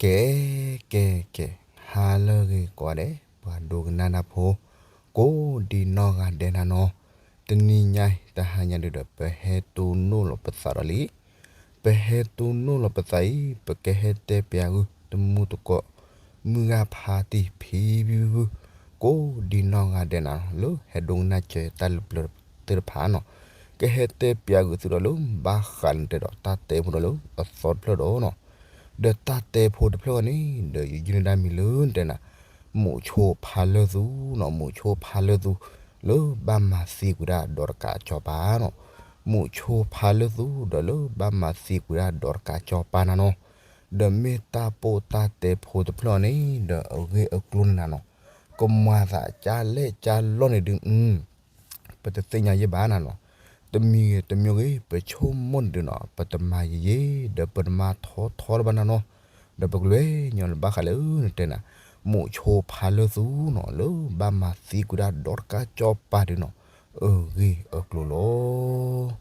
ကဲ ကဲ ကဲ, ဟါလၢအဂ့ၤကိးဂၤဒဲး ပှၤဒိကနၣ်တၢ်ဖိ ကိးဒံနီၢ်ဂၤဒဲးနၤနီၤ, တနံၤညါအံၤ တဟါညါဒုဒီး ပဟဲတိၢ်နီၣ်လီၤပသးဒီးလံ. ပဟဲတိၢ်နီၣ်လီၤပသးအံၤ ပကဟဲတဲပၠးဂုၢ်တမူတကိး မုၢ်ဂၢ်ဖါတံၢ်ဖံဖုဖု ကိးဒံနီၢ်ဂၤဒဲးနၤ လၢဟဲဒိကနၣ်စၢၤတၢ်လၢပျၢၤသ့ၣ်တဖၣ်နီၤ, ကဟဲတဲပၠးဂုၢ်သုဒီးလၢ ဘၣ်ဃးလၢတဲဒီးတၢ်တဲဖိဒီးလၢအသီတဖျၢၣ်ဒီးနီၤ, ဒီးတၢ်တဲဖိတဖျၢၣ်အံၤန့ၣ် ဒီးယယုၢ်န့ၢ်ဒၣ်မံၤလၢတဲနၤ မူးဆိဖါလၢသူနီၤ, မူးဆိဖါလၢသူ လၢဘၣ်မၤသံကွံာ်ဒၣ်ဒီးတကးကၠီၤပၤနီၤ, မူးဆိဖါလၢသူ ဒီးလၢဘၣ်မၤသံကွံာ်ဒၣ်ဒီးတကးကၠီၤပၤနၤနီၤ, ဒီးမ့ၢ်တၢ်ပိၢ်တၢ်တဲဖိတဖျၢၣ်န့ၣ် ဒီးအဂ့ၢ်အကျိၤန့ၣ်နၤနီၤ, ကမၤသးကၢ်လဲၣ်ကၢ်လီၢ်န့ၣ်ဒုး ပတသ့ၣ်ညါယဲၢ်ဘၣ်နၤနီၤ, တမံၤဂ့ၤတမံၤဂ့ၤ ပဆိကမိၣ်န့ၣ်ဒုးနီၤ ပတမၤယဲၢ်ယဲၢ် ဒီးပတမၤထီထီလၢၤဘၣ်နၤနီၤ, ဒီးပကလဲၤညီလၢဘၣ်ဃးလၢနတဲနၤ မူးဆိဖါလၢသူနီၤ လၢဘၣ်မၤသံကွံာ်ဒၣ်ဒီးတကးကၠီၤပၤဒုးနီၤ, အဂ့ၢ်အကျိၤလီၤ.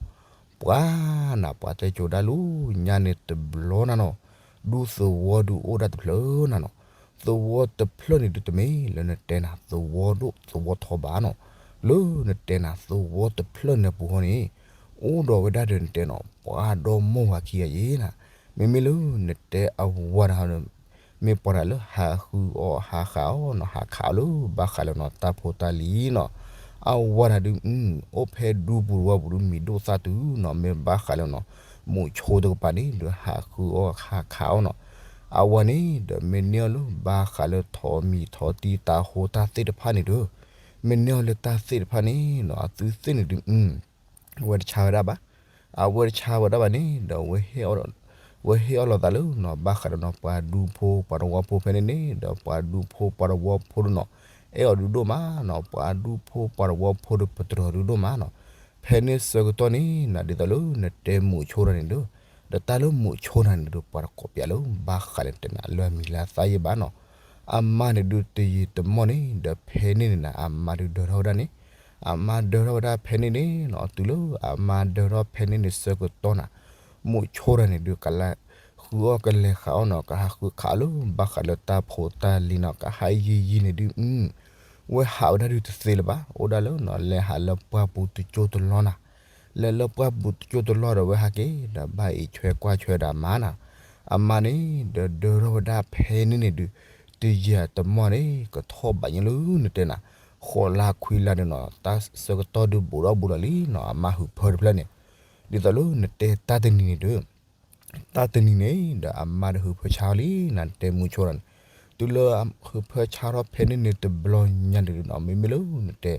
ပှၤနၤ ပှၤတဲကိၤဒၣ်လၢညါန့ၣ်တဘျီနၤနီၤ, ဒူသဝီဒုးအိၣ်ဒၣ်တဖျၢၣ်နၤနီၤ, သဝီတဖျၢၣ်န့ၣ်ဒုးတမ့ၢ်လၢနတဲနၤ သဝီဒိၣ်သဝီထီဘၣ်နီၤ, လၢနတဲနၤသဝီတဖျၢၣ်န့ၣ်ပူၤဃီန့ၣ် အိၣ်ဒီးဝဲဒၣ်ဒီးနတဲနီၤ ပှၤဒီမါဝၤခံဂၤယဲၢ်နၤ, မ့မ့ၢ်လၢနတဲအဝၤတဂၤဒီး မ့ၢ်ပှၤတဂၤလၢဟးဃုအီၣ်ဟးဃးအီၣ်နီၤ ဟးခးအီၣ်လၢဘၣ်ဃးလၢနီၤ တၢ်ဖိတၢ်လံၤနီၤ, အဝၤတဂၤဒုး အိၣ်ဖဲဒူပူၤတဝီပူၤဒုးမံၤဒိၣ်သၣ်တုၤနီၤ မ့ၢ်ဘၣ်ဃးလၢနီၤ မူးဆိတကပၤန့ၣ်ဒီးဟးဃုအီၣ်ဟးခးအီၣ်နီၤ, အဝၤန့ၣ်ဒီးမ့ၢ်န့ၢ်အီၤလၢဘၣ်ဃးလၢထိးမံၤထိးတံၢ်တၢ်ဟိတၢ်သ့ၣ်တဖၣ်န့ၣ်ဒီး မ့ၢ်န့ၢ်အီၤလၢတၢ်သ့ၣ်တဖၣ်န့ၣ်နီၤ အသုသ့ၣ်န့ၣ်ဒုး အဝဲတဆါဝဲဒၣ်ဘၣ်, အဝဲတဆါဝဲဒၣ်ဘၣ်န့ၣ်ဒီး ဝဲဟ့ၣ်အီၣ်လီၤသးလၢနီၤ ဘၣ်ဃးဒီးနီၤ ပှၤဒူဖိပှၤတဝီဖိဖဲန့ၣ်န့ၣ် ဒီးပှၤဒူဖိပှၤတဝီဖိဒုးနီၤ အဲၣ်အီၤဒုးဒိၣ်မးနီၤ ပှၤဒူဖိပှၤတဝီဖိဒီးပတြၢၤဒုးဒိၣ်မးနီၤ, ဖဲန့ၣ်ဆၢကတီၢ်န့ၣ်နၤ ဒ်သိးလၢနတဲမူးဆိတဂၤန့ၣ်ဒီး ဒီးတၢ်လၢမူးဆိတဂၤန့ၣ်ဒီး ပှၤတကိးပၠးလၢဘၣ်ဃးလၢတဲနၤလၢအမံၤလၢအသၣ်ယဲၢ်ဘၣ်နီၤ, အမါန့ၣ်ဒုးတယံာ်တမီၢ်န့ၣ် ဒီးဖဲန့ၣ်န့ၣ်နၤ အမါဒုးဒၢထီၣ်ဝဲဒၣ်န့ၣ်, အမါဒၢထီၣ်ဝဲဒၣ်ဖဲန့ၣ်န့ၣ်နီၤ တုၤလၢအမါဒၢထီၣ်ဖဲန့ၣ်န့ၣ်ဆၢကတီၢ်နၤ မူးဆိတဂၤန့ၣ်ဒုး ကလဲၤဃုအီၣ်ကလဲၤဃးအီၣ်နီၤ ကဟးဃုခးအီၣ်လၢဘၣ်ဃးလၢတၢ်ဖိတၢ်လံၤနီၤ ကဟးယံာ်ယံာ်န့ၣ်ဒုး ဝဲဟးဝဲဒၣ်ဒုးတသ့လၢၤဘၣ် အိၣ်ဒၣ်လၢနီၤ လဲၤဟးလၢပှၢ်ပူၤတကၠိတလီၢ်နၤ, လဲၤလၢပှၢ်ပူၤတကၠိတလီၢ်ဒီးဝဲဟးက့ၤ ဒီးဘၣ်အံးဆွဲကွၢ်ဆွဲဒီးအမါနၤ, အမါန့ၣ်ဒီးဒၢထီၣ်ဝဲဒၣ်ဖဲန့ၣ်န့ၣ်ဒုး တယံာ်တမီၢ်န့ၣ် ကထီၣ်ဘးညါလၢနတဲနၤ ဃိးလါခွံလါန့ၣ်နီၤ တၢ်ဆၢကတီၢ်ဒုးဘူးဒီးဘူးလီၤလံနီၤ အမါဟုးဖၢတဖျၢၣ်န့ၣ်, ဒ်သိးလၢနတဲတၢ်တနံၤန့ၣ်ဒီး တၢ်တနံၤန့ၣ်ဒီး အမါဒီးဟုးဖၢဆါလံနၤ နတဲမူးဆိတဂၤန့ၣ်, တုၤလၢဟုးဖၢဆါထီၣ်ဖဲန့ၣ်န့ၣ်တဘျီညါန့ၣ်ဒုးနီၤ မ့မ့ၢ်လၢနတဲ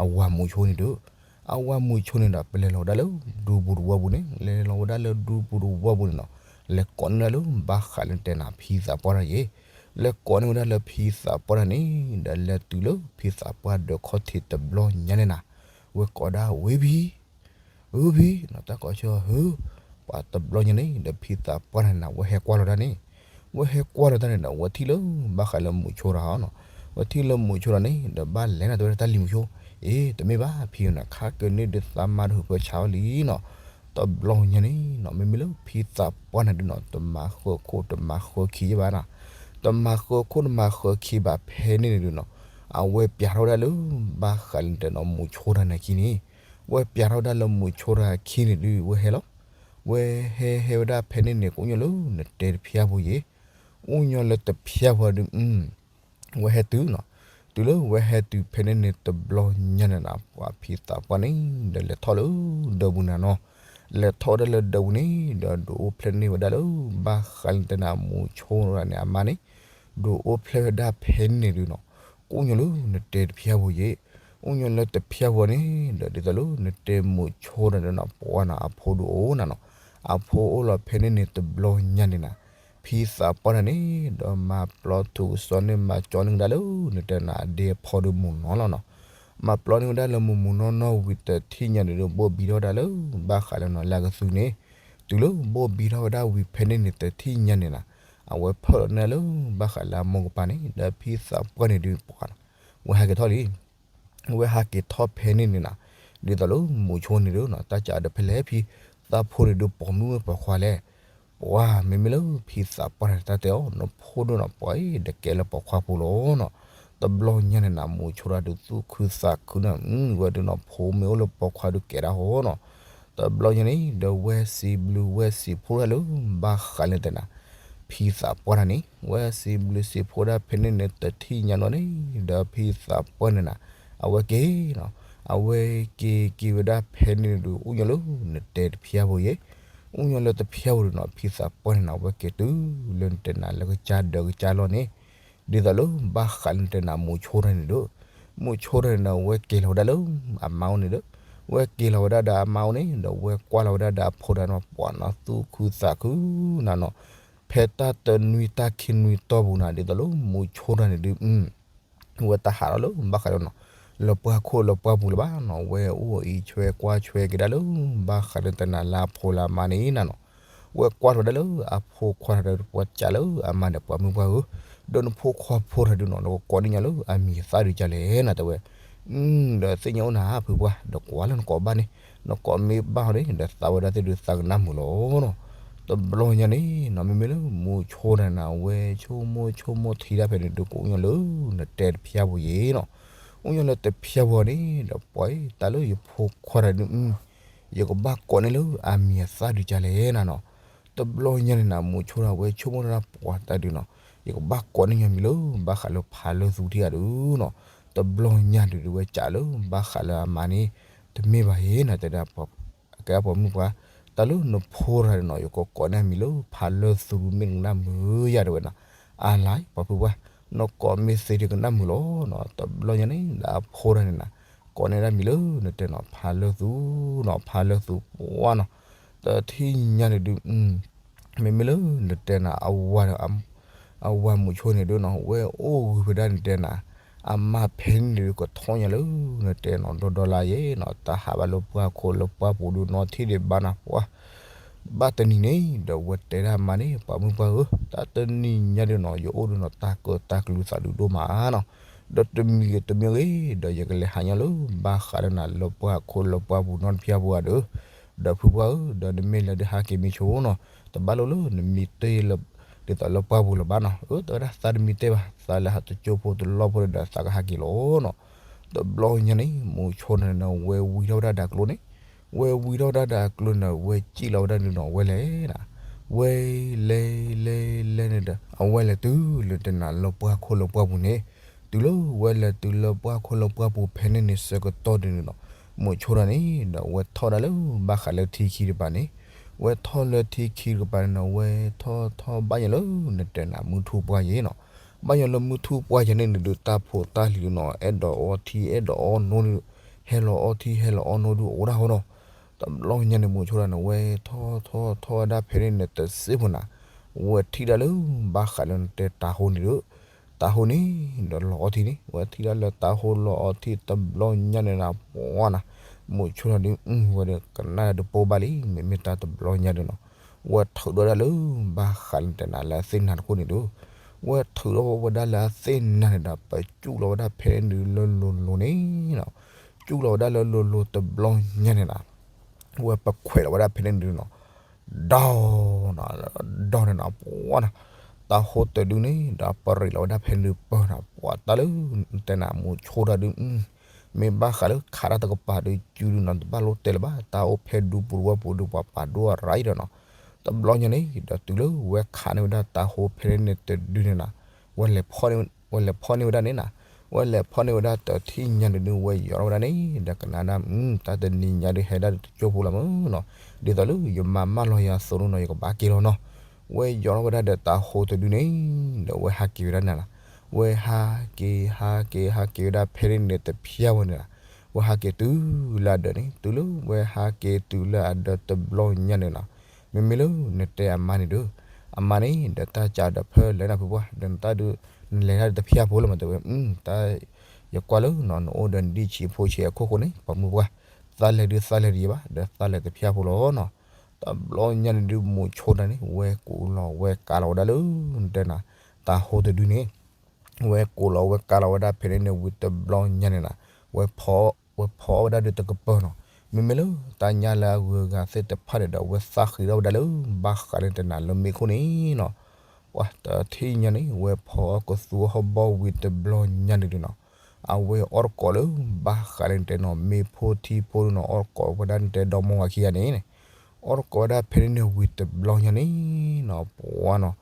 အဝၤမူးဆိန့ၣ်ဒီး အဝၤမူးဆိန့ၣ်ဒီး ပလဲၤလီၤဝဲဒၣ်လၢ ဒူပူၤတဝီပူၤန့ၣ် လဲၤလီၤဝဲဒၣ်လၢဒူပူၤတဝီပူၤန့ၣ်နီၤ, လဲၤကိးန့ၢ်ဝဲဒၣ်လၢဘၣ်ဃးလၢနတဲနၤ ဖံသးပှၢ်တဂၤယဲၢ်, လဲၤကိးန့ၢ်ဝဲဒၣ်လၢဖံသးပှၢ်တဂၤန့ၣ် ဒီးလဲၤတုၤလၢဖံသးပှၢ်ဒၢးခီၣ်ထံးတဘျီညါန့ၣ်နၤ, ဝဲကိးဒၣ်ဝ့ၢ်ဖံ ဧၢဖံ, တၢ်ကိးဆၢဧၢ, ပှၤတဘျီညါန့ၣ် ဒီးဖံသးပှၢ်န့ၣ်နၤ ဝဲဟဲကွၢ်လီၤဒၣ်န့ၣ်, ဝဲဟဲကွၢ်လီၤတၢ်န့ၣ်ဒီး ဝဲထံၣ်လၢဘၣ်ဃးလၢမူးဆိတဂၤနီၤ, ဝဲထံၣ်လၢမူးဆိတဂၤန့ၣ် ဒီးဘၣ်လဲၤနၤတဲဝဲဒၣ်တၢ်လံၤမူးဆိ, အ့ တမ့ၢ်ဘၣ်ဖံနီၤ ခါက့ၤန့ၣ်ဒုးသးမါဒီးဟုးဖၢဆါအီၤလံနီၤ, တဘျီညါန့ၣ်နီၤ မ့မ့ၢ်လၢဖံသးပှၢ်န့ၣ်ဒုးနီၤ တမၤဃၢခိၣ်တမၤဃၢခံယဲၢ်ဘၣ်နီၤ, တမၤဃၢခိၣ်တမၤဃၢခံဘၣ်ဖဲန့ၣ်န့ၣ်ဒုးနီၤ, အဝဲပျးထီၣ်ဝဲဒၣ်လၢ ဘၣ်ဃးလၢနတဲနီၤ မူးဆိတဂၤန့ၣ်အခံန့ၣ်, ဝဲပျးထီၣ်ဝဲဒၣ်လၢမူးဆိတဂၤအခံန့ၣ်ဒုး ဝဲဟဲလီၤ, ဝဲဟဲဟဲဝဲဒၣ်ဖဲန့ၣ်န့ၣ် ကအိၣ်ညီလၢနတဲတဖျၢၣ်ဖိယဲၢ်, အိၣ်ညီလၢတဖျၢၣ်ဖိဒုး ဝဲဟဲတုၤနီၤ, တုၤလၢဝဲဟဲတုၤဖဲန့ၣ်န့ၣ်တဘျီညါန့ၣ်နၤ ပှၤဖံသးပှၢ်န့ၣ် ဒီးလဲၤထီၣ်လၢဒၢးပူၤနၤနီၤ, လဲၤထီၣ်ဝဲဒၣ်လၢဒၢးပူၤန့ၣ် ဒီးဒုးအိၣ်ဖျဲၣ်န့ၢ်ဝဲဒၣ်လၢ ဘၣ်ဃးလၢနတဲနၤ မူးဆိတဂၤန့ၣ် အမါန့ၣ် ဒုးအိၣ်ဖျဲၣ်ဝဲဒၣ်ဖဲန့ၣ်န့ၣ်ဒုးနီၤ, ကအိၣ်ညီလၢနတဲတဖျၢၣ်ဖိယဲၢ်, အိၣ်ညီလၢတဖျၢၣ်ဖိန့ၣ် ဒီးဒ်သိးလၢနတဲမူးဆိတဂၤန့ၣ်နီၤ ပှၤနီၤ အဖိဒုးအိၣ်နၤနီၤ, အဖိအိၣ်လီၤဖဲန့ၣ်န့ၣ်တဘျီညါန့ၣ်နၤ, ဖံသးပှၢ်တဂၤန့ၣ် ဒီးမၤပျီထူကစီန့ၣ် မၤကၠီန့ၢ်ဝဲဒၣ်လၢ နတဲနၤ အဒ့အဖီဒီးမုၢ်နီၢ်လီၤနီၤ, မၤပျီန့ၢ်ဝဲဒၣ်လၢမုၢ်မုၢ်နီၢ်နီၢ်ဝံၤတထံၣ်ညါန့ၣ်ဒီး ဘိၣ်ဘံထီၣ်ဝဲဒၣ်လၢ ဘၣ်ဃးလၢနီၤ လၢအကသူန့ၣ်, တုၤလၢဘိၣ်ဘံထီၣ်ဝဲဒၣ်ဝံၤဖဲန့ၣ်န့ၣ်တထံၣ်ညါန့ၣ်နၤ, အဝဲဖၢၣ်လီၤန့ၢ်လၢ ဘၣ်ဃးလၢအမိၢ်ကပၤန့ၣ် ဒီးဖံသးပှၢ်န့ၣ်ဒုးပှၤနီၤ, ဝဲဟဲက့ၤထီၣ်လံ ဝဲဟးက့ၤထီၣ်ဖဲန့ၣ်န့ၣ်နၤ, ဒ်သိးလၢမူးဆိန့ၣ်ဒုးနီၤ တၢ်ကးဒီးဖဲလဲၣ်ဖံသးဖိန့ၣ်ဒုး ပိာ်မုၣ်ပိာ်ခွါလဲၣ်, ပှၤမ့မ့ၢ်လၢဖံသးပှၢ်န့ၣ် တၢ်တဲအီၤ နဖိဒုးနီၤ ပှၤအံၤဒီးကဲလၢပိာ်ခွါဖိလီၤနီၤ. တဘျီညါန့ၣ်နၤ မုဆိတၢ်ဒုးသူၣ်ခုသးခုန့ၣ် ဝဲဒုးနီၤ ဖိမ့ၢ်အိၣ်လၢပိာ်ခွါဒုးကဲဒၣ်ဟီနီၤ. တဘျီညါန့ၣ် ဒီးဝဲစံးဘျုးဝဲစံးဖှိၣ်ဒၣ်လၢ ဘၣ်ဃးလၢတနၤ ဖံသးပှၢ်တၢ်န့ၣ် ဝဲစံးဘျုးစံးဖှိၣ်ဒၣ်ဖဲန့ၣ်န့ၣ် တထံၣ်ညါနီၣ်န့ၣ် ဒီးဖံသးပှၢ်န့ၣ်နၤ အဝဲက့ၤနီၤ အဝဲက့ၤက့ၤဝဲဒၣ်ဖဲန့ၣ်ဒုး အိၣ်ညီလၢနတဲတဖျၢၣ်ဖိယဲ အိၣ်ညီလၢတဖျၢၣ်ဖိဒုးနီၤ ဖံသးပှၢ်န့ၣ်နၤ အဝဲက့ၤတုၤလၢနတဲနၤလၢကစၢ်ဒၢးကစၢ်လီၢ်န့ၣ် ဒ်သိးလၢဘၣ်ဃးလၢနတဲနၤ မုဆိတၢ်န့ၣ်ဒီး မုဆိတၢ်န့ၣ်ဒီး အဝဲက့ၤလီၤဝဲဒၣ်လၢအမါအိၣ်န့ၣ်ဒီး ဝဲက့ၤလီၤဝဲဒၣ်ဒီးအမါအိၣ်န့ၣ် ဒီးဝဲကွၢ်လီၤဝဲဒၣ်ဒီးအဖိဒၣ်နီၤ ပှၤနီၤသူၣ်ခုသးခုနၤနီၤ ဖဲတၢ်တနွံတၢ်ခံနွံတီၢ်ပူၤနၤ ဒ်သိးလၢမုဆိတၢ်န့ၣ်ဒီး ဝဲတဟးထီၣ်လၢဘၣ်ဃးလၢနီၤ လၢပှၢ်ခိၣ်လၢပှၢ်ပူၤလၢၤဘၣ်နီၤ ဝဲအိၣ်အံးဆွဲကွၢ်ဆွဲက့ၤဒၣ်လၢ ဘၣ်ဃးလၢတနၤလၢအဖိလၢအမါန့ၣ်နၤနီၤ ဝဲကွၢ်ထီၣ်ဝဲဒၣ်လၢအဖိခွါတၢ်ဒီး ပှၤစံးလၢအမါဒီး ပှၤမုၢ်ပှၢ်ဧၢ, ဒီးနဖိခွါဖိတၢ်ဒုးနီၤ နကကိးန့ၢ်ညီလၢအမံၤအသၣ်ဒုးကလဲၣ်နၤ တဲဝဲ, ဒီးသ့ၣ်ညါအိၣ်နၤဖုပှၢ် ဒီးကွၢ်လၢနကိးဘၣ်န့ၣ်, နကိးမ့ၢ်ဘၣ်ဟီန့ၣ် ဒီးသးဝဲဒၣ်သ့ၣ်ဒုးသးကနၣ်မုာ်လီၤနီၤ. တဘျီညါန့ၣ်နီၤ မ့မ့ၢ်လၢမုဆိတၢ်န့ၣ် အဝဲဆိကမိၣ်ဆိကမိၣ်ထံတၢ်ဖဲန့ၣ်ဒုး ကအိၣ်ညီလၢနတဲတဖျၢၣ်ဖိယဲနီၤ. အိၣ်ညီလၢတဖျၢၣ်ဖိန့ၣ် ဒီးပှၤအံၤ တၢ်လၢယဖိခွါတၢ်ဒုး ယကဘၣ်ကိးန့ၢ်လၢအမံၤအသၣ်ဒုးကလဲၣ်နၤနီၤ. တဘျီညါန့ၣ်နၤ မုဆိတၢ်ဝဲဆိကမိၣ်တၢ်ပှၤတၢ်ဒုးနီၤ ယကဘၣ်ကိးန့ၢ်ညီမံၤလၢ ဘၣ်ဃးလၢဖးလၢသူထံဂၤဒုးနီၤ. တဘျီညါဒုး ဒုးဝဲစံးလၢ ဘၣ်ဃးလၢအမါန့ၣ် တမ့ၢ်ဘၣ်ယဲနၤ တဲဒၣ် ကဲပှၤမုၣ်ပှၢ်, တၢ်လၢနဖိတၢ်ဒုးနီၤ ယကကိးန့ၢ်အမံၤလၢဖးလၢသူမ့ၢ်နကနၣ်မုာ်ယၤ တဲဝဲနီၤ. အါလါ ပှၤဖုပှၢ်, နကိးမ့ၢ်သ့ဒုးကနၣ်မုာ်လီၤနီၤ. တဘျီညါန့ၣ် ဒီးအဖိတၢ်န့ၣ်နၤ ကိးန့ၢ်ဒၣ်မံၤလၢနတဲနီၤ ဖးလၢသူနီၤ ဖးလၢသူပှၢ်နီၤ. တထံၣ်ညါန့ၣ်ဒုး မ့မ့ၢ်လၢနတဲနၤ အဝၤ အဝၤမုဆိန့ၣ်ဒုးနီၤ ဝဲအိၣ်ဂုၤဖဲဒၣ်နတဲနၤ အမါဖဲန့ၣ်ဒုး ကထီၣ်ညါလၢနတဲနီၤ ဒီဒီလါယဲနီၤ တၢ်ဟးဘၣ်လၢပှၢ်ခိၣ်လၢပှၢ်ပူၤဒုးနီၤ ထံၣ်ဒံးဘၣ်နၤပှၤ ဘၣ်တနံၤန့ၣ် ဒီးဝဲတဲဒၣ်အမါန့ၣ် ပှၤမုၣ်ပှၢ်ဧၢ, တၢ်တနံၤညါဒုးနီၤ ယအိၣ်ဒုးနီၤ တၢ်ကၢတၢ်ကလုၤသးဒုးဒိၣ်မးနီၤ. ဒီးတမံၤဂ့ၤတမံၤဂ့ၤ ဒီးယကလဲၤဟးညီလၢ ဘၣ်ဃးလၢနၤလၢပှၢ်ခိၣ်လၢပှၢ်ပူၤနီတဖျၢၣ်ဖိဂၤဒီး ဒီးဖုပှၢ်ဧၢ, ဒီးနမ့ၢ်လဲၤဒုးဟးက့ၤမ့ၢ်ဆိနီၤ, တဘၣ်လိၣ်လၢနမံၤတ့ၢ်လၢ ဒ်သိးလၢပှၢ်ပူၤလၢၤဘၣ်နီၤ. အၢ တဲဝဲဒၣ်သးတမံၤတ့ၢ်ဘၣ်, သးလၢဟးတကၠိဖိတလီၢ်ဖိဒီးသးကဟးက့ၤလီၤနီၤ. တဘျီညါန့ၣ် မုဆိန့ၣ် ဝဲဝံထီၣ်ဝဲဒၣ်ဒီးအကျိန့ၣ်, ဝဲဝံထီၣ်ဝဲဒၣ်ဒီးအကျိန့ၣ် ဝဲစံၣ်လီၤဝဲဒၣ်န့ၣ်နီၤ ဝဲလဲၤ ဝဲလဲၤလဲၤလဲၤန့ၣ်ဒီး အဝဲလဲၤတုၤလၢတနၤလၢပှၢ်ခိၣ်လၢပှၢ်ပူၤန့ၣ်, တုၤလၢဝဲလဲၤတုၤလၢပှၢ်ခိၣ်လၢပှၢ်ပူၤဖဲန့ၣ်န့ၣ်ဆၢကတီၢ်ဒုးန့ၣ်နီၤ, မုဆိတၢ်န့ၣ် ဒီးဝဲထီၣ်ဒၣ်လၢဘၣ်ဃးလၢထံခံတကပၤန့ၣ်, ဝဲထီၣ်လၢထံခံတကပၤန့ၣ်နီၤ ဝဲထီၣ်ထီၣ်ဘၣ်ညီလၢနတဲနၤမုၢ်ထူၣ်ပှၢ်ယဲနီၤ, ဘၣ်ညီလၢမုၢ်ထူၣ်ပှၢ်ယဲန့ၣ်န့ၣ်ဒုး တၢ်ဖိတၢ်လံၤဒုးနီၤ အဲၣ်ဒိးအီထံအဲၣ်ဒိးအီနိဒုး, ဟဲလီၤအီထံဟဲလီၤအီနိဒုးအိၣ်ဒၣ်ဟီနီၤ. တဘျီညါန့ၣ် မုဆိတၢ်န့ၣ် ဝဲထီၣ်ထီၣ်ထီၣ်ဝဲဒၣ်ဖဲန့ၣ်န့ၣ် တစ့ၢ်ဖိနၤ, ဝဲထံၣ်ဒၣ်လၢ ဘၣ်ဃးလၢနတဲတၤဟိန့ၣ်ဒီး, တၤဟိန့ၣ် ဒီးလီၤအီထံန့ၣ် ဝဲထံၣ်ဒၣ်လၢတၤဟိလီၤအီထံတဘျီညါန့ၣ်နၤ ပှၤနၤ, မုဆိတၢ်ဒုး ဝဲဒီးကနၣ်ဒုးတပိၢ်ဘၣ်လံ မ့မ့ၢ်တၢ်တဘျီညါဒုးနီၤ, ဝဲထုးထီၣ်ဒၣ်လၢ ဘၣ်ဃးလၢနတဲနၤလၢအသ့ၣ်နၤတခိၣ်န့ၣ်ဒီး, ဝဲထုးထီၣ်ဝဲဒၣ်လၢအသ့ၣ်နၤန့ၣ်ဒီး ပစူၣ်လီၤဝဲဒၣ်ဖဲန့ၣ်ဒုးလၢလိၤလိၤန့ၣ်နီၤ, စူၣ်လီၤဝဲဒၣ်လၢလိၤလိၤတဘျီညါန့ၣ်နၤ, ဝဲပခွဲးလီၤဝဲဒၣ်ဖဲန့ၣ်ဒုးနီၤ, ဒီး ဒီးန့ၣ်နၤ ပှၤနၤ, တၤဟိတဒုန့ၣ် ဒီးပရံးလီၤဝဲဒၣ်ဖဲန့ၣ်ဒုးပၢၢ်နၤ ပှၤတၢ်လၢ တဲနၤ မုဆိတၢ်ဒုး မ့ၢ်ဘၣ်ဃးလၢခးတၢ်တကပၤဒုး စုဒုးနီၤ တဘၣ်လိၣ်တဲလၢၤဘၣ် တၢ်အိၣ်ဖဲဒူပူၤတဝီပူၤဒုး ပှၤပာ်ဒိၣ်အရၤအံၤဒီးနီၤ, တဘျီညါန့ၣ် ဒီးတုၤလၢဝဲခးန့ၢ်ဝဲဒၣ်တၤဟိဖဲန့ၣ်တဒုန့ၣ်နၤ, ဝဲလဲၤဖီၣ်န့ၢ်ဝဲဒၣ်န့ၣ်နၤ, ဝဲလဲၤဖီၣ်န့ၢ်ဝဲဒၣ်န့ၣ် တထံၣ်ညါန့ၣ်ဒုး ဝဲယီၤထီၣ်ဝဲဒၣ်န့ၣ် ဒီးကနၣ်ဒၣ် တၢ်တနံၤညါဒုးဟဲဒၣ်တကၠိဖိလီၤမးနီၤ, ဒ်သိးလၢယမၤမၢလီၤယၤအသိးနီၤ ယကဘၣ်က့ၤလီၤနီၤ, ဝဲယီၤထီၣ်ဝဲဒၣ်ဒီးတၤဟိတဒုန့ၣ် ဒီးဝဲဟးက့ၤဝဲဒၣ်န့ၣ်နၤ, ဝဲဟးက့ၤ ဟးက့ၤ ဟးက့ၤဝဲဒၣ်ဖဲန့ၣ်န့ၣ်တဖျၢၣ်ဝဲန့ၣ်နၤ, ဝဲဟးက့ၤတုၤလၢအဒၢးန့ၣ် တုၤလၢဝဲဟးက့ၤတုၤလၢအဒၢးတဘျီညါန့ၣ်နၤ, မ့မ့ၢ်လၢနတဲအမါန့ၣ်ဒီး, အမါန့ၣ် ဒီးတၢ်ကးဒီးဖၢလဲၣ်နၤဖုပှၢ် ဒီးနတၢ်ဒုး နလဲၤတၢ်ဒီးတဖျၢၣ်ဖိလီၤမး တဲဝဲ, တၢ် ယကွၢ်လၢနီၤ နအိၣ်ဒီးနဒံၣ်ဆံးဖိဆံးအခိၣ်ဃိန့ၣ် ပှၤမုၢ်ပှၢ် သးလဲၤဒုးသးလဲၤတယံာ်ဘၣ် ဒီးသးလဲၤတဖျၢၣ်ဖိလီၤနီၤ, တဘျီညါန့ၣ်ဒုး မုဆိတၢ်န့ၣ် ဝဲကိးလီၤဝဲကးလီၤဝဲဒၣ်လၢ နတဲနၤ တၤဟိတဒုန့ၣ် ဝဲကိးလီၤဝဲကးလီၤဝဲဒၣ်ဖဲန့ၣ်န့ၣ် ဝံၤတဘျီညါန့ၣ်နၤ, ဝဲဖီ ဝဲဖီအီၣ်ဝဲဒၣ်ဒုးတကပၤနီၤ, မ့မ့ၢ်လၢတၢ်ညါလၢအဂုၤအဂၤသ့ၣ်တဖၣ်န့ၣ်ဒီး အဝဲသးဃံးထီၣ်ဝဲဒၣ်လၢ ဘၣ်ဃးလၢတဲနၤလၢမ့ၣ်ခိၣ်န့ၣ်နီၤ, ပှၤတထံၣ်ညါန့ၣ် ဝဲဖီအီၣ်ကသူအီၣ်ဟီၣ်ဘီဝံၤတဘျီညါန့ၣ်ဒုးနီၤ, အဝဲအီၣ်တကိးလၢ ဘၣ်ဃးလၢတဲနီၤ မ့ၣ်ဖိထံဖိဒုးနီၤ အီၣ်တကိးဝဲဒၣ်တဲဒီမါဝၤခံဂၤန့ၣ် အီၣ်တကိးဝဲဒၣ်ဖဲန့ၣ်န့ၣ် ဝံၤတဘျီညါန့ၣ်နီၤ ပှၤနီၤ,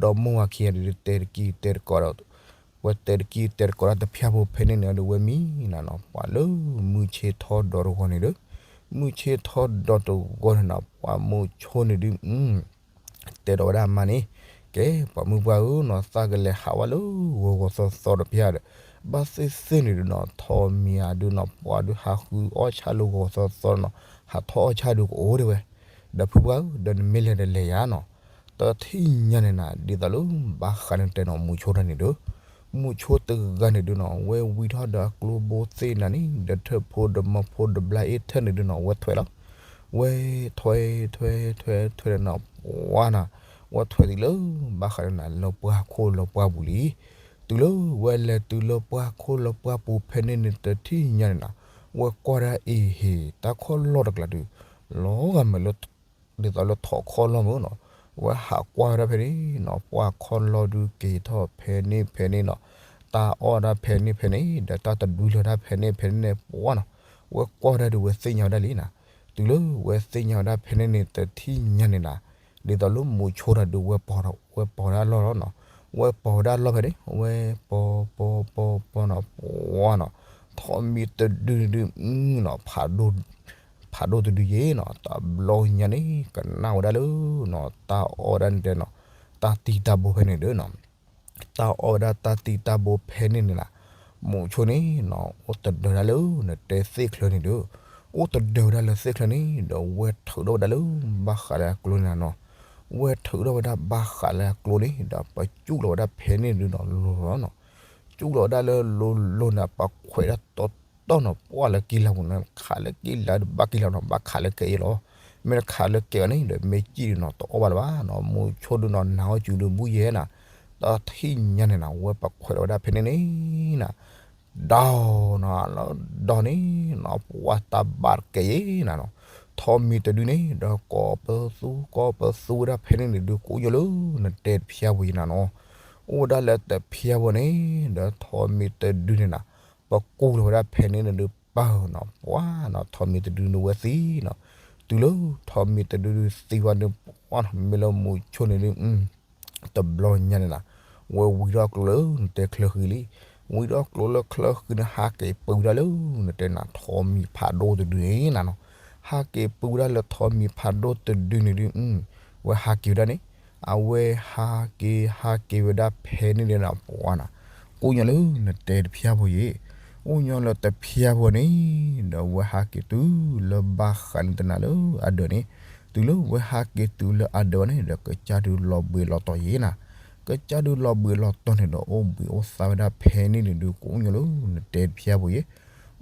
ဒီမါဝၤခံဂၤဒုး တဲတကံၢ်တဲတကိးဒီး ဝဲတဲတကံၢ်တဲတကိးဒၣ်တဖၠၣ်ဖိဖဲန့ၣ်န့ၣ်ဒီး ဝဲမံနၤနီၤ ပှၤလၢမုၢ်ဆ့ၣ်ထီၣ်ဒီးတဂီၤန့ၣ်ဒီး, မုၢ်ဆ့ၣ်ထီၣ်ဒီးတဂီၤန့ၣ်နီၤ ပှၤမိၤဆိန့ၣ်ဒုး တဲဒီးဝဲဒၣ်အမါန့ၣ်, ကဲ ပှၤမုၣ်ပှၢ်ဧၢနီၤ သးကလဲၤဟးဝဲလၢဂီၤဂီၤသီသီတဖၠၣ်ဒီး, ဘၣ်သ့ၣ်သ့ၣ်န့ၣ်ဒုးနီၤ ထိးမံၤဧါဒုးနီၤ ပှၤဒုးဟးဃုအီၣ်ဆၣ်လၢဂီၤဂီၤသီသီနီၤ, ဟးထီၣ်အီၣ်ဆၣ်ဒုးကအိၣ်ဒံးဝဲ, ဒီးဖုပှၢ်ဧၢ ဒီးနမ့ၢ်လဲၤဒီးလဲၤယၤနီၤ, တထံၣ်ညါန့ၣ်နၤ ဒ်သိးလၢ ဘၣ်ဃးလၢတဲနီၤ မိၤဆိတၢ်န့ၣ်ဒီး, မိၤဆိတဂၤန့ၣ်ဒုးနီၤ ဝဲဝံထီၣ်ဒီးအကျိဘိသ့ၣ်နၤန့ၣ် ဒီးထၢၣ်ဖိဒီးမီၤဖိဒီးဘျါအ့ၣ်ထၢၣ်န့ၣ်ဒုးနီၤ ဝဲထွဲလီၤ, ဝဲထွဲထွဲထွဲထွဲန့ၣ်နီၤ ပှၤနီၤ, ဝဲထွဲတုၤလၢ ဘၣ်ဃးလၢနၤလၢပှၢ်ခိၣ်လၢပှၢ်ပူၤလံ တုၤလၢဝဲလဲၤတုၤလၢပှၢ်ခိၣ်လၢပှၢ်ပူၤဖဲန့ၣ်န့ၣ် တထံၣ်ညါန့ၣ်နၤ, ဝဲကွၢ်ဒၣ်အ့ၣ်ဟ့ၣ် တၢ်ခီၣ်လီၢ်တကျါဒုး လီၤဂာ်မုာ်လၢ ဒ်သိးလၢထိးခီၣ်လီၢ်မုာ်နီၤ, ဝဲဟးကွၢ်ဝဲဒၣ်ဖဲန့ၣ်နီၤ ပှၢ်ခီၣ်လီၢ်ဒုးက့ၤထီၣ်ဖဲန့ၣ်ဖဲန့ၣ်နီၤ, တၢ်အီၣ်ဒၣ်ဖဲန့ၣ်ဖဲန့ၣ် ဒီးတၢ်တဒုလၢၤဒၣ်ဖဲန့ၣ်ဖဲန့ၣ်န့ၣ် ပှၤနီၤ, ဝဲကွၢ်ဒၣ်ဒုးဝဲသ့ၣ်ညါဝဲဒၣ်လံနၤ, တုၤလၢဝဲသ့ၣ်ညါဝဲဒၣ်ဖဲန့ၣ်န့ၣ် တထံၣ်ညါန့ၣ်နၤ, ဒ်သိးလၢမိၤဆိတၢ်ဒုး ဝဲပီၤဒၣ်အလီၢ်လီၤနီၤ, ဝဲပီၤဝဲဒၣ်အလီၢ်ဖဲန့ၣ် ဝဲပီၤပီၤပီၤပီၤနီၤ ပှၤနီၤ, ထိးမံၤတဒုန့ၣ်ဒုး နီၤ ဖးဒိၣ်တဒုယဲနီၤ တဘျီညါန့ၣ် ကနၣ်ဝဲဒၣ်လၢနီၤ တၢ်အီၣ်ဝဲဒၣ်နတဲနီၤ တၢ်တံၢ်တၢ်ဘိဖဲန့ၣ်ဒီးနီၤ, တၢ်အီၣ်ဝဲဒၣ်တၢ်တံၢ်တၢ်ဘိဖဲန့ၣ်န့ၣ်လီၤ, မိၤဆိန့ၣ်နီၤ အိၣ်တဒၢးဒၣ်လၢနတဲသ့ၣ်ချၢန့ၣ်ဒီး, အိၣ်တဒၢးဝဲဒၣ်လၢသ့ၣ်ချၢန့ၣ်ဒီး ဝဲထုးထီၣ်ဝဲဒၣ်လၢ ဘၣ်ဃးလၢအကျိန့ၣ်လီၤနီၤ, ဝဲထုးထီၣ်ဝဲဒၣ်ဘၣ်ဃးလၢအကျိန့ၣ်ဒီး ပကူးလီၤဝဲဒၣ်ဖဲန့ၣ်ဒုးနီၤ လီၤလီၤနီၤ, ကူးလီၤဝဲဒၣ်လၢလိၤလိၤန့ၣ် ပခွဲးဒၣ်တီတီနီၤ ပှၢ်လၢကံၢ်လါပူၤန့ၣ် ခးလၢကံၢ်လါဒီးဘၣ်ကံၢ်လါနီၤ ဘၣ်ခးလၢကဲအံၤလီၤ, မ့ၢ်တခးလၢကဲအံၤန့ၣ်ဒီး မ့ၢ်ကံၣ်ဒုးနီၤ တအီၣ်ဘၣ်လၢၤဘၣ်နီၤ မိၤဆိဒုးနီၤ နၤအီၣ်စူၤဒုးဘူၣ်ယဲနီၤ, တထံၣ်ညါန့ၣ်နၤ ဝဲပခွဲးလီၤဝဲဒၣ်ဖဲန့ၣ်န့ၣ်နၤ ဒီးနီၤ လၢဒီးန့ၣ်နီၤ ပှၢ်တၢ်ဘၣ်တကဲယဲနၤနီၤ, ထိးမံၤတဒုန့ၣ်ဒီး ကိးပသူ ကိးပသူဝဲဒၣ်ဖဲန့ၣ်န့ၣ်ဒုး ကအိၣ်ညီလၢနတဲတဖျါပူၤယဲနၤနီၤ, အိၣ်ဝဲဒၣ်လၢတဖျါပူၤန့ၣ် ဒီးထိးမံၤတဒုန့ၣ်နၤ ပကူးလီၤဝဲဒၣ်ဖဲန့ၣ်န့ၣ်ဒုး ပၢ်နီၤ ပှၢ်နီၤ ထိးမံၤတဒုန့ၣ်ဝဲသံနီၤ, တုၤလၢထိးမံၤတဒုဒုးသံဝဲန့ၣ် ပှၢ်နီၤ မ့ၢ်လၢမိၤဆိန့ၣ်ဒုး တဘျီညါန့ၣ်နၤ ဝဲဝံထီၣ်ကျိလၢနတဲချၢဃံလံ, ဝံထီၣ်ကျိလၢချၢဃံန့ၣ် ဟးက့ၤပူၤဝဲဒၣ်လၢ နတဲနၤ ထိးမံၤဖးဒိၣ်တဒုန့ၣ်နၤနီၤ, ဟးက့ၤပူၤဝဲဒၣ်လၢထိးမံၤဖးဒိၣ်တဒုန့ၣ်ဒုး ဝဲဟးက့ၤဝဲဒၣ်န့ၣ်, အဝဲဟးက့ၤ ဟးက့ၤဝဲဒၣ်ဖဲန့ၣ်န့ၣ်နၤ ပှၢ်နီၤ ကအိၣ်ညီလၢနတဲတဖျါပူၤယဲ, အိၣ်ညီလၢတဖျါပူၤန့ၣ် ဒီးဝဲဟးက့ၤတုၤလၢဘၣ်ဃးလၢနတဲနၤလၢအဒၢးန့ၣ်, တုၤလၢဝဲဟးက့ၤတုၤလၢအဒၢးန့ၣ် ဒီးကစၢ်ဒုးလီၤဘှံးလီၤတီၤယဲနၤ, ကစၢ်ဒုးလီၤဘှံးလီၤတီၤန့ၣ်ဒီး အိၣ်ဘှံးအိၣ်သါဝဲဒၣ်ဖဲန့ၣ်န့ၣ်ဒုး ကအိၣ်ညီလၢနတဲတဖျါပူၤယဲ,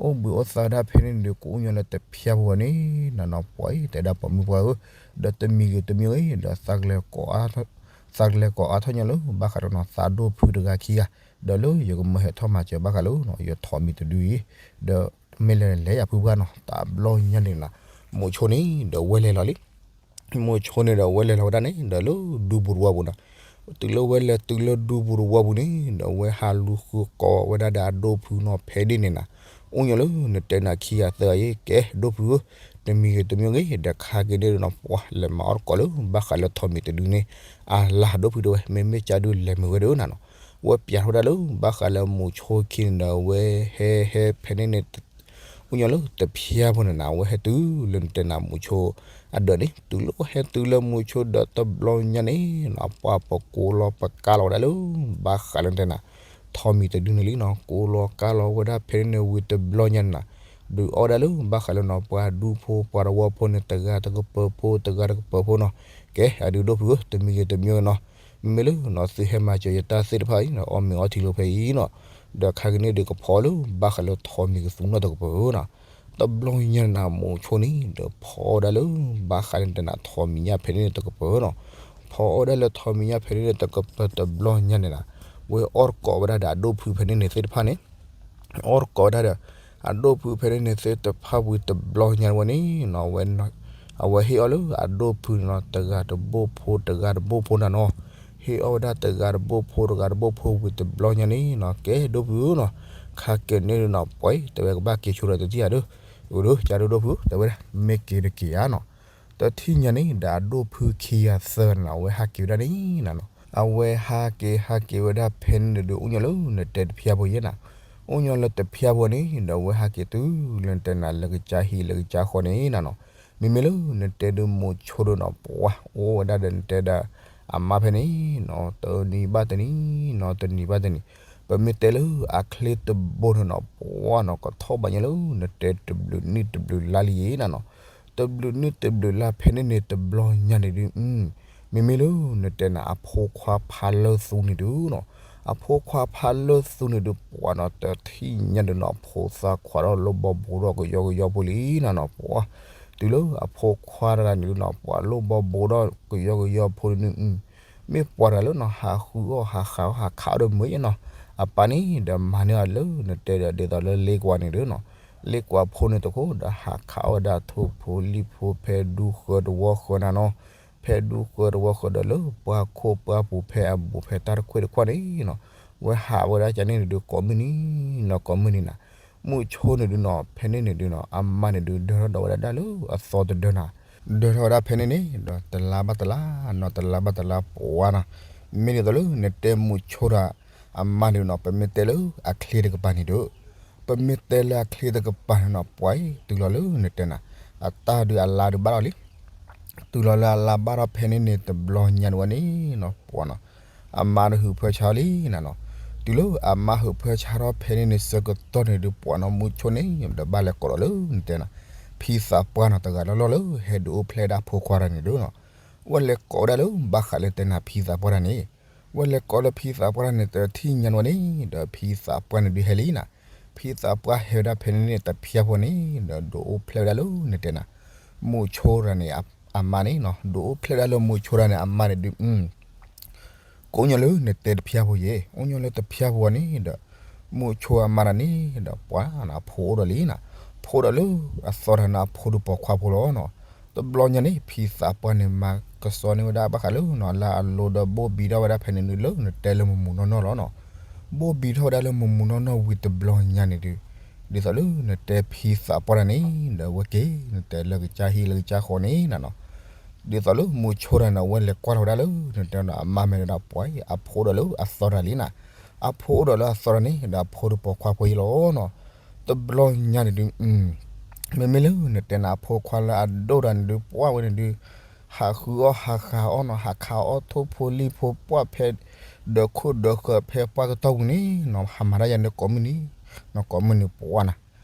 အိၣ်ဘှံးအိၣ်သါဝဲဒၣ်ဖဲန့ၣ်န့ၣ်ဒုး ကအိၣ်ညီလၢတဖျါပူၤန့ၣ် နနီၤ ပှၤအံၤ တဲဒၣ်ပှၤမုၣ်ပှၢ်ဧၢ, ဒီးတမံၤဂ့ၤတမံၤဂ့ၤ ဒီး သးကလဲၤကိးအါထီၣ်ညီလၢ ဘၣ်ဃးဒီးနီၤ သးဒိၣ်ဖုတဂၤခံဂၤ, ဒီးလၢယကမၢဟဲထီၣ်မၤစၢၤဘၣ်ဃးလၢ ယထိးမံၤတဒုအံၤ, ဒီးမ့ၢ်လဲၤလဲၤယၤဖုပှၢ်နီၤ တဘျီညါန့ၣ်နၤ, မိၤဆိန့ၣ်ဒီးဝဲလဲၤလီၤလံ မိၤဆိန့ၣ်ဒီးဝဲလဲၤလီၤဝဲဒၣ်န့ၣ် ဒီးလၢဒူပူၤတဝီပူၤနီၤ, တုၤလၢဝဲလဲၤတုၤလၢဒူပူၤတဝီပူၤန့ၣ် ဒီးဝဲဟးလူၤဃုကိးဝဲဒၣ်ဒီးအဒိၣ်ဖုနီၤ ဖဲဒၣ်န့ၣ်နၤ, အိၣ်ညီလၢနတဲနၤခံဂၤသၢဂၤယဲ ကဲဒိၣ်ဖုဧၢ, တမံၤဂ့ၤတမံၤဂ့ၤ ဒီးခါက့ၤန့ၣ်ဒီးနီၤ ပှၤလဲၤမၤအီၣ်တကိးလၢ ဘၣ်ဃးလၢထိးမံၤတဒုန့ၣ် အလါဒိၣ်ဖုတဲဝဲ မ့မ့ၢ်ကၢ်ဒုးလဲၤမုာ်ဝဲဒၣ်နၤနီၤ, ဝဲပျးထီၣ်ဝဲဒၣ်လၢ ဘၣ်ဃးလၢမိၤဆိခံန့ၣ်ဒီး ဝဲဟဲဟဲဖဲန့ၣ်န့ၣ် အိၣ်ညီလၢတဖျါဖိန့ၣ်နၤ ဝဲဟဲတုၤလၢနတဲနၤမိၤဆိအဒၢးန့ၣ် တုၤလၢဟဲတုၤလၢမိၤဆိဒီးတဘျီညါန့ၣ်နီၤ ပှၤပကိးလီၤပကါလီၤဝဲဒၣ်လၢ ဘၣ်ဃးလၢနတဲနၤ ထိးမံၤတဒုန့ၣ်လံနီၤ, ကိးလီၤကါလီၤဝဲဒၣ်ဖဲန့ၣ်န့ၣ်ဝံၤတဘျီညါန့ၣ်နၤ, ဒုးအီၣ်ဝဲဒၣ်လၢ ဘၣ်ဃးလၢနီၤ ပှၤဒူဖိပှၤတဝီဖိန့ၣ် တဂၤတကပၤဖိ တဂၤတကပၤဖိနီၤ, ကဲ အဒုးဒိၣ်ဖုဧၢ တမံၤဂ့ၤတမံၤဂ့ၤနီၤ, မ့မ့ၢ်လၢနီၤ သုဟဲမၤစၢၤယတၢ်သ့ၣ်တဖၣ်အံၤနီၤ အီၣ်မ့ၤအီထံလိာ်ဖဲအံၤနီၤ, ဒီးခါက့ၤန့ၣ်ဒုးကဖီလၢ ဘၣ်ဃးလၢထိးမံၤကသူနီၢ်တကပၤနီၤ, တဘျီညါန့ၣ်နၤ မိၤဆိန့ၣ်ဒီးဖီအီၣ်ဝဲဒၣ်လၢ ဘၣ်ဃးလၢနတဲနၤထိးမံၤညါဖဲန့ၣ်န့ၣ်တကပၤနီၤ, ဖီအီၣ်ဝဲဒၣ်လၢထိးမံၤညါဖဲန့ၣ်န့ၣ်တကပၤတဘျီညါန့ၣ်နၤ, ဝဲအီၣ်တကိးဝဲဒၣ်ဒီးအဒိၣ်ဖုဖဲန့ၣ်န့ၣ်သ့ၣ်တဖၣ်န့ၣ် အီၣ်တကိးဝဲဒၣ်ဒီး အဒိၣ်ဖုဖဲန့ၣ်န့ၣ်သ့ၣ်တဖၣ်ဝံၤတဘျီညါဝဲန့ၣ်နီၤ အဝဲဟ့ၣ်အီၣ်လၢအဒိၣ်ဖုန့ၣ်နီၤ တဂၤတဘိၣ်ဖိ တဂၤတဘိၣ်ဖိနၤနီၤ. ဟ့ၣ်အီၣ်ဝဲဒၣ်တဂၤတဘိၣ်ဖိ တဂၤတဘိၣ်ဖိဝံၤတဘျီညါန့ၣ်နီၤ ကဲဒိၣ်ဖုနီၤ ခါက့ၤန့ၣ်ဒုးနီၤ ပှၤတဲဝဲကဘၣ်က့ၤဆိဒီးတထံၣ်ဧါဒီး အဒိၣ်ကၢ်ဒိၣ်ဒိၣ်ဖု တဲဝဲဒၣ် မ့ၢ်က့ၤတက့ၤဧါနီၤ တထံၣ်ညါန့ၣ် ဒီးအဒိၣ်ဖုခံဂၤသၢဂၤန့ၣ်နီၤ အဝဲဟးက့ၤဝဲဒၣ်န့ၣ်နီၤ. အဝဲဟးက့ၤ ဟးက့ၤဝဲဒၣ်ဖဲန့ၣ်န့ၣ်ဒုး အိၣ်ညီလၢနတဲတဖျၢၣ်ဖိယဲၢ်နီၤ. အိၣ်ညီလၢတဖျၢၣ်ဖိန့ၣ် ဒီးအဝဲဟးက့ၤတုၤလၢနတဲနၤ လၢကစၢ်ဟံၣ်လၢကစၢ်ဃီန့ၣ်နီၤနီၤ. မ့မ့ၢ်လၢနတဲဒုး မိၤဆိဒုးနီၤ ပှၤအိၣ်ဝဲဒၣ်ဒီးနတဲဒီး အမါဖဲန့ၣ်နီၤ တနံၤဘၣ်တနံၤနီၤ တနံၤဘၣ်တနံၤ ပမ့ၢ်တဲလၢအချ့တဘိန့ၣ်နီၤ ပှၤနီၤ ကထီၣ်ဘၣ်ညါလၢနတဲတဘျုးနံၣ်တဘျုးလါလံယဲၢ်နီၤနီၤ. တဘျုးနံၣ်တဘျုးလါဖဲန့ၣ်န့ၣ် တဘျီညါန့ၣ်ဒုး မ့မ့ၢ်လၢနတဲနၤ အဖိခွါဖးလၢသူန့ၣ်ဒုးနီၤ အဖိခွါဖးလၢသူန့ၣ်ဒုး ပှၤနီၤ တထံၣ်ညါဒုးနီၤ ဖိသၣ်ခွါဒီးလိၣ်ဘီဘူးဒီးကယီကယီဖိလံနီၤနီၤ ပှၤ တုၤလၢအဖိခွါတဂၤန့ၣ်ဒုးနီၤ ပှၤလိၣ်ဘီဘူးဒီးကယီကယီဖိန့ၣ် မ့ၢ်ပှၤတဂၤလၢနီၤ ဟးဃုအီၣ်ဟးဃုအီၣ်ဟးခးအီၣ်ဒီးမုာ်နီၤ. အပၢ်န့ၣ်ဒီးမၤန့ၢ်အီၤလၢနတဲဒီး ဒ်သိးလၢလ့ကွၢ်န့ၣ်ဒုးနီၤ လ့ကွၢ်ဖိန့ၣ်တခိၣ်ဒီး ဟးခးအီၣ်ဝဲဒၣ်ထိၣ်ဖိလံၣ်ဖိ ဖဲဒူဃၢတဝီဃၢနၤနီၤ. ဖဲဒူဃၢတဝီဃၢဒီးလၢပှၢ်ခိၣ်ပှၢ်ပူၤ ဖဲအဘူးဖဲတၢ်တခွဲးတခွဲးန့ၣ်နီၤ ဝဲဟးဝဲဒၣ်ကန့ၣ်န့ၣ်ဒုး ကိးမုၢ်နံၤနီၤ ကိးမုၢ်နံၤနၤ မုၢ်ဆိန့ၣ်ဒုးနီၤ ဖဲန့ၣ်န့ၣ်ဒုးနီၤ အမါန့ၣ်ဒုး ဒၢထီၣ်ဒီးဝဲဒၣ်လၢအသီတဒၢနၤ ဒၢထီၣ်ဝဲဒၣ်ဖဲန့ၣ်န့ၣ်ဒီး တလါဘၣ်တလါနီၤ တလါဘၣ်တလါ ပှၤနီၤ မ့ၢ်ဒ်သိးလၢနတဲမိၤဆိဒီး အမါန့ၣ်နီၤ ပမ့ၢ်တဲလၢအချ့တကပၤန့ၣ်ဒုး ပမ့ၢ်တဲလၢအချ့တကပၤန့ၣ်နီၤ ပှၤအံၤ တုၤလီၤလၢနတဲနၤ အတၢ်ဒုးအလါဒုးဘၣ်လီၤလံ တုၤလီၤလၢအလါဘၣ်ထီၣ်ဖဲန့ၣ်န့ၣ် တဘျီညါန့ၣ်ဝဲန့ၣ်နီၤ ပှၤနီၤ အမါဒုးဟုးဖၢဆါလံနၤနီၤ. တုၤလၢအမါဟုးဖၢဆါထီၣ်ဖဲန့ၣ်န့ၣ် ဆၢကတီၢ်န့ၣ်ဒုး ပှၤနီၤ မိၤဆိန့ၣ်ဒီး ဘၣ်လဲၤကိးဒီးလၢနတဲနၤ ဖံသးပှၢ်နီၤ တဂၤလီၢ်လီၢ်လၢ ဟဲဒုးအိၣ်ဖျဲၣ်ဒၣ်ဖိခွါတဂၤန့ၣ်ဒုးနီၤ ဝဲလဲၤကိးဝဲဒၣ်လၢ ဘၣ်ဃးလၢတဲနၤ ဖံသးပှၢ်တဂၤန့ၣ် ဝဲလဲၤကိးလၢဖံသးပှၢ်တဂၤန့ၣ် တထံၣ်ညါန့ၣ်ဝဲန့ၣ်ဒီး ဖံသးပှၢ်န့ၣ်ဒုးဟဲလံနၤ. ဖံသးပှၢ်ဟဲဝဲဒၣ်ဖဲန့ၣ်န့ၣ် တဖျၢၣ်ဖိန့ၣ်ဒီး ဒုးအိၣ်ဖျဲၣ်ဝဲဒၣ်လၢနတဲနၤ မိၤဆိတဂၤန့ၣ် အမါန့ၣ်နီၤ ဒုးအိၣ်ဖျဲၣ်ဝဲဒၣ်လၢမိၤဆိတဂၤန့ၣ် အမါန့ၣ်ဒုး ကအိၣ်ညီလၢနတဲတဖျၢၣ်ဖိယဲၢ် အိၣ်ညီလၢတဖျၢၣ်ဖိန့ၣ်ဒီး မိၤဆိအမါတဂၤန့ၣ်ဒီး ပှၤနီၤ အဖိအိၣ်ဒီးလံနၤ ဖိဒီးလၢအသီတဂၤန့ၣ် အဖိဒုးပိာ်ခွါဖိလီၤနီၤ. တဘျီညါန့ၣ် ဖံသးပှၢ်န့ၣ် မၤကဆှီန့ၢ်ဝဲဒၣ်ဘၣ်ဃးလၢနီၤ လၢအလိဒီးဘိၣ်ဘံထီၣ်ဝဲဒၣ်ဖဲန့ၣ်န့ၣ် လၢနတဲလၢမုၢ်မုၢ်နီၢ်နီၢ်လီၤနီၤ. ဘိၣ်ဘံထီၣ်ဝဲဒၣ်လၢမုၢ်မုၢ်နီၢ်နီၢ်ဝံၤတဘျီညါန့ၣ်ဒုး ဒ်သိးလၢနတဲဖံသးပှၢ်တဂၤန့ၣ်ဒီး ဝဲက့ၤ နတဲလၢကစၢ်ဟံၣ်လၢကစၢ်ဃီန့ၣ်နၤနီၤ. ဒ်သိးလၢမိၤဆိတဂၤန့ၣ် အဝဲလဲၤကွၢ်ထီၣ်ဝဲဒၣ်လၢ နတဲနီၤ အမါမဲာ်ဒီးပှၤအံၤ အဖိဒီးလၢအသီတဂၤလံနၤ. အဖိအိၣ်ဒီးလၢအသီတဂၤန့ၣ်ဒီး အဖိဒုးပိာ်ခွါဖိအံၤလီၤနီၤ. တဘျီညါန့ၣ်ဒုး မ့မ့ၢ်လၢနတဲနၤ အဖိခွါလၢအဒိၣ်တဂၤန့ၣ်ဒုး ပှၢ်ဝဲန့ၣ်ဒုး ဟးဃုအီၣ်ဟးဃုအီၣ်နီၤ ဟးခးအီၣ်ထိၣ်ဖိလံၣ်ဖိ ပှၢ်ဖဲ ဒီးခိၣ်ဒီးဃၢၤဖဲပှၢ်ကတီၢ်ပူၤန့ၣ်နီၤ ဟးမၤတၢ်ယၤန့ၣ်ကိးမုၢ်နံၤ နီၤ ကိးမုၢ်နံၤပှၢ်နၤ.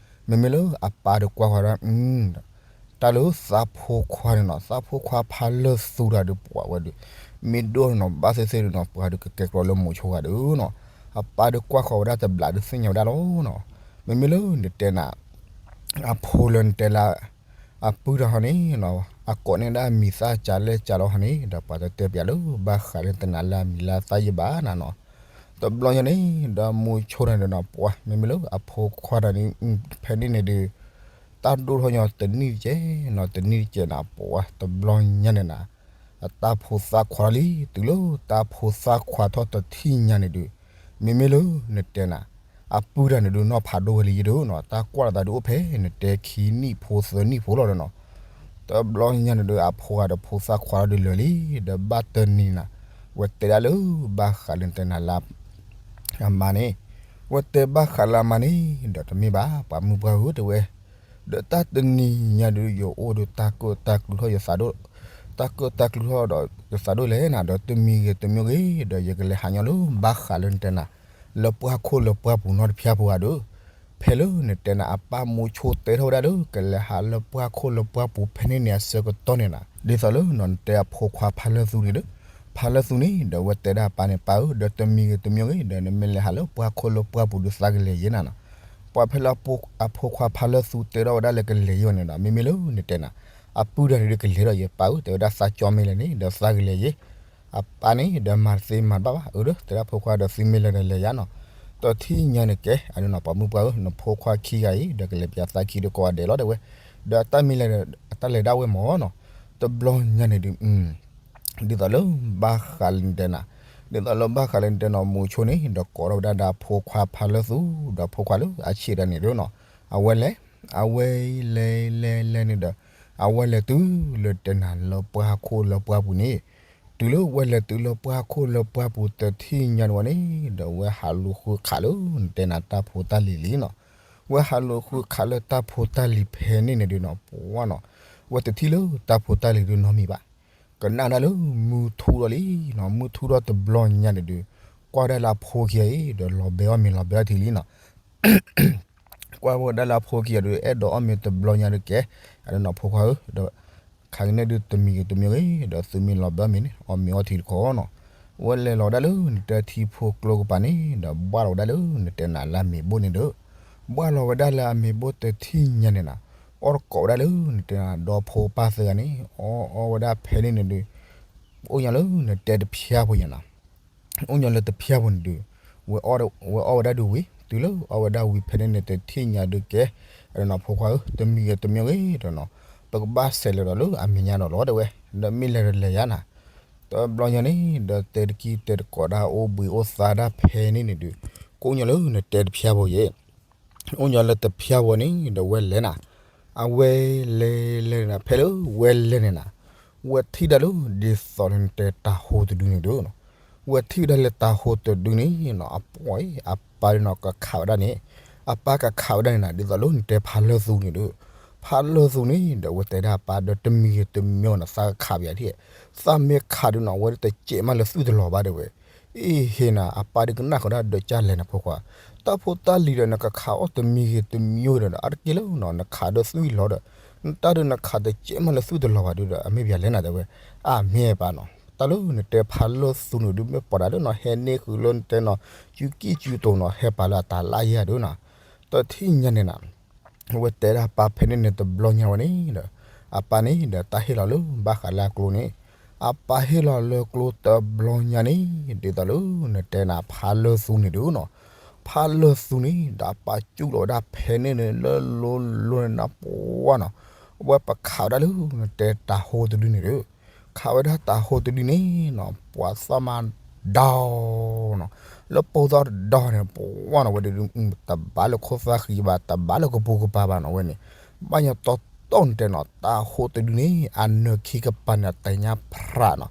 မ့မ့ၢ်လၢအပၢ်ဒုးကွၢ်ဃီၤဒီး တၢ်လၢသးဖိခွါန့ၣ်နီၤ သးဖိခွါဖးလၢသူတဂၤဒုးပှၢ်ဝဲဒုး မ့ၢ်ဒိၣ်နီၤ ဘၣ်သ့ၣ်သ့ၣ်ဒုးနီၤ ပှၤဒုးကကဲကျီလၢမိၤဆိဂၤဒုးနီၤ. အပၢ်ဒုးကွၢ်ဃီၤဝဲဒၣ်တဘျီဒုးသ့ၣ်ညါဝဲဒၣ်လီၤနီၤ. မ့မ့ၢ်လၢနတဲနၤ အဖိလၢနတဲလၢ အပုၢ်တဂၤဟီန့ၣ်နီၤ အကိးန့ၢ်ဒၣ်အမံၤသၣ်ကၢ်လဲၢ်ကၢ်လီၤဟီန့ၣ် ဒီးပှၤတတဲပၠးလၢဘၣ်ဃးလၢနတဲနၤလၢအမံၤလၢအသၣ်ယံာ်ဘၣ်နၤနီၤ. တဘျီညါန့ၣ် ဒီးမိၤဆိတဂၤန့ၣ်ဒီးနီၤ ပှၢ် မ့မ့ၢ်လၢအဖိခွါတဂၤန့ၣ် ဖဲန့ၣ်န့ၣ်ဒုး တၢ်ဒိၣ်ထီၣ်ညီတနံၣ်တကဲးနီၤ တနံၣ်တကဲးနၤ ပှၢ်တဘျီညါန့ၣ်နၤ အတၢ်ဖိသၣ်ခွါထီၣ်လံ တုၤလၢတၢ်ဖိသၣ်ခွါထီၣ်တထံၣ်ညါန့ၣ်ဒုး မ့မ့ၢ်လၢနတဲနၤ အပုၢ်တဂၤန့ၣ်ဒုးနီၢ်ဖးဒိၣ်ဝဲလံယဲၢ်ဒုးနီၤ တၢ်ကွၢ်လီၤသးဒုးအိၣ်ဖဲနတဲခံနံၣ်ဖိသၢနံၣ်ဖိလီၤဒီးနီၤ. တဘျီညါန့ၣ်ဒီး အဖိဂၤဒီးဖိသၣ်ခွါထီၣ်ဒုးလၢာ်လံ ဒီးဘၣ်တနံၤနၤ ဝဲတဲဒၣ်လၢဘၣ်ဃးလၢနတဲနၤလၢ အမါန့ၣ် ဝဲတဲဘၣ်ဃးလၢအမါန့ၣ် ဒီးတမ့ၢ်ဘၣ် ပှၤမုၢ်ပှၢ်ဧၢ တဲဝဲ ဒီးတၢ်တနံၤညါဒုး ယအိၣ်ဒီးတၢ်ကၢၣ်တၢ်ကျူထီၣ် ယသးဒိၣ် တၢ်ကၢၣ်တၢ်ကျူထီၣ်ဒီး ယသးဒိၣ်လဲၣ်နၤ ဒီးတမံၤဂ့ၤတမံၤဂ့ၤ ဒီးယကလဲၤဟးညီလၢဘၣ်ဃးလၢနတဲနၤ လၢပှၢ်ခိၣ်လၢပှၢ်ပူၤနီတဖျၢၣ်ဖိဧါဒီး ဖဲလၢနတဲနၤ အပၢ်မိၤဆိတဲထီၣ်ဝဲဒၣ်လၢ ကလဲၤဟးလၢပှၢ်ခိၣ်လၢပှၢ်ပူၤဖဲန့ၣ်န့ၣ် အဆၢကတီၢ်န့ၣ်နၤ ဒ်သိးလၢနီၤ နတဲအဖိခွါဖးလၢသူန့ၣ်ဒီး ဖးလၢသူန့ၣ် ဒီးဝဲတဲဒၣ်အပၢ်န့ၣ် ပၢ်ဧၢ ဒီးတမံၤဂ့ၤတမံၤဂ့ၤ ဒီးနမ့ၢ်လဲၤဟးလၢပှၢ်ခိၣ်လၢပှၢ်ပူၤဒီးသးကလဲၤယဲနၤနီၤ. ပှၢ်ဖဲလၢအဖိခွါဖးလၢသူတဲထီၣ်ဝဲဒၣ်လၢကလဲၤယဲအီၤန့ၣ်ဒီး မ့မ့ၢ်လၢနတဲနၤ အပုၢ်တဂၤဒုးကလဲၤဒီးယဲ ပၢ်ဧၢ တဲဝဲဒၣ်သးကၠီမ့ၢ်လဲၣ်န့ၣ် ဒီးသးကလဲၤယဲ အပၢ်န့ၣ်ဒီးမၤတသ့မၤတဘၣ်ဘၣ် အၢ ဒီးတဲဒၣ်ဖိခွါဒီးသုမ့ၢ်လဲၤဒီးလဲၤယၤနီၤ. တထံၣ်ညါန့ၣ်ကဲ အဒ်နီၤ ပှၤမုၢ်ပှၢ်ဧၢ နဖိခွါခံဂၤအံၤ ဒီးကလဲၤပၠးသးခံဒီးကိးဂၤဒဲးလီၤတဲဝဲ, ဒီးအတၢ်မံၤလဲၣ် အတၢ်လဲၤဒၣ်ဝဲမၢ်နီၤ, တဘျီညါန့ၣ်ဒုး ဒ်သိးလၢဘၣ်ဃးလၢနတဲနၤ, ဒ်သိးလၢဘၣ်ဃးလၢနတဲနီၤ မူဆိန့ၣ် ဒီးကိးထီၣ်ဝဲဒၣ်ဒီးဖိခွါဖးလၢသူ, ဒီးဖိခွါလၢအဆံးတဂၤန့ၣ်ဒုးနီၤ, အဝဲလဲၤ, အဝဲလဲၤလဲၤလဲၤန့ၣ်ဒီး အဝဲလဲၤတုၤလၢတဲနၤလၢပှၢ်ခိၣ်လၢပှၢ်ပူၤန့ၣ်, တုၤလၢဝဲလဲၤတုၤလၢပှၢ်ခိၣ်လၢပှၢ်ပူၤတထံၣ်ညါန့ၣ်ဝဲန့ၣ် ဒီးဝဲဟးလူၤဃုခးလၢနတဲနၤတၢ်ဖိတၢ်လံၤလံနီၤ, ဝဲဟးလူၤဃုခးလၢတၢ်ဖိတၢ်လံၤဖဲန့ၣ်န့ၣ်ဒုးနီၤ ပှၢ်နီၤ, ဝဲတထံၣ်လၢတၢ်ဖိတၢ်လံၤဒုးနီတမံၤဘၣ်, ကနၣ်ဒၣ်လၢမုၢ်ထူၣ်ထီၣ်လံနီၤ, မုၢ်ထူၣ်ထီၣ်တဘျီညါန့ၣ်ဒုး ကွၢ်ဝဲဒၣ်လၢအဖိခံဂၤအံၤ ဒီးလီၤဘဲအီၣ်မ့ၤလီၤဘဲအီထံလံနီၤ ကွၢ်ဝဲဒၣ်လၢအဖိခံဂၤဒီး အဲၣ်ဒိးအီၣ်မ့ၤတဘျီညါဒီးကဲ, အဒ်နီၤဖိခွါဧၢ, ဒီးခါကနၣ်ဒုးတမံၤဂ့ၤတမံၤဂ့ၤ ဒီးသုမ့ၢ်လီၤဘဲအီၣ်မ့ၤန့ၣ် အီၣ်မ့ၤအီထံတခီနီၤ, ဝဲလဲၤလီၤဒၣ်လၢနတဲထံဖိကျိကပၤန့ၣ် ဒီးဘၣ်လီၤဝဲဒၣ်လၢနတဲနၤလၢအမ့ၤဘိၣ်န့ၣ်ဒီး, ဘၣ်လီၤဝဲဒၣ်လၢအမ့ၤဘိၣ်တထံၣ်ညါန့ၣ်နၤ, အီၣ်တကိးဝဲဒၣ်လၢနတဲနၤဒီဖိပၢ်သၢဂၤန့ၣ် အီၣ်အီၣ်ဝဲဒၣ်ဖဲန့ၣ်န့ၣ်ဒီး အိၣ်ညီလၢနတဲတဖျါဖိယၤနီၤ အိၣ်ညီလၢတဖျါဖိန့ၣ်ဒုး, ဝဲအီၣ်ဝဲဒၣ်ဒုးဝံၤ တုၤလၢအီၣ်ဝဲဒၣ်ဝံၤဖဲန့ၣ်န့ၣ် တထံၣ်ညါဒုးကဲ, အဒ်နီၤဖိခွါဧၢ, တမံၤဂ့ၤတမံၤဂ့ၤဒီးနီၤ, ပကဘၣ်ဆဲးလဲၤဒီးလၢအမဲာ်ညါဒီးလီၤတဲဝဲ, ဒီးမ့ၢ်လဲၤဒီးလဲၤယါနၤ, တဘျီညါန့ၣ် ဒီးတဲတကံတဲတကိးဒၣ်အိၣ်ဘှံးအိၣ်သါဒၣ်ဖဲန့ၣ်န့ၣ်ဒုး, ကအိၣ်ညီလၢနတဲတဖျါဖိယဲ အိၣ်ညီလၢတဖျါဖိန့ၣ် ဒီးဝဲလဲၤနၤ, အဝဲလဲၤလဲၤနၤ ဖဲလၢဝဲလဲၤန့ၣ်နၤ, ဝဲထံၣ်ဒၣ်လၢ ဒ်သိးလၢနတဲတၤဟိတဒုန့ၣ်ဒုး, ဝဲထံၣ်ဝဲဒၣ်လၢတၤဟိတဒုန့ၣ်နီၤ အပှၤအံၤ အပၢ်ဒုးနီၤ ကခးဝဲဒၣ်န့ၣ်, အပၢ်ကခးဝဲဒၣ်န့ၣ်နၤ ဒ်သိးလၢနတဲဖးလၢသူန့ၣ်ဒုး, ဖးလၢသူန့ၣ် ဒီးဝဲတဲဒၣ်အပၢ်ဒီး တမံၤဂ့ၤတမံၤဂ့ၤနီၤ သးကခးပယၤထံၣ်, သးမ့ၢ်ခးဒုးနီၤ အဝဲဒၣ်တစဲးမးလၢသွံၣ်တလီၤဘၣ်တဲဝဲ အ့ၣ်ဟ့ၣ်နၤ အပၢ်ဒုးကနၣ်ဃုာ်ဒၣ်ဒီးကၢ်လဲၣ်နၤဖိခွါ, တၢ်ဖိတၢ်လံၤဒီး နကခးအီၣ်တမံၤဂ့ၤတမံၤဂ့ၤဒီး အါတက့ၢ်လၢနီၤ နခးဒီးသွံၣ်လီၤဒီး, နတၢ်ဒုးနခးတစဲးမးလၢသွံၣ်တလီၤဘၣ်ဒုးဒီး အမ့ၢ်ပယၤလဲၣ်နၤတဲဝဲ, အမ့ၢ်ပၢ်နီၤ တၢ်လၢနတဲဖးလၢသူန့ၣ်ဒုး မ့ၢ်ပှၤဒၣ်လၢနီၤ ဟဲန့ၢ်ဃုာ်လၢနတဲနီၤ စုကံၢ်စုတိၤနီၤ ဟဲပာ်လၢအတၢ်လၢယဲၢ်ဒုးနီၤ, တထံၣ်ညါန့ၣ်နၤ ဝဲတဲဒၣ်ပၢ်ဖဲန့ၣ်န့ၣ်တဘျီညါဝဲန့ၣ်ဒီး, အပၢ်န့ၣ်ဒီးတၢ်ဟ့ၣ်လီၤလၢဘၣ်ဃးလၢအကျိန့ၣ်, အပၢ်ဟ့ၣ်လီၤလၢကျိတဘျီညါန့ၣ် ဒ်သိးလၢနတဲနၤဖးလၢသူန့ၣ်ဒုးနီၤ, ဖးလၢသူန့ၣ် ဒီးအပၢ်စူၢ်လီၤဝဲဒၣ်ဖဲန့ၣ်န့ၣ်လၢလိၤလိၤန့ၣ်နၤပှၢ်နီၤ, ဝဲပခးဝဲဒၣ်လၢနတဲတၤဟိတဒုန့ၣ်ဒီး, ခးဝဲဒၣ်တၤဟိတဒုန့ၣ်နီၤ ပှၤသီၣ်မးဒီနီၤ, လၢပိာ်သီၣ်တဒီန့ၣ် ပှၢ်နီၤဝဲဒၣ် တဘၣ်လၢခိၣ်သၣ်ဃံဘၣ် တဘၣ်လၢကပူၤကပၤဘၣ်နီၤဝဲန့ၣ်, ဘၣ်ညီတီတီနတဲနီၤ တၤဟိတဒုန့ၣ် အနၢၤခံကပၤန့ၣ် အတဲညါဖြးနီၤ,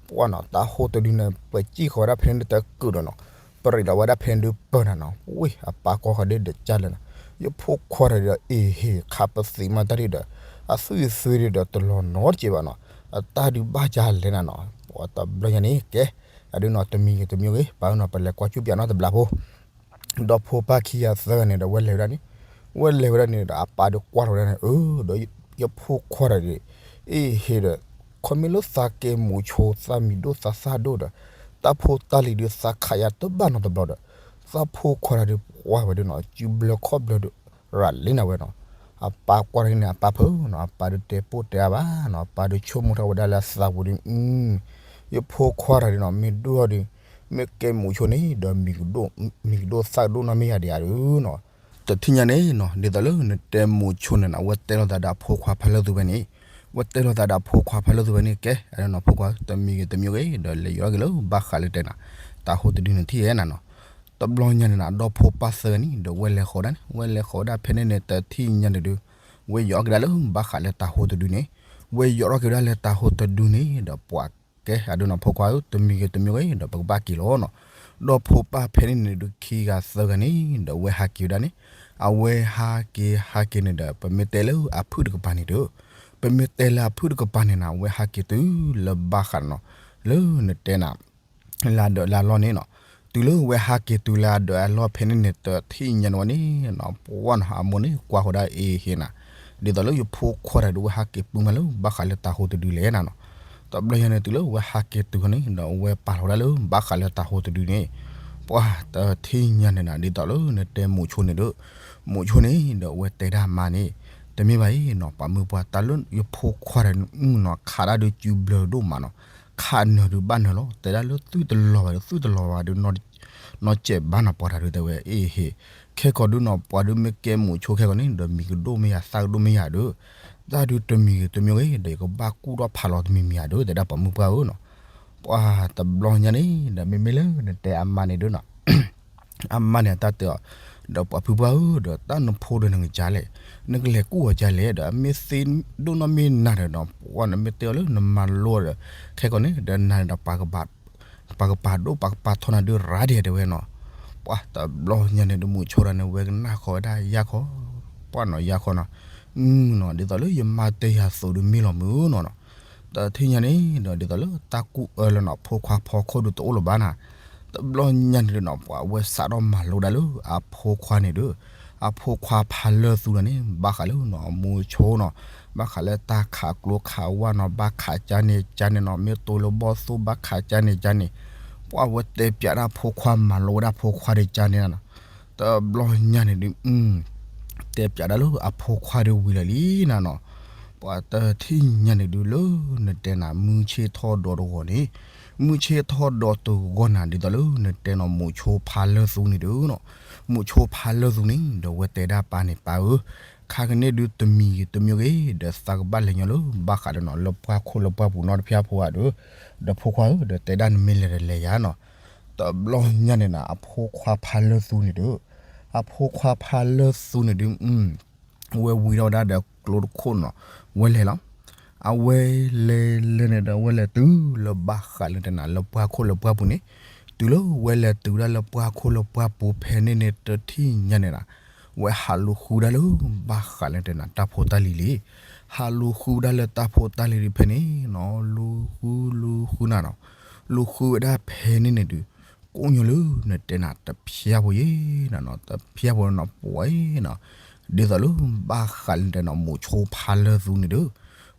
ပှၢ်နီၤ တၤဟိတဒုန့ၣ် ပစံၣ်ဃီၤဝဲဒၣ်ဖဲန့ၣ်တၢ်ကုာ်ဒီးနီၤ, ပရံးဒီးဝဲဒၣ်ဖဲန့ၣ်ဒုးပၢၢ်နၤနီၤ, ဝ့ၢ်အပၢ်ကွၢ်ဃီၤဒ်ဒီးကၢ်လဲၣ်နၤ, ယဖိခွါတဂၤဒီး အ့ၣ်ဟ့ၣ်ခးပသံးမးတၢ်ဒ်ဒီး, အသွံၣ်သွံဒီးတလီၤနီတစဲးဘၣ်နီၤ, အတၢ်ဒုးဘၣ်ကၢ်လဲၣ်နၤနီၤ, ပှၤတဘျီညါန့ၣ်ကဲ, အဒုးနီၤ တမံၤဂ့ၤတမံၤဂ့ၤ ပာ်နီၤ ပလဲၤကွၢ်ကၠူၣ်ပၠးနီၤတဘျီဖိ ဒီးဖိပၢ်ခံဂၤသၢဂၤန့ၣ်ဒီး ဝဲလဲၤဝဲဒၣ်န့ၣ်, ဝဲလဲၤဝဲဒၣ်န့ၣ်ဒီး အပၢ်ဒုးကွၢ်ထီၣ်ဝဲဒၣ်န့ၣ်, အၢ ဒီးယဖိခွါတဂၤဒီး အ့ၣ်ဟ့ၣ်ဒီး, ခီမ့ၢ်လၢသးကဲမူးဆိ သးမံၤဒိၣ်သးသၣ်ဒိၣ်ဒီး, တၢ်ဖိတၢ်လံၤဒုးသးခးယၤတဘၣ်နီတဘျီဒီး, သးဖိခွါတဂၤဒီး ပှၢ်ဝဲဒၣ်နီၤ စုဘျၢခီၣ်ဘျၢဒီး ရၤလံနၤဝဲနီၤ, အပၢ်ကွၢ်ထီၣ်န့ၣ် အပၢ်ဖုနီၤ အပၢ်ဒုးတဲပိၢ်တဲအါဘၣ်နီၤ အပၢ်ဒုးဆိကမိၣ်ထီၣ်ဝဲဒၣ်လၢအသးပူၤဒီး ယဖိခွါတဂၤဒီးနီၤ မ့ၢ်ဒိၣ်ထီၣ်ဒီး, မ့ၢ်ကဲမူးဆိန့ၣ်ဒီး မံၤကဒိၣ်သၣ်ကဒိၣ်နီတမံၤယၤဒံးဧါဒုးနီၤ, တထံၣ်ညါန့ၣ်နီၤ ဒ်သိးလၢနတဲမူးဆိန့ၣ်နီၤ ဝဲတဲလိာ်သးဒီးအဖိခွါဖးလၢသူဖဲန့ၣ်, ဝဲတဲလိာ်သးဒီးအဖိခွါဖးလၢသူဖဲန့ၣ် ကဲ အဒုးနီၤဖိခွါ တမံၤဂ့ၤတမံၤဂ့ၤ ဒီးလဲၤယီၤက့ၤလၢဘၣ်ဃးလၢတဲနၤ, တၤဟိတဒုန့ၣ်ထံၣ်ဧဲနၤနီၤ, တဘျီညါန့ၣ်နၤ ဒီးဖိပၢ်သၢဂၤန့ၣ်ဒီး ဝဲလဲၤဃီၤဒၣ်န့ၣ် ဝဲလဲၤဃီၤဝဲဒၣ်ဖဲန့ၣ်န့ၣ် တထံၣ်ညါန့ၣ်ဒုး, ဝဲယီၤက့ၤဒၣ်လၢဘၣ်ဃးလၢတၤဟိတဒုန့ၣ်, ဝဲယီၤထီၣ်က့ၤဝဲဒၣ်လၢတၤဟိတဒုန့ၣ်ဒီး ပှၤကဲ အဒုးနီၤဖိခွါဧၢ တမံၤဂ့ၤတမံၤဂ့ၤဒီး ပကဘၣ်က့ၤလီၤနီၤ, ဒီးဖိပၢ်ဖဲန့ၣ်န့ၣ်ဒုး ခံဂၤသၢဂၤန့ၣ်ဒီး ဝဲဟးက့ၤဝဲဒၣ်န့ၣ်, အဝဲဟးက့ၤဟးက့ၤန့ၣ်ဒီး ပမ့ၢ်တဲလၢအဖုၣ်တကပၤန့ၣ်ဒီး, ပမ့ၢ်တဲလၢအဖုၣ်တကပၤန့ၣ်နၤ ဝဲဟးက့ၤတုၤလၢဘၣ်ဃးနီၤ, လၢနတဲနၤ လၢအဒၢးလၢအလီၢ်န့ၣ်နီၤ, တုၤလၢဝဲဟးက့ၤတုၤလၢအဒၢးအလီၢ်ဖဲန့ၣ်န့ၣ် တထံၣ်ညါန့ၣ်ဝဲန့ၣ်နီၤ ပှၢ်နီၤ အမိၢ်န့ၣ်ကွၢ်ဃီၤဒၣ်အ့ၣ်ဟ့ၣ်နၤ, ဒ်သိးလၢယဖိခွါတဂၤဒီး ဝဲဟးက့ၤပုၢ်မးလၢဘၣ်ဃးလၢတၤဟိတဒုလဲၣ်နၤနီၤ, တဘျီညါန့ၣ် တုၤလၢဝဲဟးက့ၤတုၤဃီန့ၣ်ဒီး ဝဲပာ်လီၤဝဲဒၣ်လၢဘၣ်ဃးလၢတၤဟိတဒုန့ၣ်, ပှၢ်တထံၣ်ညါန့ၣ်နၤ ဒ်သိးလၢနတဲမူးဆိန့ၣ်ဒီး, မူးဆိန့ၣ်ဒီး ဝဲတဲဒၣ်မါန့ၣ်, တမ့ၢ်ဘၣ်အံၤနီၤ ပှၤမုၢ်ပှၢ် တၢ်လၢယဖိခွါတဂၤန့ၣ်နီၤ ခးဒၣ်ဒုးစုဘျၢဒိၣ်မးနီၤ, ခးနၢၤဒုးဘၣ်နၢၤလီၤ တဲဒၣ်လၢသွံၣ်တလီၤဘၣ်ဒီး သွံၣ်တလီၤဘၣ်ဒီးနီၤ နီၢ်ကဲးဘၣ်နီၤ ပှၤတၢ်ဒုးတဲဝဲ အ့ဟ့ၣ်, ခဲကီးဒုနီၤ ပှၤဒုးမ့ၢ်ကဲမုၣ်ဆိခဲကီးန့ၣ် ဒီးမံၤကဒိၣ်မ့ၢ်ယၤ သၣ်ကဒိၣ်မ့ၢ်ယၤဒုး, တၢ်ဒုးတမံၤဂ့ၤတမံၤဂ့ၤ ဒီးယကဘၣ်ကူၣ်ထီၣ်ဖးလီၤတမံၤမံၤယၤဒုး တဲဒၣ်ပှၤမုၣ်ပှၢ်ဧၢနီၤ. ပှၤတဘျီညါန့ၣ် ဒီးမ့မ့ၢ်လၢနတဲအမါန့ၣ်ဒုနီၤ အမါန့ၣ်အတၢ်တဲအီၤ, ဒီးပှၤဖုပှၢ်ဧၢ ဒီးတၢ်နဖိဒီးနကစၢ်လဲၣ်, နကလဲၤကူၣ်အီၤကလဲၣ် ဒီးအမ့ၢ်သ့ဒိၣ်နီၢ်မ့ၢ်နၤဒီးနီၤ ပှၤနမ့ၢ်တဲအီၤလၢနမၤလိဒီး ခဲကီးန့ၣ် ဒီးနၤန့ၣ်ဒီး ပှၤကပာ်ဒိၣ် ပှၤကပာ်ဒိၣ်ပှၤကပာ်ထီနၤဒုးရၤဒဲးတဲဝဲနီၤ. ပှၤတဘျီညါန့ၣ်ဒုး မုၣ်ဆိဒီးန့ၣ် ဝဲကနၣ်ဃီဝဲဒၣ်ယၢ်ခီ, ပှၤနီၤယၢ်ခီနီၤ, နီၤ ဒ်သိးလၢယမါတဲယၤသိးဒုးမ့ၢ်လီၤမုၢ်နီၤနီၤ. တထံၣ်ညါန့ၣ်ဒီး ဒ်သိးလၢတၢ်ကူၣ်အၢလၢနီၤ ဖိခွါဖီခိၣ်ဒုးတအိၣ်လၢၤဘၣ်နၤ. တဘျီညါန့ၣ်ဒုးနီၤ ပှၤဝဲစးထီၣ်မၤလိဒၣ်လၢအဖိခွါန့ၣ်ဒုး, အဖိခွါဖးလၢသူန့ၣ် ဘၣ်ဃးလၢနီၤ မုၣ်ဆိနီၤ, ဘၣ်ဃးလၢတၢ်ခးကျိခးဝါနီၤ ဘၣ်ခးကၢန့ၣ်ကၢန့ၣ်နီၤ မ့ၢ်တိၢ်လၢဘီၣ်သိၣ် ဘၣ်ခးကၢန့ၣ်ကၢန့ၣ်, ပှၤဝဲတဲပၠးဒၣ်ဖိခွါ မၤလိဝဲဒၣ်ဖိခွါဒုးကၢန့ၣ်နၤနီၤ. တဘျီညါန့ၣ်ဒုး တဲပၠးဒၣ်လၢအဖိခွါဒုးဝံၤလီၤလံနၤနီၤ. ပှၤတထံၣ်ညါန့ၣ်ဒုးလၢနတဲနၤ မုၢ်ဆ့ၣ်ထီၣ်ဒီးတဂီၤန့ၣ်, မုၢ်ဆ့ၣ်ထီၣ်ဒီးတဂီၤနၤ ဒ်သိးလၢနတဲနီၤ မုၣ်ဆိဖးလၢသူန့ၣ်ဒုးနီၤ, မုၣ်ဆိဖးလၢသူန့ၣ် ဒီးဝဲတဲဒၣ်ပၢ်န့ၣ် ပၢ်ဧၢ, ခါကန့ၣ်ဒုးတမံၤဂ့ၤတမံၤဂ့ၤ ဒီးသးကဘၣ်လဲၤညီလၢဘၣ်ဃးဒီးနီၤ လၢပှၢ်ခိၣ်လၢပှၢ်ပူၤနီတဖျၢၣ်ဖိဧါဒုး, ဒီးဖိခွါဧၢ ဒီးတဲဒၣ်နမ့ၢ်လဲၤဒီးလဲၤယၤနီၤ. တဘျီညါန့ၣ်နၤ အဖိခွါဖးလၢသူန့ၣ်ဒုး, အဖိခွါဖးလၢသူန့ၣ်ဒုး ဝဲဝံၤထီၣ်ဝဲဒၣ်ဒီးကျိတခိၣ်နီၤ, ဝဲလဲၤလီၤ. အဝဲလဲၤလဲၤန့ၣ်ဒီး ဝဲလဲၤတုၤလၢဘၣ်ဃးလၢတဲနၤ လၢပှၢ်ခိၣ်လၢပှၢ်ပူၤန့ၣ်, တုၤလၢဝဲလဲၤတုၤဒၣ်လၢပှၢ်ခိၣ်လၢပှၢ်ပူၤဖဲန့ၣ်န့ၣ် တထံၣ်ညါန့ၣ်နၤ, ဝဲဟးလူၤဃုဒၣ်လၢဘၣ်ဃးလၢတဲနၤ တၢ်ဖိတၢ်လံၤလံ, ဟးလူၤဃုဒၣ်လၢတၢ်ဖိတၢ်လံၤဒုးဖဲန့ၣ်နီၤ, လူၤဃုလူၤဃုနၤနီၤ, လူၤဃုဝဲဒၣ်ဖဲန့ၣ်န့ၣ်ဒုး ကိးညီလၢနတဲနၤ တဖျၢၣ်ဖိယဲနီၤနီၤ, တဖျၢၣ်ဖိနီၤ ပှဲၤနီၤ, ဒ်သိးလၢဘၣ်ဃးလၢနတဲနီၤ မုၣ်ဆိဖးလၢသူန့ၣ်ဒုး,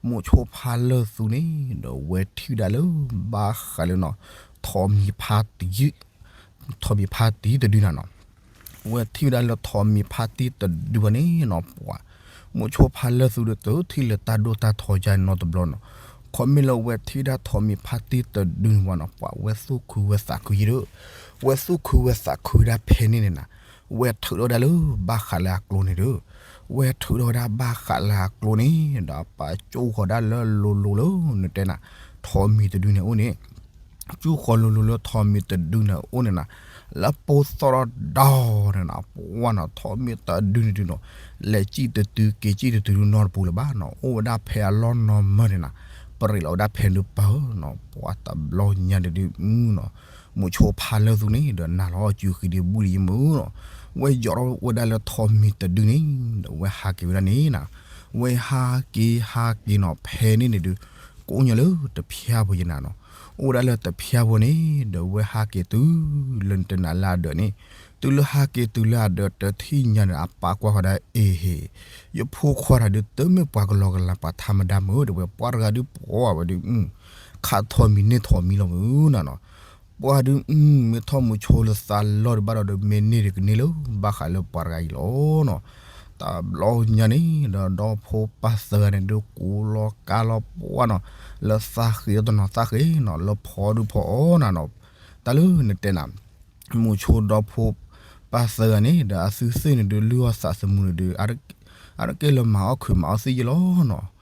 မုၣ်ဆိဖးလၢသူန့ၣ် ဒီးဝဲထံၣ်ဒၣ်လၢဘၣ်ဃးလၢနီၤ ထိးမံၤဖါတံၢ် ထိးမံၤဖါတံၢ်တဒုနၤနီၤ. ဝဲထံၣ်ဝဲဒၣ်လၢထိးမံၤဖါတံၢ်တဒုဘၣ်န့ၣ်နီၤ ပှၤ မုၣ်ဆိဖးလၢသူဒီး တထံၣ်လၢတၢ်ဒိၣ်တၢ်ထီယါနီတဘျီနီၤ. ခီမ့ၢ်လၢဝဲထံၣ်ဒၣ်ထိးမံၤဖါတံၢ်တဒုန့ၣ်ဝဲနီၤ ပှၤဝဲသူၣ်ခုဝဲသးခုယံၤဒီး, ဝဲသူၣ်ခုဝဲသးခုဒၣ်ဖဲန့ၣ်န့ၣ်နၤ, ဝဲထုးထီၣ်ဝဲဒၣ်လၢဘၣ်ဃးလၢအကျိန့ၣ်ဒီး, ဝဲထုးထီၣ်ဝဲဒၣ်ဘၣ်ဃးလၢအကျိန့ၣ် ဒီးပာ်ကၠိဃီၤဒၣ်လၢလိၤလိၤလၢနတဲနၤ ထိးမံၤတဒုန့ၣ်အိၣ်န့ၣ် ကၠိဃီၤလိၤလိၤလၢထိးမံၤတဒုန့ၣ်အိၣ်န့ၣ်နၤ, လၢပိၢ်သီၣ်ထီၣ်ဒီးန့ၣ်နၤ ပှၤနီၤ ထိးမံၤတဒုန့ၣ်ဒုးနီၤ, လဲၤစံၣ်တတုၤက့ၤစံၣ်တတုၤဒုးနီတပူၤလၢၤဘၣ်နီၤ, အိၣ်ဝဲဒၣ်ဖဲအလီၢ်နီၢ်မၢန့ၣ်နၤ, ပရ့းလီၤဝဲဒၣ်ဖဲဒုးပၢၤနီၤ, ပှၤတဘျီညါန့ၣ်ဒုးနီၤ, မုၣ်ဆိဖးလၢသူန့ၣ် ဒီးနၤလီၤအီၤစုဃံဒံးဘူၣ်လံယမုၢ်နီၤ, ဝဲယိးထီၣ်ဝဲဒၣ်လၢထိးမံၤတဒုန့ၣ် ဒီးဝဲဟးက့ၤဝဲဒၣ်န့ၣ်နၤ, ဝဲဟးက့ၤဟးက့ၤနီၤ ဖဲန့ၣ်န့ၣ်ဒုး ကိးညီလၢတဖျၢၣ်ဖိယဲနၤနီၤ, အိၣ်ဝဲဒၣ်လၢတဖျၢၣ်ဖိန့ၣ် ဒီးဝဲဟးက့ၤတုၤလၢနတဲနၤလၢအဒၢးန့ၣ်, တုၤလၢဟးက့ၤတုၤလၢအဒၢးတထံၣ်ညါန့ၣ် အပၢ်ကွၢ်ဃီၤဒၣ်အ့ဟ့ၣ်, ယဖိခွါတၢ်ဒုးတမ့ၢ်ပှၤကလီကလီပှၤထးမဒါမုၢ် တဲဝဲ ပှၤတဂၤဒုးပှၤဝဲဒုး ခးထိးမံၤန့ၢ်ထိးမံၤလီၤမုၢ်နၤနီၤ, ပှၤဒုး မ့ၢ်ထီၣ်မုၢ်ဆိလၢသးလီၢ်ဒံးဘၣ်ဒီး မ့ၢ်န့ၢ်ဒံးကန့ၢ်လၢဘၣ်ဃးလၢပှၤတဂၤအံၤလီၤနီၤ, တဘျီညါန့ၣ် ဒီးဒီဖိပၢ်သၢဂၤန့ၣ် ဒုးကူလီၤကါလီၤပှၤနီၤ, လၢသးဃ့ဒီးတနီၤသးဃ့နီၤ လၢဖီဒုးဖီအီၣ်နၤနီၤ, တၢ်လၢနတဲနၤ မုၢ်ဆိဒီဖိပၢ်သၢဂၤန့ၣ် ဒီးအသုသ့ၣ်န့ၣ်ဒုး လုၢ်အီၣ်သးသမူန့ၣ်ဒုး အါတက့ၢ်လၢမၤအီၣ်ခုးမၤအီၣ်သံယဲလီၤနီၤ,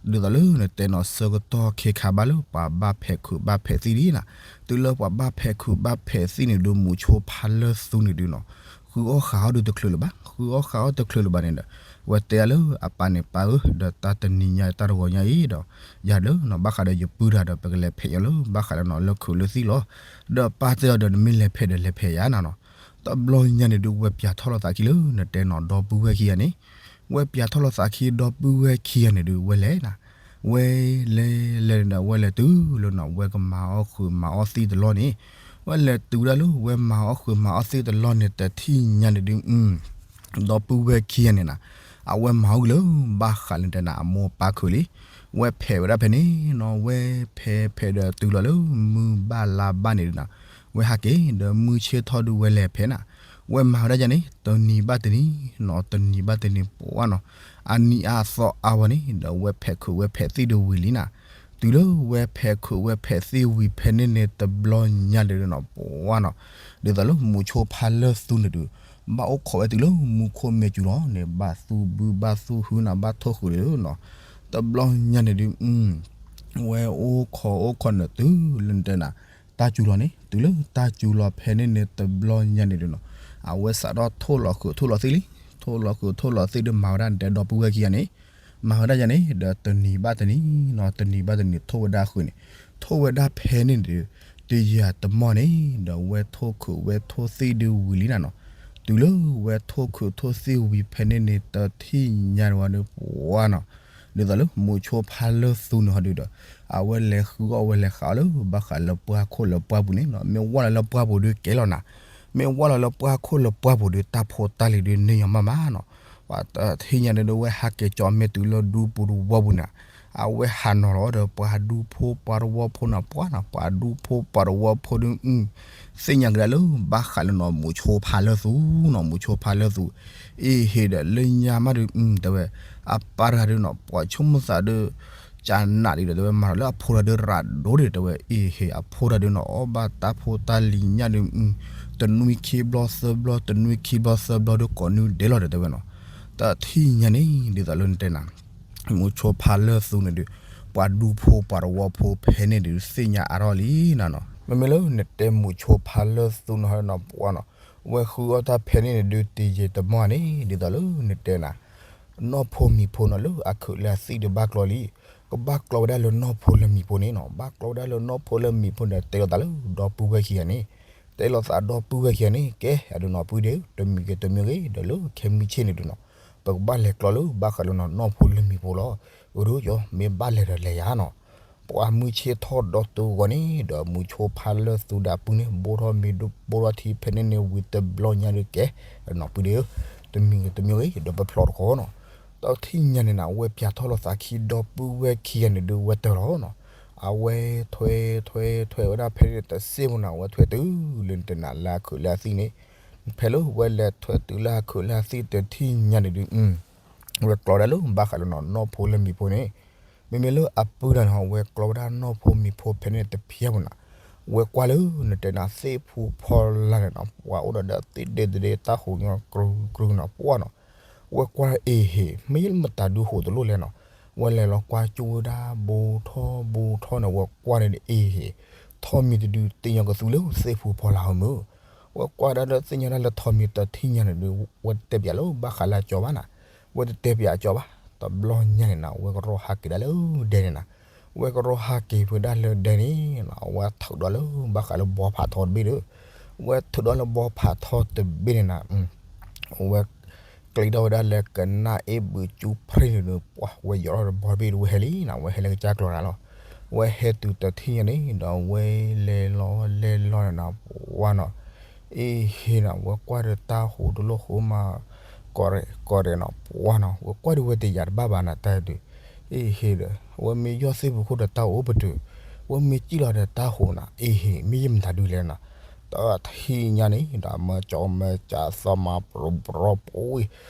ဒ်သိးလၢနတဲနီၤ ဆၢကတီၢ်ခဲခါဘၣ်လၢပှၤဘၣ်ဖဲးခုးဘၣ်ဖဲးသံလံနၤ, တုၤလၢပှၤဘၣ်ဖဲးခုးဘၣ်ဖဲးသံန့ၣ်ဒုး မုၢ်ဆိဖးလၢသူန့ၣ်ဒုးနီၤ, ဃုအီၣ်ဃးအီၣ်ဒုးတချုးလၢၤဘၣ်, ဃုအီၣ်ဃးအီၣ်တချုးလၢၤဘၣ်န့ၣ်ဒီး ဝဲတဲအီၤလၢအပၢ်န့ၣ် ပၢ်ဧၢ ဒီးတၢ်တနံၤညါတၢ်တဂီၤညါအံၤဒီး ယၤလၢနီၤ ဘၣ်ဃးဒီးယပုၢ်တဂၤဒီး ပကလဲၤဖဲးညီလၢ ဘၣ်ဃးဒီးနီၤ လၢခုးလၢသံၣ်လီၤ, ဒီးပၢ်တဲအီၤဒီး နမ့ၢ်လဲၤဖဲးဒီးလဲၤဖဲးယၤနၤနီၤ, တဘျီညါန့ၣ်ဒုး ဝဲပၠးထီၣ်လိာ်သးခံလၢနတဲနီၤ ဒီပုၢ်ဝဲၢ်ခံဂၤန့ၣ်, ဝဲပၠးထီၣ်လိာ်သးခံဒီပုၢ်ဝဲၢ်ခံဂၤန့ၣ်ဒုး ဝဲလဲၤနၤ, ဝဲလဲၤလဲၤန့ၣ်ဒီး ဝဲလဲၤတုၤလၢနီၤ ဝဲကမၤအီၣ်ခုးမၤအီၣ်သံၣ်တလီၢ်န့ၣ်, ဝဲလဲၤတုၤဒၣ်လၢ ဝဲမၤအီၣ်ခုးမၤအီၣ်သံၣ်တလီၢ်န့ၣ် တထံၣ်ညါန့ၣ်ဒုး ဒီပုၢ်ဝဲၢ်ခံဂၤန့ၣ်နၤ, အဝဲမၤအီၣ်က့ၤလၢ ဘၣ်ဃးလၢတဲနၤ အမိၢ်ပၢ်ခုးလံ, ဝဲဖဲးဝဲဒၣ်ဖဲန့ၣ်နီၤ ဝဲဖဲးဖဲးဒီးတုၤလီၤလၢမုၢ်ဘၣ်လါဘၣ်န့ၣ်ဒုးနၤ, ဝဲဟးက့ၤဒီးမုၢ်ဆ့ၣ်ထီၣ်ဒုးဝဲလဲၤဖဲးနၤ, ဝဲမၤဝဲဒၣ်ယါန့ၣ် တနံၤဘၣ်တနံၤနီၤ တနံၤဘၣ်တနံၤပှၤနီၤ, အနံၤအါအသီအါဝဲန့ၣ် ဒီးဝဲဖဲးခုးဝဲဖဲးသံၣ်ဒုးဝံၤလံနၤ, တုၤလၢဝဲဖဲးခုးဝဲဖဲးသ့ၣ်ဝံၤဖဲန့ၣ်န့ၣ် တဘျီညါန့ၣ်ဒုးနီၤ ပှၤနီၤ, ဒ်သိးလၢမူဆိဖါလၢသူန့ၣ်ဒုး ဘၣ်အိၣ်ခိးဝဲတုၤလၢမူခိၣ်မ့ၢ်စူၤလီၤန့ၣ် ဘၣ်သူၣ်ဘုဘၣ်သူၣ်ဟုနီၤ ဘၣ်ထိၣ်ဃုာ်ဒုးနီၤ, တဘျီညါန့ၣ်ဒုး ဝဲအိၣ်ခိးအိၣ်ခိးန့ၣ်တုၤလၢနတဲနၤ တၢ်စူၤလီၤန့ၣ် တုၤလၢတၢ်စူၤလီၤဖဲန့ၣ်န့ၣ် တဘျီညါန့ၣ်ဒုးနီၤ, အဝဲစးထီၣ်ထိၣ်လီၤဃုာ်ထိၣ်လီၤသ့ၣ်လံ, ထိၣ်လီၤဃုာ်ထိၣ်လီၤသ့ၣ်ဒုး မၤဝဲဒၣ်နတဲဒီပုၢ်ဝဲၢ်ခံဂၤန့ၣ်, မၤဝဲဒၣ်ယၤန့ၣ် ဒီးတနံၤဘၣ်တနံၤနီၤ တနံၤဘၣ်တနံၤ ထိၣ်ဝဲဒၣ်ဃုာ်န့ၣ်, ထိၣ်ဝဲဒၣ်ဖဲန့ၣ်ဒုး တယၤတမီၢ်န့ၣ် ဒီးဝဲထိၣ်ခုးဝဲထိၣ်သ့ၣ်ဒုးဝံၤလံနၤနီၤ, တုၤလၢဝဲထိၣ်ခုးထိၣ်သ့ၣ်ဝံၤဖဲန့ၣ်န့ၣ် တထံၣ်ညါန့ၣ်ဝဲဒုး ပှၤနီၤ ဒ်သိးလၢမူဆိဖါလၢသူန့ၣ်ဟီဒုးဒီး အဝဲလဲၤဃုအီၣ်ဝဲလဲၤဃးအီၣ်လၢဘၣ်ဃးလၢပှၢ်ခိၣ်လၢပှၢ်ပူၤန့ၣ်နီၤ, မ့ၢ်ဝၢ်လီၤလၢပှၢ်ပူၤဒုးကဲလီၤနၤ, မ့ၢ်ဝၢ်လီၤလၢပှၢ်ခိၣ်လၢပှၢ်ပူၤဒုး တၢ်ဖိတၢ်လံၤဒုးန့ၢ်ညီမးမးနီၤ, ပှၤတထံၣ်ညါန့ၣ်ဒုး ဝဲဟးက့ၤကၠီအမဲာ်တုၤလၢဒူပူၤတဝီပူၤန့ၣ်, အဝဲဟးနီၤလီၤဒီးပှၤဒူဖိပှၤတဝီဖိန့ၣ် ပှၤနီၤ ပှၤဒူဖိပှၤတဝီဖိဒုး သ့ၣ်ညါကဒါလၢဘၣ်ဃးလၢနီၤ မူဆိဖါလၢသူနီၤ မူဆိဖါလၢသူ, အ့ဟ့ၣ်ဒီးလၢညါမးဒုး တဲဝဲ အပၢ်တဂၤဒုးနီၤ ပှၤဆိကမိၣ်သးဒုး ကနးဒံးဒီး တဲဝဲမၤထီၣ်လၢအဖိတဂၤဒုးရၤဒိၣ်ဒံး တဲဝဲ အ့ဟ့ၣ်အဖိတဂၤဒုးနီၤ အီၣ်ဘၣ်တၢ်ဖိတၢ်လံၤညၣ်ဒုး တနွံခံဘျီသၢဘျီ တနွံခံဘျီသၢဘျီဒုး ကိးနွံဒဲးလီၤဒီး တဲဝဲနီၤ, တထံၣ်ညါန့ၣ် ဒ်သိးလၢနတဲနၤ မူဆိဖါလၢသူန့ၣ်ဒုး ပှၤဒူဖိပှၤတဝီဖိဖဲန့ၣ်ဒုး သ့ၣ်ညါအါထီၣ်လံနၤနီၤ, မ့မ့ၢ်လၢနတဲမူဆိဖါလၢသူန့ၣ်ဟီနီၤ ပှၤနီၤ, ဝဲဃုအီၣ်တၢ်ဖဲန့ၣ်န့ၣ်ဒုး တယံာ်တမီၢ်န့ၣ် ဒ်သိးလၢနတဲနၤ နီၢ်ဖိမံၤဖိနီၤ လၢအခုးလၢအသ့ၣ်ဒုးဘၣ်ကျီလံ, ကဘၣ်ကျီဝဲဒၣ်လၢနီၢ်ဖိလၢမံၤဖိန့ၣ်နီၤ, ဘၣ်ကျီဝဲဒၣ်လၢနီၢ်ဖိလၢမံၤဖိန့ၣ် တဲလိာ်သးလၢဒီပုၢ်ဝဲၢ်ခံဂၤန့ၣ်, တဲလိာ်သးဒီပုၢ်ဝဲၢ်ခံဂၤန့ၣ် ကဲအဒုးနီၤ ပုၢ်ဒ့ဧၢ တမံၤဂ့ၤတမံၤဂ့ၤ ဒီးလၢခဲမုၢ်ဆ့ၣ်န့ၣ်ဒုးနီၤ ပကဘၣ်လဲၤကျီလၢဘၣ်ဃးလၢနီၢ်ဖိလၢမံၤဖိလီၤ, အဒုးကၠီ မ့ၢ်ဘၣ်လဲၤဒီးလဲၤယၤနီၤ, ပှၤမုၢ်ဆ့ၣ်ထီၣ်ဒီတူဂီၤန့ၣ် ဒီးမူဆိဖါလၢသူဒီးပုၢ်န့ၣ် ဘိထီၣ်မ့ၢ်ဒိၣ်ဘိထီၣ်ထံဖဲန့ၣ်န့ၣ် ဝံၤတဘျီညါဒုးကဲ နီၤပုၢ်ဒ့ဧၢ, တမံၤဂ့ၤတမံၤဂ့ၤ ဒီးပဖျီတခီနီၤ, တထံၣ်ညါန့ၣ်နၤ ဝဲပၠးထီၣ်လိာ်သးခံဒီပုၢ်ဝဲၢ်ခံဂၤန့ၣ်ဒုး ဝဲတၢၤလီၤနီၤ, အဝဲထွဲထွဲထွဲဝဲဒၣ်ဖဲန့ၣ်တစ့ၢ်ဖိနၤ ဝဲထွဲတုၤလၢနတဲနၤလၢအခုးလၢအသ့ၣ်န့ၣ်, ဖဲလၢဝဲလဲၤထွဲတုၤလၢအခုးလၢအသ့ၣ်တထံၣ်ညါန့ၣ်ဒုး ဝဲကျီဒၣ်လၢဘၣ်ဃးလၢနီၢ်ဖိလၢမံၤဖိန့ၣ်, မ့မ့ၢ်လၢအပုၢ်တဂၤန့ၣ် ဝဲကျီဝဲဒၣ်နီၢ်ဖိမံၤဖိဖဲန့ၣ်တဖျဲၣ်ဖိနၤ, ဝဲကွၢ်လၢနတဲနၤသ့ၣ်ဖူဖီလာ်န့ၣ်နီၤ ပှၤအိၣ်ဒီးဒီးသ့ၣ်ဒဲတဒဲတၢ်ဟူးညီကြူကြူနီၤ ပှၤနီၤ, ဝဲကွၢ်အ့ဟ့ၣ် မ့ၢ်မတၤဒုးဟူးတလိၣ်လဲၣ်နီၤ, ဝဲလဲၤလီၤကွၢ်ကၠိဝဲဒၣ်ဘိထီၣ်ဘိထီၣ်န့ၣ် ဝဲကွၢ်န့ၣ်အ့ဟ့ၣ် ထီၣ်မံၤတဒုးသ့ၣ်ညါကသူလၢသ့ၣ်ဖူဖီလာ်ဟီမုၢ်, ဝဲကွၢ်ဒၣ်ဒီးသ့ၣ်ညါဒၣ်လၢထီၣ်မံၤတထံၣ်ညါန့ၣ်ဒုး ဝဲတတဲပၠးလၢဘၣ်ဃးလၢအကၠီဘၣ်နၤ, ဝဲတတဲပၠးအကၠီဘၣ်, တဘျီညါန့ၣ်နၤ ဝဲကရီဟးက့ၤဒၣ်လၢဒဲန့ၣ်နၤ, ဝဲကရီဟးက့ၤဝဲဒၣ်လၢဒဲန့ၣ် အဝဲထုးဒီးလၢဘၣ်ဃးလၢဘီဖးထီတဘ့ၣ်ဒီး, ဝဲထုးဒီးလၢဘီဖးထီတဘ့ၣ်န့ၣ်နၤ ဝဲ ကျ့ထီၣ်ဝဲဒၣ်လၢကနၣ်အ့ၣ်ဘုးကၠူဖရ့ၣ်န့ၣ်ဒီး ပှၤဝဲယီၤထီၣ်ဒီးဘီတဘ့ၣ်ဒီး ဝဲဟဲလံနၤ, ဝဲဟဲလၢကစၢ်ကျီၤနၤလီၤ, ဝဲဟဲတုၤတထံၣ်ညါန့ၣ်ဒီး ဝဲလဲၤလီၤလဲၤလီၤန့ၣ်နၤ ပှၤနီၤ, အ့ဟ့ၣ်နၤ ဝဲကွၢ်ဒီးတၢ်ဟူးတလိၣ်ဃိမး ကီးရဲၣ်ကီးရဲၣ်နီၤ ပှၤနီၤ, ဝဲကွၢ်ဒီးဝဲတယာ်တဘၣ်ဘၣ်နၤတၢ်ဒုး, အ့ဟ့ၣ်ဒီး ဝဲမ့ၢ်ယီၢ်သ့ၣ်ဖူခိၣ်ဒီးတၢ်အိၣ်ပတုာ်, ဝဲမ့ၢ်စံၣ်လီၤဒီးတၢ်ဟူးနၤ အ့ဟ့ၣ် မ့ၢ်ယမတၤဒုးလဲၣ်နၤ, တထံၣ်ညါန့ၣ်ဒီး မၢကၠီမၢကၠးသီမၤပရီပရီပူၤ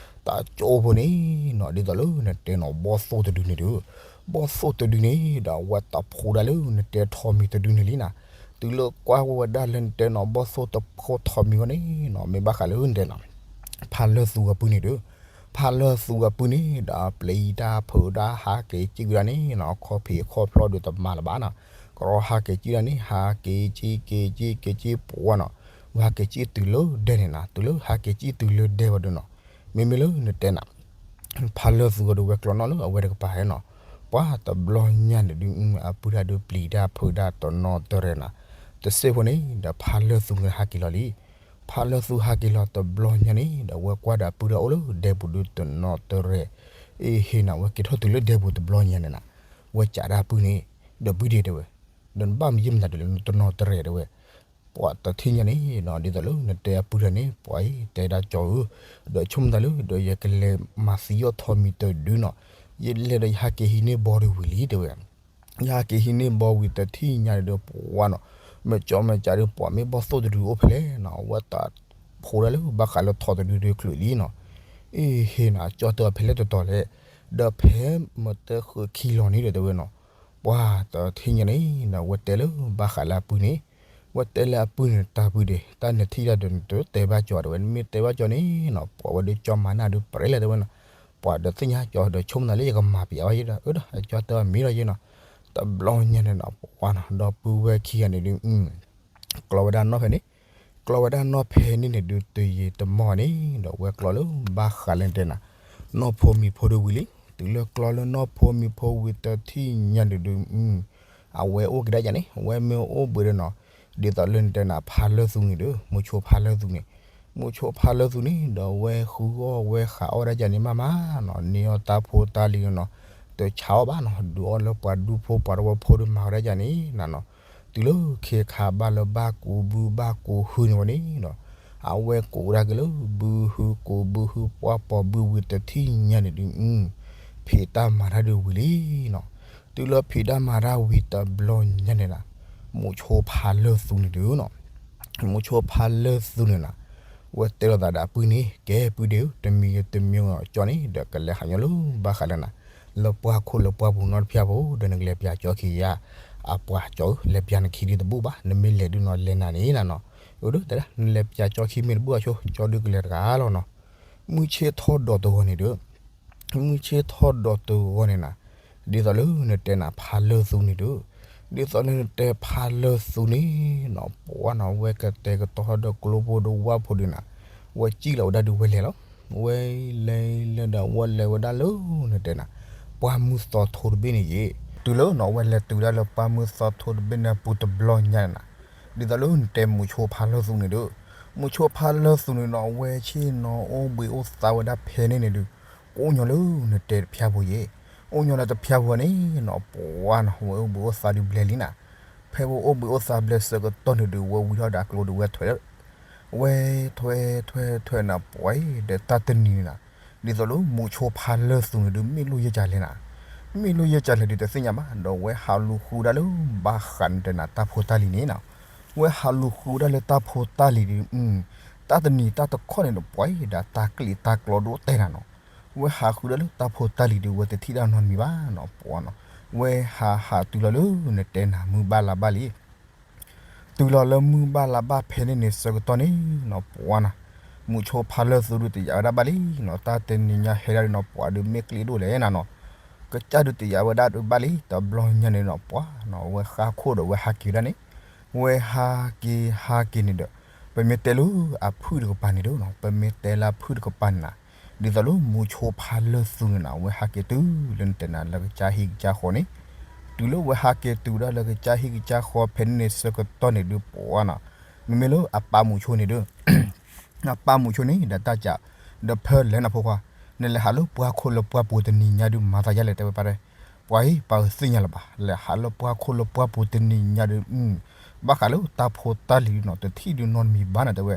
တၢ်ကၠိဖိန့ၣ်နီၤ ဒ်သိးလၢနတဲနီၤ ဘီၣ်သိၣ်တဒုန့ၣ်ဒီး, ဘီၣ်သိၣ်တဒုန့ၣ်ဒီး အဝဲတၢ်ဖိးဒၣ်လၢနတဲထီၣ်မံၤတဒုန့ၣ်လံနၤ, တုၤလၢကွၢ်ဝဲဒၣ်လၢနတဲနီၤ ဘီၣ်သိၣ်တဖိးထီၣ်မံၤဝဲန့ၣ်နီၤ မ့ၢ်ဘၣ်ဃးလၢနတဲနီၤ ဖါလၢသူအပုၢ်န့ၣ်ဒီး, ဖါလၢသူအပုၢ်န့ၣ်ဒီး ပျံၤတၢ်ဖုးတၢ်ဟးက့ၤကံၣ်ဝဲဒၣ်န့ၣ်နီၤ ခီၣ်ဖံးခီၣ်ဖျီၣ်ဒီးတမၤလၢၤဘၣ်နီၤ, ကရီဟးက့ၤကံၣ်ဒၣ်န့ၣ် ဟးက့ၤကံၣ်က့ၤကံၣ်က့ၤကံၣ်ပှၤနီၤ, ဝဲဟးက့ၤကံၣ်တုၤလၢဒဲန့ၣ်နၤ တုၤလၢဟးက့ၤကံၣ်တုၤလၢဒဲဝဲဒီးနီၤ, မ့မ့ၢ်လၢနတဲနၤ ဖါလၢသူအဒုးဝဲကျီနီၣ်လၢအဝဲတကပၤဟဲနီၤ, ပှၤတဘျီညါန့ၣ်ဒုး အပုၢ်တၢ်ဒုးပျံၤတၢ်ဖုးတၢ်တနီၤတရဲၣ်နၤ, တစ့ၢ်ဖိန့ၣ်ဒီး ဖါလၢသူန့ၣ်ဟးက့ၤလီၤလံ, ဖါလၢသူဟးက့ၤလီၤတဘျီညါန့ၣ်ဒီး ဝဲကွၢ်ဒီးအပုၢ်တၢ်အိၣ်လၢဒဲပူၤဒုးတနီၤတရဲၣ်, အ့ဟ့ၣ်နၤ ဝဲက့ၤထီၣ်တုၤလၢဒဲပူၤတဘျီညါန့ၣ်နၤ, ဝဲကးဒၣ်အပုၢ်န့ၣ်, ဒီးပုၢ်ဒ့တဲဝဲ, ဒီးနဘၣ်မ့ၢ်ယမတၤဒုးလဲၣ် နတနီၤတရဲၣ်တဲဝဲ ပှၤတထံၣ်ညါန့ၣ်နီၤ ဒ်သိးလၢနတဲအပုၢ်တဂၤန့ၣ် ပှၤအံၤတဲဒၣ်ကၠီဧၢ, ဒီးဆိကမိၣ်တၢ်လၢ ဒီးယကလဲၤမၤသံအီၣ်ထီးမံၤတဒုနီၤ, ယလဲၤဒီးယဟးက့ၤဟံးန့ၢ်ဘီတဝံၤလံတဲဝဲ, ယဟးက့ၤဟံးန့ၢ်ဘီဝံၤတထံၣ်ညါဒီးပှၤနီၤ, မ့ၢ်ကၠီမ့ၢ်ကးဒီး ပှၤမ့ၢ်ဘီၣ်သိၣ်တဒုအိၣ်ဖဲလဲၣ်နီၤ, အဝဲတၢ်ဖိးဒၣ်လၢဘၣ်ဃးလၢထီးတဒုဒီးချုးလံနီၤ, အ့ဟ့ၣ်နၤ ကၠီတဲအီၤဖဲလဲၣ်တတီၤလဲၣ်, ဒီးဖဲမတၢဃုးခံလီၤန့ၣ်ဒီးတဲဝဲနီၤ ပှၤတထံၣ်ညါန့ၣ်နီၤ ဝဲတဲလၢဘၣ်ဃးလၢအပုၢ်န့ၣ်, ဝဲတဲလၢအပုၢ်န့ၣ် တၢ်ပုၢ်ဒဲး တၢ်နထံၣ်တၢ်ဒီးနတတဲဘၣ်ကၠီတဲဝဲ, နမ့ၢ်တဲဘၣ်ကၠီန့ၣ်နီၤ ပှၤဝဲဒၣ်ကၠီမၤနၢ်ဒုးပရဲလဲၣ်တဲဝဲနီၤ, ပှၤဒီးသ့ၣ်ညါကၠီဒီးဆိကမိၣ်သးလၢယကမၤပျဲဝဲယဲဒီး အၢဒီး ကၠီတဲအီၤမ့ၢ်ဒီးယဲနီၤ, တဘျီညါန့ၣ်နီၤ ပှၤနီၤ ဒီပုၢ်ဝဲၢ်ခံဂၤန့ၣ်ဒုး ကျီဝဲဒၣ်နီၣ်ဖဲန့ၣ်, ကျီဝဲဒၣ်နီၣ်ဖဲန့ၣ်န့ၣ်ဒုး တယံာ်တမီၢ်န့ၣ်ဒီး ဝဲကျီလၢဘၣ်ဃးလၢတဲနၤ နီၢ်ဖိမံၤဖိဒုးဝံၤလံ, တုၤလၢကျီလၢနီၢ်ဖိမံၤဖိဝံၤတထံၣ်ညါန့ၣ်ဒုး အဝဲအိၣ်က့ၤဒၣ်ယၤန့ၣ် အဝဲမ့ၢ်အိၣ်ဘှံးဒီးနီၤ, ဒ်သိးလၢနတဲနၤဖးလၢသူန့ၣ်ဒီး မုဆိဖးလၢသူန့ၣ်, မုဆိဖးလၢသူန့ၣ်ဒီး ဝဲဃုအီၣ်ဝဲဃးအီၣ်ဒၣ်ယၤန့ၣ်မးမးနီၤ, န့ၢ်အီၣ်တၢ်ဖိတၢ်လံၤနီၤ, တဆါအီၣ်ဘၣ်နီၤ, ဒုးအီၣ်လၢပှၤဒူဖိပှၤတဝီဖိဒီးမၤဝဲဒၣ်ယၤန့ၣ်နၤနီၤ, တုၤလၢခ့ခါဘၣ်လၢဘၣ်ကူးဘုဘၣ်ကူးဟုန့ၣ်ဝဲန့ၣ်ဒီး အဝဲကူးဒၣ်က့ၤလၢ ဘုဟုကူးဘုဟုပှၢ်ပိာ်ဘုဝံၤတထံၣ်ညါန့ၣ်ဒုး ဖံးတၢ်မၤတၢ်ဒုးဝံၤလံနီၤ, တုၤလၢဖံးတၢ်မၤတၢ်ဝံၤတဘျီညါန့ၣ်နၤ, မုဆိဖးလၢသူန့ၣ်ဒုးနီၤ မုဆိဖးလၢသူန့ၣ်နၤ, ဝဲတဲလိာ်သးဒီးအပုၢ်န့ၣ် ကဲပုၢ်ဒ့ဧၢ တမံၤတမံၤကၠီန့ၣ်ဒီး ကလဲၤဟးညီလၢဘၣ်ဃးလၢနၤ လၢပှၢ်ခိၣ်လၢပှၢ်ပူၤနီတဖျၢၣ်ဖိ ဒီးနကလဲၤပၠးကၠီခံယါ, အပှၤကၠီဧၢ လဲၤပၠးနခံဒုတဘူၣ်ဘၣ်, နမ့ၢ်လဲၤဒုးနီၤလဲၤနၤန့ၣ်နၤနီၤ, အၢ ဒီးတဲဒၣ် နလဲၤပၠးကၠီခံမ့ၢ်တဘူၣ်အဆိ ကၠီဒုးကလဲၤတဂၤလီၤနီၤ, မုၢ်ဆ့ၣ်ထီၣ်ဒီးတဂီၤန့ၣ်ဒီး မုၢ်ဆ့ၣ်ထီၣ်ဒီးတဂီၤန့ၣ်နၤ, ဒ်သိးလၢနတဲနၤဖးလၢသူန့ၣ်ဒီး, ဒ်သိးလၢနတဲဖးလၢသူန့ၣ်နီၤ ပှၤနီၤ ဝဲကတဲာ်ကတီၤဒီးကျိဖိဒီးဝၣ်ဖိဒုးနၤ, ဝဲစံၣ်လီၤဝဲဒၣ်ဒုးဝဲလဲၤလီၤ, ဝဲလဲၤလဲၤဒီးဝဲလဲၤဝဲဒၣ်လၢနတဲနၤ ပှၢ်မုၢ်သီထိတဘ့ၣ်န့ၣ်ယဲ, တုၤလၢနီၤ ဝဲလဲၤတုၤဒၣ်လၢပှၢ်မုၢ်သီထိတဘ့ၣ်န့ၣ်အပူၤတဘျီညါန့ၣ်နၤ, ဒ်သိးလၢနတဲမုဆိဖးလၢသူန့ၣ်ဒီး, မုဆိဖးလၢသူန့ၣ်နီၤ ဝဲဆ့ၣ်နီၤအိၣ်ဘှံးအိၣ်သါဝဲဒၣ်ဖဲန့ၣ်န့ၣ်ဒုး, ကအိၣ်ညီလၢနတဲတဖၠၣ်ဖိယဲ, အိၣ်ညီလၢတဖၠၣ်ဖိန့ၣ်နီၤ ပှၤနီၤ ဝဲအိၣ်ဘှံးအိၣ်သါဒုးဘျဲလံနၤ, ဖဲဝဲအိၣ်ဘှံးအိၣ်သါဘျဲဆၢကတီၢ်န့ၣ်ဒုး ဝဲဝံထီၣ်ဒီးအကျိဒုးဝဲထွဲ ဝဲထွဲထွဲထွဲနၤ ပှၤအံၤ ဒီးတၢ်တနံၤန့ၣ်နၤ, ဒ်သိးလၢမုဆိဖးလၢသူန့ၣ်ဒုး မ့ၢ်လိၣ်ယဲၢ်ကလဲၣ်နၤ, မ့ၢ်လိၣ်ယဲၢ်ကလဲၣ်ဒုးတသ့ၣ်ညါဘၣ်, ဒီးဝဲဟးလူၤဃုဒၣ်လၢဘၣ်ဃးနတဲနၤတၢ်ဖိတၢ်လံၤန့ၣ်နၤ, ဝဲဟးလူၤဃုဒၣ်လၢတၢ်ဖိတၢ်လံၤဒုး, တၢ်တနံၤတၢ်တခီန့ၣ်ဒီး ပှၤအံၤ ဒီးတၢ်ကျံးတၢ်ကျီဒိၣ်တဲနၤနီၤ, ဝဲဟးဃုဒၣ်လၢတၢ်ဖိတၢ်လံၤဒုး ဝဲတထံၣ်ဒၣ်နီတမံၤဘၣ်နီၤ ပှၤနီၤ, ဝဲဟးဟးတုၤလီၤလၢနတဲနၤမုၢ်ဘၣ်လါဘၣ်လံ တုၤလီၤလၢမုၢ်ဘၣ်လါဘၣ်ဖဲန့ၣ်န့ၣ်ဆၢကတီၢ်န့ၣ်နီၤ ပှၤနီၤ, မုဆိဖးလၢသူဒုးတယာ်ဝဲဒၣ်ဘၣ်လံနီၤ, တၢ်တနံၤညါဟဲဒၣ်ဒုးနီၤ ပှၤဒုးမ့ၢ်ကျံးဒိၣ်လဲၣ်နၤနီၤ, ကစၢ်ဒုးတယာ်ဝဲဒၣ်ဒုးဘၣ်လံ တဘျီညါန့ၣ်နီၤ ပှၤနီၤ ဝဲဃါခိၣ်ဒီးဝဲဟးက့ၤဝဲဒၣ်န့ၣ်, ဝဲဟးက့ၤဟးက့ၤန့ၣ်ဒီး, ပမ့ၢ်တဲလၢအဖုၣ်တကပၤန့ၣ်ဒီးနီၤ ပမ့ၢ်တဲလၢအဖုၣ်တကပၤန့ၣ်နၤ, ဒ်သိးလၢမုဆိဖးလၢသူန့ၣ်နၤ ဝဲဟးက့ၤတုၤလၢနတဲနၤလၢကစၢ်ဟံၣ်ကစၢ်ဃီန့ၣ်, တုၤလၢဝဲဟးက့ၤတုၤဒၣ်လၢကစၢ်ဟံၣ်ကစၢ်ဃီဖဲန့ၣ်န့ၣ်ဆၢကတီၢ်န့ၣ်ဒုး ပှၤနီၤ, မ့မ့ၢ်လၢအပၢ်မုဆိန့ၣ်ဒီး အပၢ်မုဆိန့ၣ် ဒီးတၢ်ကး, ဒီးဖဲလဲၣ်နၤဖိခွါ, နလဲၤဟးလၢပှၢ်ခိၣ်လၢပှၢ်ပူၤတနံၤညါဒုးမၤသးယါလဲၣ်တဲဝဲပၢ်တဲ, ပှၤအံၤ ပၢ်သ့ၣ်ညါလၢၤဘၣ် လဲၤဟးလၢပှၢ်ခိၣ်လၢပှၢ်ပူၤတနံၤညါဒုး, ဘၣ်ဃးလၢတၢ်ဖိတၢ်လံၤဒုးနီၤ တထံၣ်ဒုးနီတမံၤဘၣ်နၤတဲဝဲ,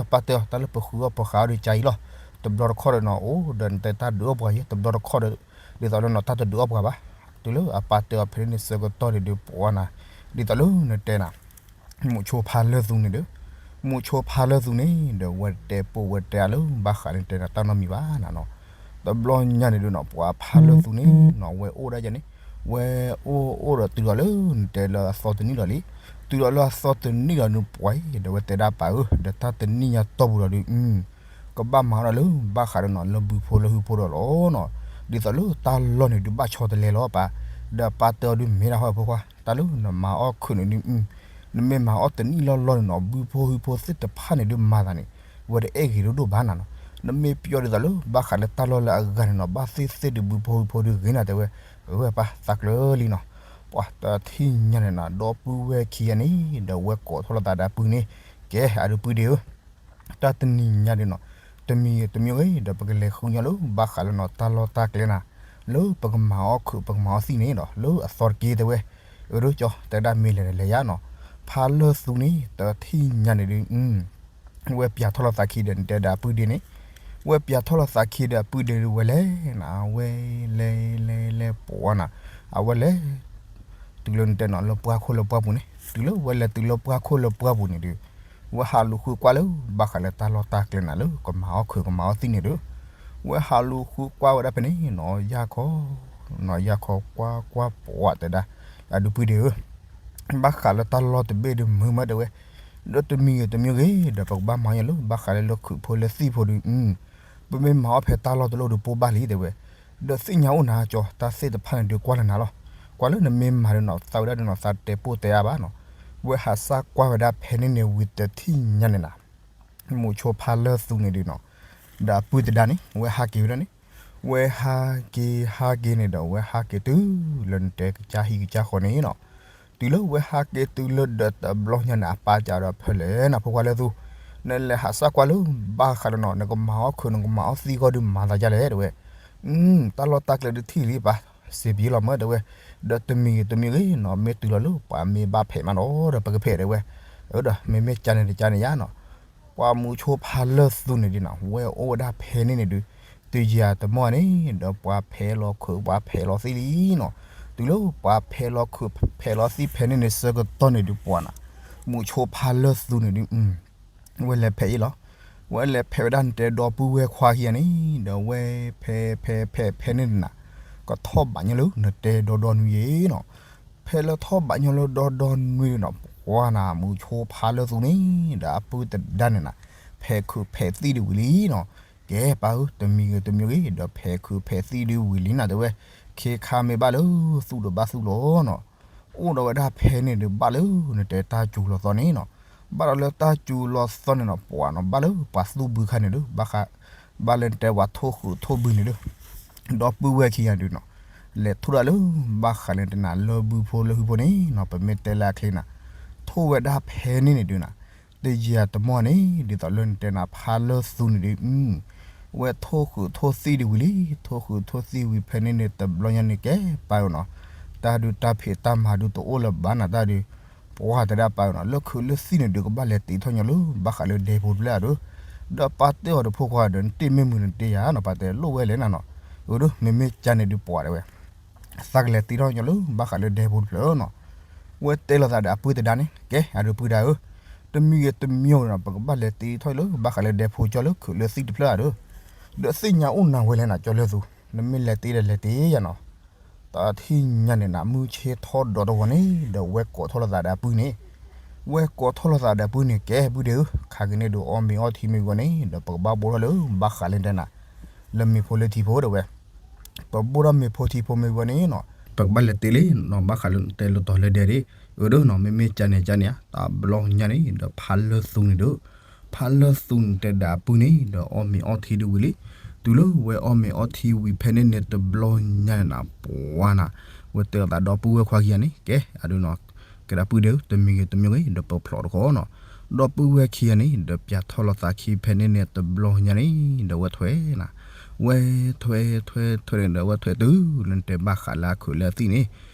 အပၢ်တဲအီၤ တၢ်လၢပဃုအီၣ်ပဃးအီၣ်ဒုးကါအံၤလီၤ, တဘျီတခီၣ်ဒီးနီၤ အိၣ်ဒီးနတဲတၢ်ဒုးအီၣ်ပှၤယဲ တဘျီတခီၣ်ဒီး, ဒ်သိးလၢနီၤ တၢ်တဒုးအီၣ်ပှၤဘၣ်, တုၤလၢအပၢ်တဲအီၤဖဲန့ၣ်န့ၣ်ဆၢကတီၢ်န့ၣ်ဒုး ပှၤနီၤ, ဒ်သိးလၢနတဲနၤ မုဆိဖးလၢသူန့ၣ်ဒီး, မုဆိဖးလၢသူန့ၣ်ဒီး ဝဲတဲပိာ်ဝဲတဲအါလၢ ဘၣ်ဃးလၢနတဲနၤတၢ်နီတမံၤဘၣ်နၤနီၤ, တဘျီညါန့ၣ်ဒုးနီၤ ပှၤဖးလၢသူန့ၣ်နီၤ ဝဲအိၣ်ဒၣ်ယဲန့ၣ်, ဝဲအိၣ်အိၣ်ဒီးတုၤလီၤလၢနတဲလၢအသီတနံၣ်လီၤလံ, တုၤလီၤလၢအသီတနံၣ်လီၤန့ၣ်ပှၤအံၤ ဒီးဝဲတဲဒၣ်ပၢ်ဧၢ ဒီးတၢ်တနံၣ်ညါတီၢ်ပူၤလီၤဒုး ကဘၣ်မၤအီၣ်ဒၣ်လၢဘၣ်ဃးဒီးနီၤ လၢဘုဖိလၢဟုဖိဒီးလီၤနီၤ, ဒ်သိးလၢတၢ်လီၢ်န့ၣ်ဒုးဘၣ်ဆီတလဲလီၤပၢ်, ဒီးပၢ်တဲအီၤဒုးမ့ၢ်ဒၣ်ဟီၣ်ဖိခွါ တၢ်လၢနမၤအီၣ်ခုးန့ၣ်ဒုး, နမ့ၢ်မၤအီၣ်တနံၣ်လီၢ်လီၢ်န့ၣ်နီၤ ဘုဖိဟုဖိသ့ၣ်တဖၣ်န့ၣ်ဒုးမၤသးန့ၣ်, ဝဲတအဲၣ်ဂ့ၤဒိၣ်ဒိၣ်ဘၣ်နၤနီၤ, နမ့ၢ်ပျီဒ်သိးလၢဘၣ်ဃးလၢတၢ်လီၢ်လၢအဂၤန့ၣ်နီၤ ဘၣ်သ့ၣ်သ့ၣ်ဒုးဘုဖိဟုဖိဒုးဂ့ၤနၤတဲဝဲ, အဝဲပၢ်သးကျၢၤလံနီၤ, ပှၤတထံၣ်ညါန့ၣ်နီၤ ဒီပုၢ်ဝဲၢ်ခံဂၤန့ၣ် ဒီးဝဲကိးထီၣ်လိာ်သးဒီးအပုၢ်န့ၣ်, ကဲအဒုးပုၢ်ဒ့ဧၢ တၢ်တနံၤညါဒုးနီၤ, တမံၤတမံၤဂ့ၤ ဒီးပကလဲၤဃုညီလၢဘၣ်ဃးလၢနီၤ တၢ်လီၢ်တၢ်ကျဲနၤ, လၢပကမၤအီၣ်ခုးပကမၤအီၣ်သံၣ်န့ၣ်ဒီး လၢအသီတက့ၢ်တဲဝဲ, အၢ ဒိကၠီ တဲဒၣ်မ့ၢ်လဲၤဒီးလဲၤယါနီၤ, ဖးလၢသူန့ၣ် တထံၣ်ညါန့ၣ်ဒုး ဝဲပျးထီၣ်လိာ်သးခံဒီးနတဲဒီးအပုၢ်ဒ့န့ၣ်, ဝဲပျးထီၣ်လိာ်သးခံဒီးအပုၢ်ဒ့ဒုးဝဲလဲၤနၤ ဝဲလဲၤလဲၤလဲၤပှၤနၤ, အဝဲလဲၤ တုၤလၢနတဲနီၤ လၢပှၢ်ခိၣ်လၢပှၢ်ပူၤန့ၣ် တုၤလၢဝဲလဲၤတုၤလၢပှၢ်ခိၣ်လၢပှၢ်ပူၤန့ၣ်ဒုး, ဝဲဟးလူၤဃုကွၢ်လၢ ဘၣ်ဃးလၢတၢ်လီၢ်တၢ်ကျဲနၤလၢ ကမၤအီၣ်ခုးကမၤအီၣ်သံၣ်န့ၣ်ဒီး, ဝဲဟးလူၤဃုကွၢ်ဝဲဒၣ်ဖဲန့ၣ်နီၤ ယၢ်ခီ နီၢ်ယၢ်ခီကွၢ်ကွၢ်ပှၤတဲဒၣ်, အဒုးပုၢ်ဒ့ဧၢ, ဘၣ်ဃးလၢတၢ်လီၢ်တဘ့ၣ်ဒုးမုာ်မးတဲဝဲ, ဒီးတမံၤဂ့ၤတမံၤဂ့ၤ ဒီးပကဘၣ်မၤညီလၢ ဘၣ်ဃးလၢလၢခုးဖိလၢသံၣ်ဖိဒုး, ပမ့ၢ်မၤအီၣ်ဖဲတၢ်လီၢ်တလီၢ်ဒုးပိၢ်ဘၣ်လံတဲဝဲ, ဒီးသ့ၣ်ညါအိၣ်နၤကၠီ တၢ်သ့ၣ်တဖၣ်န့ၣ်ဒုးကွၢ်လၢနၤလီၤ, ကွၢ်လၢနမ့ၢ်မၤဒုးနီၤ သးဝဲဒၣ်ဒုးနီၤ သးတဲပိၢ်တဲအါဘၣ်နီၤ, ဝဲဟးစၢ်ကွၢ်ဝဲဒၣ်ဖဲန့ၣ်န့ၣ်ဝံၤတထံၣ်ညါန့ၣ်နၤ မုဆိဖါလၢသူန့ၣ်ဒုးနီၤ, ဒီးအပုၢ်တဒါန့ၣ် ဝဲဟးက့ၤဝဲဒၣ်န့ၣ်, ဝဲဟးက့ၤဟးက့ၤန့ၣ်ဒီး ဝဲဟးက့ၤတုၤလၢနတဲကစၢ်ဟံၣ်ကစၢ်ဃီန့ၣ်နီၤ, တုၤလၢဝဲဟးက့ၤတုၤလၢဒီးတဘျီညါန့ၣ် အပၢ်ကဒီးဖဲလဲၣ်နၤ ဖိခွါလၢသူ, နလဲၤဟးစၢ်ကွၢ်လၢဘၣ်ဃးဒီးနီၤ နကမၤအီၣ်ခုးနကမၤအီၣ်သံၣ်ဂီၢ်ဒုးမၤသးဒ်လဲၣ်တဲဝဲ, တၢ်လီၢ်တၢ်ကျဲဒုးထံၣ်လံပၢ်, စံးပယီၤလီၤမၢတဲဝဲ, ဒီးတမံၤဂ့ၤတမံၤဂ့ၤနီၤ မ့ၢ်တုၤလီၤလၢပှၤမ့ၢ်ဘၣ်ဖဲးမးနီၤ ဒီးပကဖဲးတဲဝဲ, ဒီးမ့မ့ၢ်ကန့ၣ်တကန့ၣ်ယါနီၤ, ပှၤမုဆိဖါလၢသူန့ၣ်ဒုးနီၤ ဝဲအိၣ်ဝဲဒၣ်ဖဲန့ၣ်န့ၣ်ဒုး, တယၤတမီၢ်န့ၣ် ဒီးပှၤဖဲးလီၤခုး ပှၤဖဲးလီၤသံၣ်လံနီၤ, တုၤလၢပှၤဖဲးလီၤခုးဖဲးလီၤသံၣ်ဖဲန့ၣ်န့ၣ်ဆၢကတီၢ်န့ၣ်ဒုးပှၤနီၤ, မုဆိဖါလၢသူန့ၣ်ဒုး ဝဲလဲၤဖဲးအံၤလီၤ, ဝဲလဲၤဖဲးဝဲဒၣ်နတဲဒီပုၢ်ဝဲၢ်ခွါခံဂၤန့ၣ် ဒီးဝဲဖဲးဖဲးဖဲးဖဲးန့ၣ်နၤ, ကထီၣ်ဘးညီလၢနတဲဒီဒီနွံယဲနီၤ, ဖဲလၢထီၣ်ဘးညီလၢဒီဒီနွံဒီးနီၤ ပှၤနၤ မုဆိဖါလၢသူန့ၣ် ဒီးအပုၢ်တဒါန့ၣ်နၤ, ဖဲးခုးဖဲးသံၣ်ဒုးဝံၤလံနီၤ, ကဲပၢ်ဧၢ တမံၤဂ့ၤတမံၤဂ့ၤ ဒီးဖဲးခုးဖဲးသံၣ်ဒုးဝံၤလံနၤတဲဝဲ, ခ့ခါမ့ၢ်ဘၣ်လၢသူၣ်ဒီးဘၣ်သူၣ်လီၤနီၤ, အိၣ်ဒီးဝဲဒၣ်ဖဲန့ၣ်ဒုးဘၣ်လၢနတဲတၢ်စူၤလီၤသီန့ၣ်နီၤ, ဘၣ်ဒီးလၢတၢ်စူၤလီၤသီန့ၣ်နီၤ ပှၤနီၤ ဘၣ်လၢပှၤသူၣ်ဘုခါန့ၣ်ဒုး ဘၣ်ဃး ဘၣ်လၢနတဲပှၤထိၣ်ဃုာ်ထိၣ်ဘုန့ၣ်ဒုး, ဒီပုၢ်ဝဲၢ်ခံဂၤဒုးနီၤ, လဲၤထိၣ်ဒၣ်လၢ ဘၣ်ဃးလၢနတဲနၤလၢဘုဖိလၢဟုဖိန့ၣ်နီၤ ပမ့ၢ်တဲလၢအချ့နၤ, ထိၣ်ဝဲဒၣ်ဖဲန့ၣ်န့ၣ်ဒုးနၤ, တယၤတမီၢ်န့ၣ် ဒ်သိးလၢနတဲနၤဖါလၢသူန့ၣ်ဒုး ဝဲထိၣ်ဃုာ်ထိၣ်သံၣ်ဒုးဝံၤလံ, ထိၣ်ဃုာ်ထိၣ်သံၣ်ဝံၤဖဲန့ၣ်န့ၣ် တဘျီညါန့ၣ်ကဲပၢ်ဧၢနီၤ, တၢ်ဒုးတၢ်ဖံးတၢ်မၤဒုးတအိၣ်လၢၤဘၣ်နၤတၢ်ဒုး, ပှၤတဲဒၣ်ပၢ်ဧၢနီၤ လၢခုးလၢသံၣ်န့ၣ်ဒုးကဘၣ်လဲၤတ့ထီၣ်ညီလၢ ဘၣ်ဃးလၢဒဲဖိတဖျၢၣ်ဧါဒုး, ဒီးပၢ်တဲအီၤဒီးဖိခွါဒီး နတ့မ့ၢ်မုာ်နတ့ယၤနီၤ ပၢ်တဲလိၣ်ဝဲလဲၣ်နၤနီၤ, အဒုး မ့မ့ၢ်ကန့ၣ်ဒုးပှၤတဲဝဲ သးကလဲၤတ့ထီၣ်ညီလၢ ဘၣ်ဃးလၢဒဲဖိတဖျၢၣ်နီၤ, ဝဲတဲလိာ်သးဒီးအပုၢ်တဒါန့ၣ် ကဲအဒုးပုၢ်ဒါဧၢ, တမံၤဂ့ၤတမံၤဂ့ၤနီၤ ပကဘၣ်လဲၤတ့ထီၣ်လၢ ဘၣ်ဃးလၢဒဲဖိကၠီလၢခုးလၢသံၣ်တဖျၢၣ်ဧါဒုး, ဒီးသ့ၣ်ညါအိၣ်နၤဝဲလဲၣ်နၤကၠီလၢသူ, နမ့ၢ်လဲၤတ့ဒီးလဲၤတ့ယၤနီၤ, တထံၣ်ညါန့ၣ်နၤ မုၢ်ဆ့ၣ်ထီၣ်ဒီးတဝီၤန့ၣ် ဒီးဝဲကိးထီၣ်လိာ်သးဒီးအပုၢ်န့ၣ်, ဝဲကိးထီၣ်လိာ်သးဒီးအပုၢ်န့ၣ် ကဲပုၢ်ဒ့ဧၢ, ခါက့ၤန့ၣ်ဒုးအီၣ်မ့ၤအီထံမ့ၢ်ဝံၤန့ၣ် ဒီးပကဘၣ်ဘိၣ်ထီၣ်လၢ ဘၣ်ဃးလၢနတဲနၤ လၢမ့ၤဖိလၢထံဖိတဲဝဲ ပဘိၣ်ထီၣ်မ့ၤဖိထံဖိမ့ၢ်ဝံၤန့ၣ်နီၤ ပကဘၣ်လဲၤတ့လံနီၤ ဘၣ်ဃးလၢနတဲလိာ်တီၤလၢဒဲဒၣ်, အဒုးနီၤ မ့မ့ၢ်ကန့ၣ်ကန့ၣ်ဧါ တဘျီညါန့ၣ် ဒီးဖါလၢသူန့ၣ်ဒုး, ဖါလၢသူန့ၣ်တဲဒီးအပုၢ်န့ၣ် ဒီးအီၣ်မ့ၤအီထံဒုးဝံၤလံ, တုၤလၢဝဲအီၣ်မ့ၤအီထံဝံၤဖဲန့ၣ်န့ၣ်တဘျီညါန့ၣ်နၤ ပှၤနၤ, ဝဲတဲလိာ်သးဒီပုၢ်ဝဲၢ်ခွါခံဂၤန့ၣ် ကဲအဒုးနီၤ, ကဲဒီးပုၢ်ဒ့ဧၢ တမံၤဂ့ၤတမံၤဂ့ၤ ဒီးပဖျိးတခီနီၤ, ဒီပုၢ်ဝဲၢ်ခံဂၤန့ၣ် ဒီးပၠးထီၣ်လိာ်သးခံဖဲန့ၣ်န့ၣ်တဘျီညါန့ၣ် ဒီးဝဲထွဲနၤ ဝဲထွဲထွဲထွဲန့ၣ်ဒီး ဝဲထွဲတုၤလၢနတဲဘၣ်ဃးလၢအခုးလၢအသံၣ်န့ၣ်,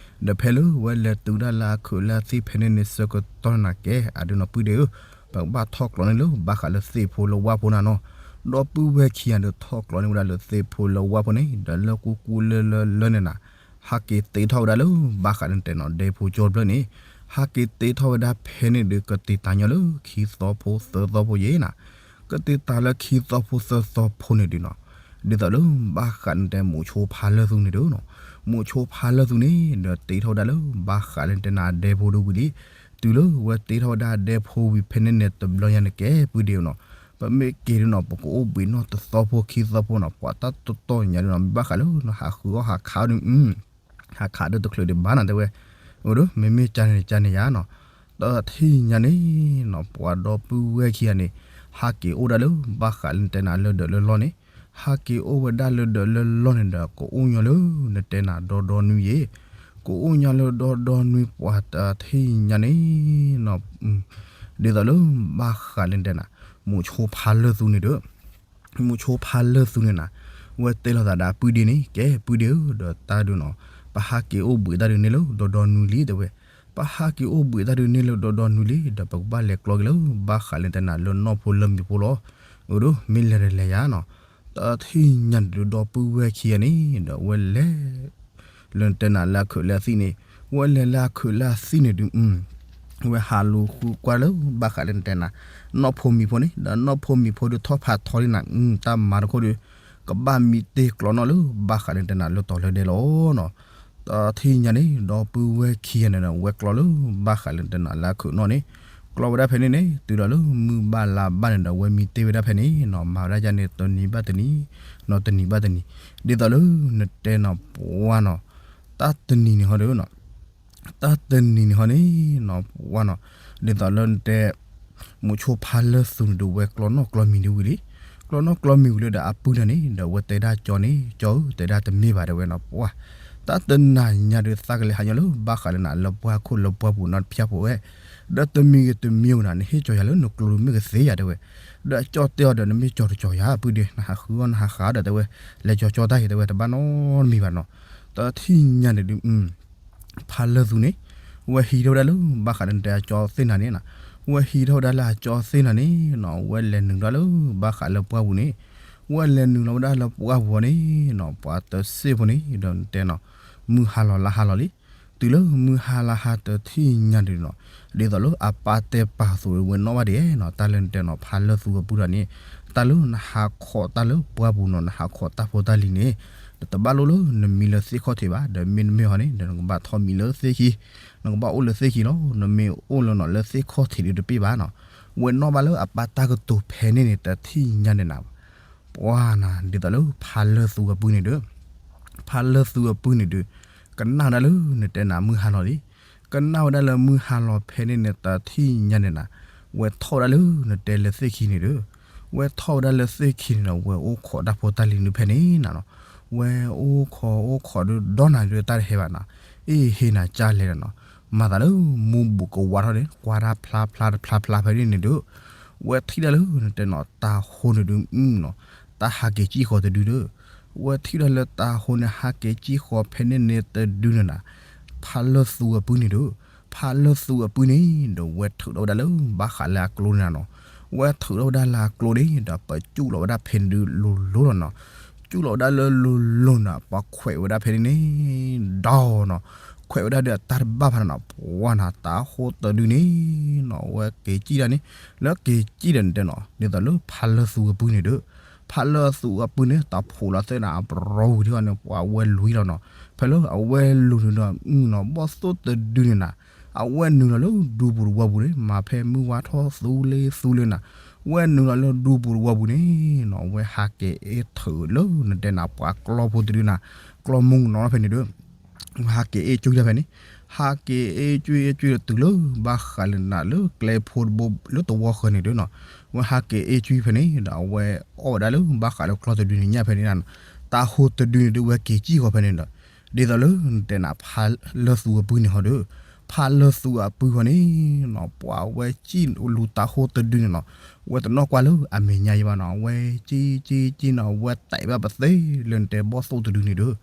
ဒီးဖဲလၢဝဲလဲၤတုၤဒၣ်လၢအခုးလၢအသံၣ်ဖဲန့ၣ်န့ၣ်ဆၢကတီၢ်နၤကဲ အဒုးနီၤပုၢ်ဒ့ဧၢ, ပကဘၣ်ထီၣ်ကျီန့ၣ်လၢ ဘၣ်ဃးလၢသ့ၣ်ဖိလၢဝၣ်ဖိနၤနီၤ, ဒီပုၢ်ဝဲၢ်ခံဂၤဒီးထီၣ်ကျီန့ၢ်ဝဲဒၣ်လၢသ့ၣ်ဖိလၢဝၣ်ဖိန့ၣ် ဒီးလၢကူကူလၢလၢလၢန့ၣ်နၤ, ဟးက့ၤတ့ထီၣ်ဝဲဒၣ်လၢ ဘၣ်ဃးလၢနတဲနီၤ ဒဲဖိကၠီတဖျၢၣ်န့ၣ်, ဟးက့ၤတ့ထီၣ်ဝဲဒၣ်ဖဲန့ၣ်ဒီး ကတ့တၢ်ညီလၢခံသီဖိသၢသီဖိယဲနၤ ကတ့တၢ်လၢခံသီဖိသၢသီဖိန့ၣ်ဒုးနီၤ, ဒ်သိးလၢဘၣ်ဃးလၢနတဲမုဆိဖါလၢသူန့ၣ်ဒုးနီၤ, မုဆိဖါလၢသူန့ၣ် ဒီးတ့ထီၣ်ဝဲဒၣ်လၢ ဘၣ်ဃးလၢနတဲနၤဒဲဖိဒုးဝံၤလံ, တုၤလၢဝဲတ့ထီၣ်ဝဲဒၣ်ဒဲဖိဝံၤဖဲန့ၣ်န့ၣ်တဘျီညါန့ၣ်ကဲပုၢ်ဒ့ဧၢနီၤ, ပမ့ၢ်က့ၤဒုးနီၤ ပကအိၣ်ဘှံးနီၣ်တသီဖိခံသီဖိနီၤ ပှၤတၢ်တီတီညါဒုးနီၤ မ့ၢ်ဘၣ်ဃးလၢ ဟးဃုအီၣ်ဟးခးဒုး ဟးခးဒုးတချုးဒံးဘၣ်နၤတဲဝဲ, အိၣ်ဒီး မ့မ့ၢ်ကန့ၣ်ကန့ၣ်ယါနီၤ, တထံၣ်ညါန့ၣ်နီၤ ပှၤဒီပုၢ်ဝဲၢ်ခံဂၤန့ၣ် ဟးက့ၤအိၣ်ဒၣ်လၢ ဘၣ်ဃးလၢနတဲနၤလၢဒၢးလၢလီၢ်န့ၣ်, ဟးက့ၤအိၣ်ဝဲဒၣ်လၢဒၢးလၢလီၢ်န့ၣ်ဒီး ကအိၣ်ညီလၢ နတဲနၤဒီဒီနွံယဲ, ကအိၣ်ညီလၢဒီဒီနွံပှၤတထံၣ်ညါန့ၣ် ဒ်သိးလၢ ဘၣ်ဃးလၢနတဲနၤ မုဆိဖါလၢသူန့ၣ်ဒီး မုဆိဖါလၢသူန့ၣ်နၤ, ဝဲတဲလိာ်သးဒီးပုၢ်ဒ့န့ၣ် ကဲပုၢ်ဒ့ဧၢ ဒီးတၢ်ဒုးနီၤ, ပဟးက့ၤအိၣ်ဘှံးတၢ်ဒုးန့ၣ်လၢဒီဒီနွံလံတဲဝဲ, ပဟးက့ၤအိၣ်ဘှံးတၢ်ဒုးန့ၣ်လၢဒီဒီနွံလံ ဒီးပကဘၣ်လဲၤကျီက့ၤလၢ ဘၣ်ဃးလၢနတဲနၤလၢနီၢ်ဖိလၢမံၤဖိလီၤ, အိၣ်ဒီး မ့ၢ်လဲၤဒီးလဲၤယါနီၤ, တထံၣ်ညါန့ၣ်ဒုးဒီပုၢ်ဝဲၢ်ခံဂၤန့ၣ် ဒီးဝဲလဲၤ လၢနတဲနၤလၢအခုးလၢအသံၣ်န့ၣ်, ဝဲလဲၤလၢအခုးလၢအသံၣ်န့ၣ်ဒုး ဝဲဟးလူၤဃုကွၢ်လၢ ဘၣ်ဃးလၢနတဲနၤ နီၢ်ဖိမံၤဖိန့ၣ် ဒီးနီၢ်ဖိမံၤဖိဒုးထီၣ်ဖးထီလံနၤ, တၢ်မၤတခိၣ်ဒီး ကဘၣ်မံတ့ၢ်ကျီနီၣ်လၢဘၣ်ဃးလၢတဲနၤလၢတီၤလၢဒဲလီၤနီၤ. တထံၣ်ညါန့ၣ် ဒီပုၢ်ဝဲၢ်ခံဂၤန့ၣ်ဒီး ဝဲကျီလၢဘၣ်ဃးလၢတဲနၤလၢအခိၣ်နီၣ်န့ၣ် ကျီဝဲဒၣ်ဖဲန့ၣ်န့ၣ် တုၤဒီးလၢမုၢ်ဘၣ်လါဘၣ်န့ၣ်ဒီး ဝဲမံတ့ၢ်ဝဲဒၣ်ဖဲန့ၣ်နီၤ. မၤဝဲဒၣ်ယါန့ၣ် တနံၤဘၣ်တနံၤနီၤ တနံၤဘၣ်တနံၤ ဒ်သိးလၢနတဲနီၤ ပှၤနီၤ တၢ်တနံၤန့ၣ်ဟီဒီးနီၤ တၢ်တနံၤန့ၣ်ဟီန့ၣ်နီၤ ပှၤနီၤ ဒ်သိးလၢနတဲ မုဆိဖါလၢသူန့ၣ်ဒီး ဝဲကျီနီၣ်ကျီမံၤဒ်ဝံၤလံ. ကျီနီၣ်ကျီမံၤဝံၤလၢဒီး အပုၢ်န့ၣ်န့ၣ်ဒီး ဝဲတဲဒၣ်ကၠီန့ၣ် ကၠီဧၢ တဲဒၣ်တမ့ၢ်ဘၣ်တဲဝဲနီၤ ပှၤ တၢ်တနၤညါဒီး သးကလဲၤဟးညီလၢဘၣ်ဃးလၢနၤလၢပှၢ်ခိၣ်လၢပှၢ်ပူၤနီတဖၠၣ်ဖိဝဲ ဒီးတမံၤဂ့ၤတမံၤဧိၤနၤ နဟ့ၣ်ကၠီၤယၤလၢနကျိၤမ့ၢ်ကသ့ယၤတဲဝဲ. ဒီးကၠီတဲအီၤဒီး နမ့ၢ်ကၠီၤတကၠီၤယၤ အပုၢ်ဒီး နဟးဃုအီၣ်နဟးဃးဒီးတဲဝဲ လဲၤကၠီၤကၠီတၢ်ဂ့ၤတဲဝဲ တဘၣ်နီတမံၤဘၣ်နီၤ. တထံၣ်ညါန့ၣ်ဒုး ဖါလၢသူန့ၣ် ဝဲဟံးထီၣ်ဝဲဒၣ်လၢဘၣ်ဃးလၢနတဲအကၠီသ့ၣ်နၤန့ၣ်နီၤ. ဝဲဟံးထီၣ်ဝဲဒၣ်လၢအကၠီသ့ၣ်နၤန့ၣ်နီၤ ဝဲလဲၤနုာ်ဒၣ်လၢဘၣ်ဃးလၢပှၢ်ပူၤန့ၣ် ဝဲလဲၤနုာ်လီၤဝဲဒၣ်လၢပှၢ်ပူၤန့ၣ်နီၤ ပှၤတစ့ၢ်ဖိန့ၣ်ဒီးနတဲနီၤ မုၢ်ဟါလီၤလါဟါလီၤလံ. တုၤလၢမုၢ်ဟါလါဟါတထံၣ်ညါန့ၣ်နီၤ ဒ်သိးလၢအပၢ်တဲပာ်အသိးဝဲနီၣ်ဘၣ်ဒံးနီၤ တၢ်လၢနတဲနီၤ ဖါလၢသူအပုၢ်တဂၤန့ၣ် တၢ်လၢနဟးခိးတၢ်လၢပှၢ်ပူၤနီၤ နဟးခိးတၢ်ဖိတၢ်လံၤန့ၣ် နတဘၣ်လိၣ်လၢနမံလၢသ့ၣ်ခီၣ်ထံးဘၣ် ဒီးမ့တမ့ၢ်ဟီန့ၣ် ဒီးနကဘၣ်ထီၣ်မံလၢသ့ၣ်ခံ နကဘၣ်အိၣ်လၢသ့ၣ်ခံလီၤ. နမ့ၢ်အိၣ်လၢနီၤလၢသ့ၣ်ခီၣ်ထံးဒီးတပ့ၢ်ဘၣ်နီၤ. ဝဲနီၣ်ဘၣ်လၢအပၢ်တၢ်ကတိၤဖဲန့ၣ်န့ၣ် တထံၣ်ညါန့ၣ်နၤ ပှၤနၤ ဒ်သိးလၢဖါလၢသူအပုၢ်န့ၣ်ဒီး ဖါလၢသူအပုၢ်န့ၣ်ဒီး ကနၣ်ဝဲဒၣ်လၢနတဲနၤမုၢ်ဟါလီၤလံ. ကနၣ်ဝဲဒၣ်လၢမုၢ်ဟါလီၤဖဲန့ၣ်န့ၣ် တထံၣ်ညါန့ၣ်နၤ ဝဲထီၣ်ဝဲဒၣ်လၢနတဲလၢသ့ၣ်ခံန့ၣ်ဒီး ဝဲထီၣ်ဝဲဒၣ်လၢသ့ၣ်ခံန့ၣ်ဒီး ဝဲအိၣ်ခိးတၢ်ဖိတၢ်လံၤန့ၣ်ဖဲန့ၣ်နၤနီၤ. ဝဲအိၣ်ခိးအိၣ်ခိးဒီးဒီနၤဒီးတၢ်တဟဲဘၣ်နီၤ. အ့ၣ်ဟ့ၣ်နၤကၢ်လဲၣ်နီၤ. မၤသးလၢမူဘူးကဝါထီၣ်န့ၣ် ကွၢ်တၢ်ဖျါဖျါတဖျါဖျါဖဲန့ၣ်န့ၣ်ဒီး ဝဲထံၣ်ဒၣ်လၢနတဲနီၤ တၤဟိန့ၣ်ဒုးနီၤ တၢ်ဟးက့ၤကံၣ်ဃီတဒုဒီး ဝဲထံၣ်ဒၣ်လၢတၤဟိန့ၣ် ဟးက့ၤကံၣ်ဃီဖဲန့ၣ်န့ၣ်တဒုန့ၣ်နၤ ဖါလၢသူအပုၢ်န့ၣ်ဒီး ဖါလၢသူအပုၢ်န့ၣ်ဒီး ဝဲထုးထီၣ်ဝဲဒၣ်လၢဘၣ်ဃးလၢအကျိန့ၣ်နၤနီၤ. ဝဲထုးထီၣ်ဝဲဒၣ်လၢအကျိန့ၣ်ဒီး ပကၠူၣ်လီၤဝဲဒၣ်ဖဲန့ၣ်ဒုးလိၤလိၤလီၤနီၤ. ကၠူၣ်လီၤဝဲဒၣ်လၢလိၤလိၤနၤ ပှၤခွဲးဝဲဒၣ်ဖဲန့ၣ်န့ၣ် ဒီနီၤ. ခွဲးဝဲဒၣ်ဒီးအတၢ်တဘၣ်ဖးနၤနီၤ ပှၤနၤ တၤဟိတဒုန့ၣ်နီၤ ဝဲက့ၤကံၣ်ဒၣ်န့ၣ် လၢက့ၤကံၣ်ဒၣ်န့ၣ်တဲနီၤ ဒ်သိးလၢဖါလၢသူအပုၢ်န့ၣ်ဒီး ဖါလၢသူအပုၢ်န့ၣ် တၢ်ဖိးလီၤသ့ၣ်နၤ အပရီဝံၤထံၣ်အီၤန့ၣ် ပှၤဝဲလွံၢ်လီၤနီၤ. ဖဲလၢအဝဲလွံၢ်န့ၣ်ဒီး နီၤ ဘီၣ်သိၣ်တဒုန့ၣ်နၤ အဝဲနုာ်လီၤလၢဒူပူၤတဝီပူၤန့ၣ် မၤဖဲမုၢ်ဝါထီၣ်သူလ့သူလ့နၤ ဝဲနုာ်လီၤလၢဒူပူၤတဝီပူၤန့ၣ်နီၤ ဝဲဟးက့ၤအ့ၣ်ထုးလၢနတဲနၤ ပှၤကျီဖိတဒုနၤ ကျီမူနီၤဖဲန့ၣ်ဒီး ဝဲဟးက့ၤအ့ၣ်ကွံတၢ်ဖဲန့ၣ် ဟးက့ၤအ့ၣ်ကွံအ့ၣ်ကွံဒီးတုၤလၢဘၣ်ဃးလၢနၤလၢကျဲဖိတဘိလၢတဝီဃၢၤန့ၣ်ဒီးနီၤ ဝဲဟးက့ၤအ့ၣ်ကွံဖဲန့ၣ်ဒီး အဝဲအီၣ်ဝဲဒၣ်လၢဘၣ်ဃးလၢကျီတဒုန့ၣ်ညၣ်ဖဲန့ၣ် တၤဟိတဒုန့ၣ်ဒီး ဝဲက့ၤကံၣ်ဃီဖဲန့ၣ်ဒီး ဒ်သိးလၢနတဲနၤ ဖါလၢသူအပုၢ်န့ၣ်ဟီဒီး ဖါလၢသူအပုၢ်ဃီန့ၣ်နီၤ ပှၤဝဲကံၣ်လူၤတၤဟိတဒုန့ၣ်နီၤ ဝဲတနီၣ်ကွၢ်လၢအမဲာ်ညါယံဘၣ်နီၤ ဝဲကံၣ်ကံၣ်ကံၣ်နီၤ ဝဲတဲာ်ဘၣ်ပသ့လၢနတဲဘီၣ်သိၣ်တဒုန့ၣ်ဒီး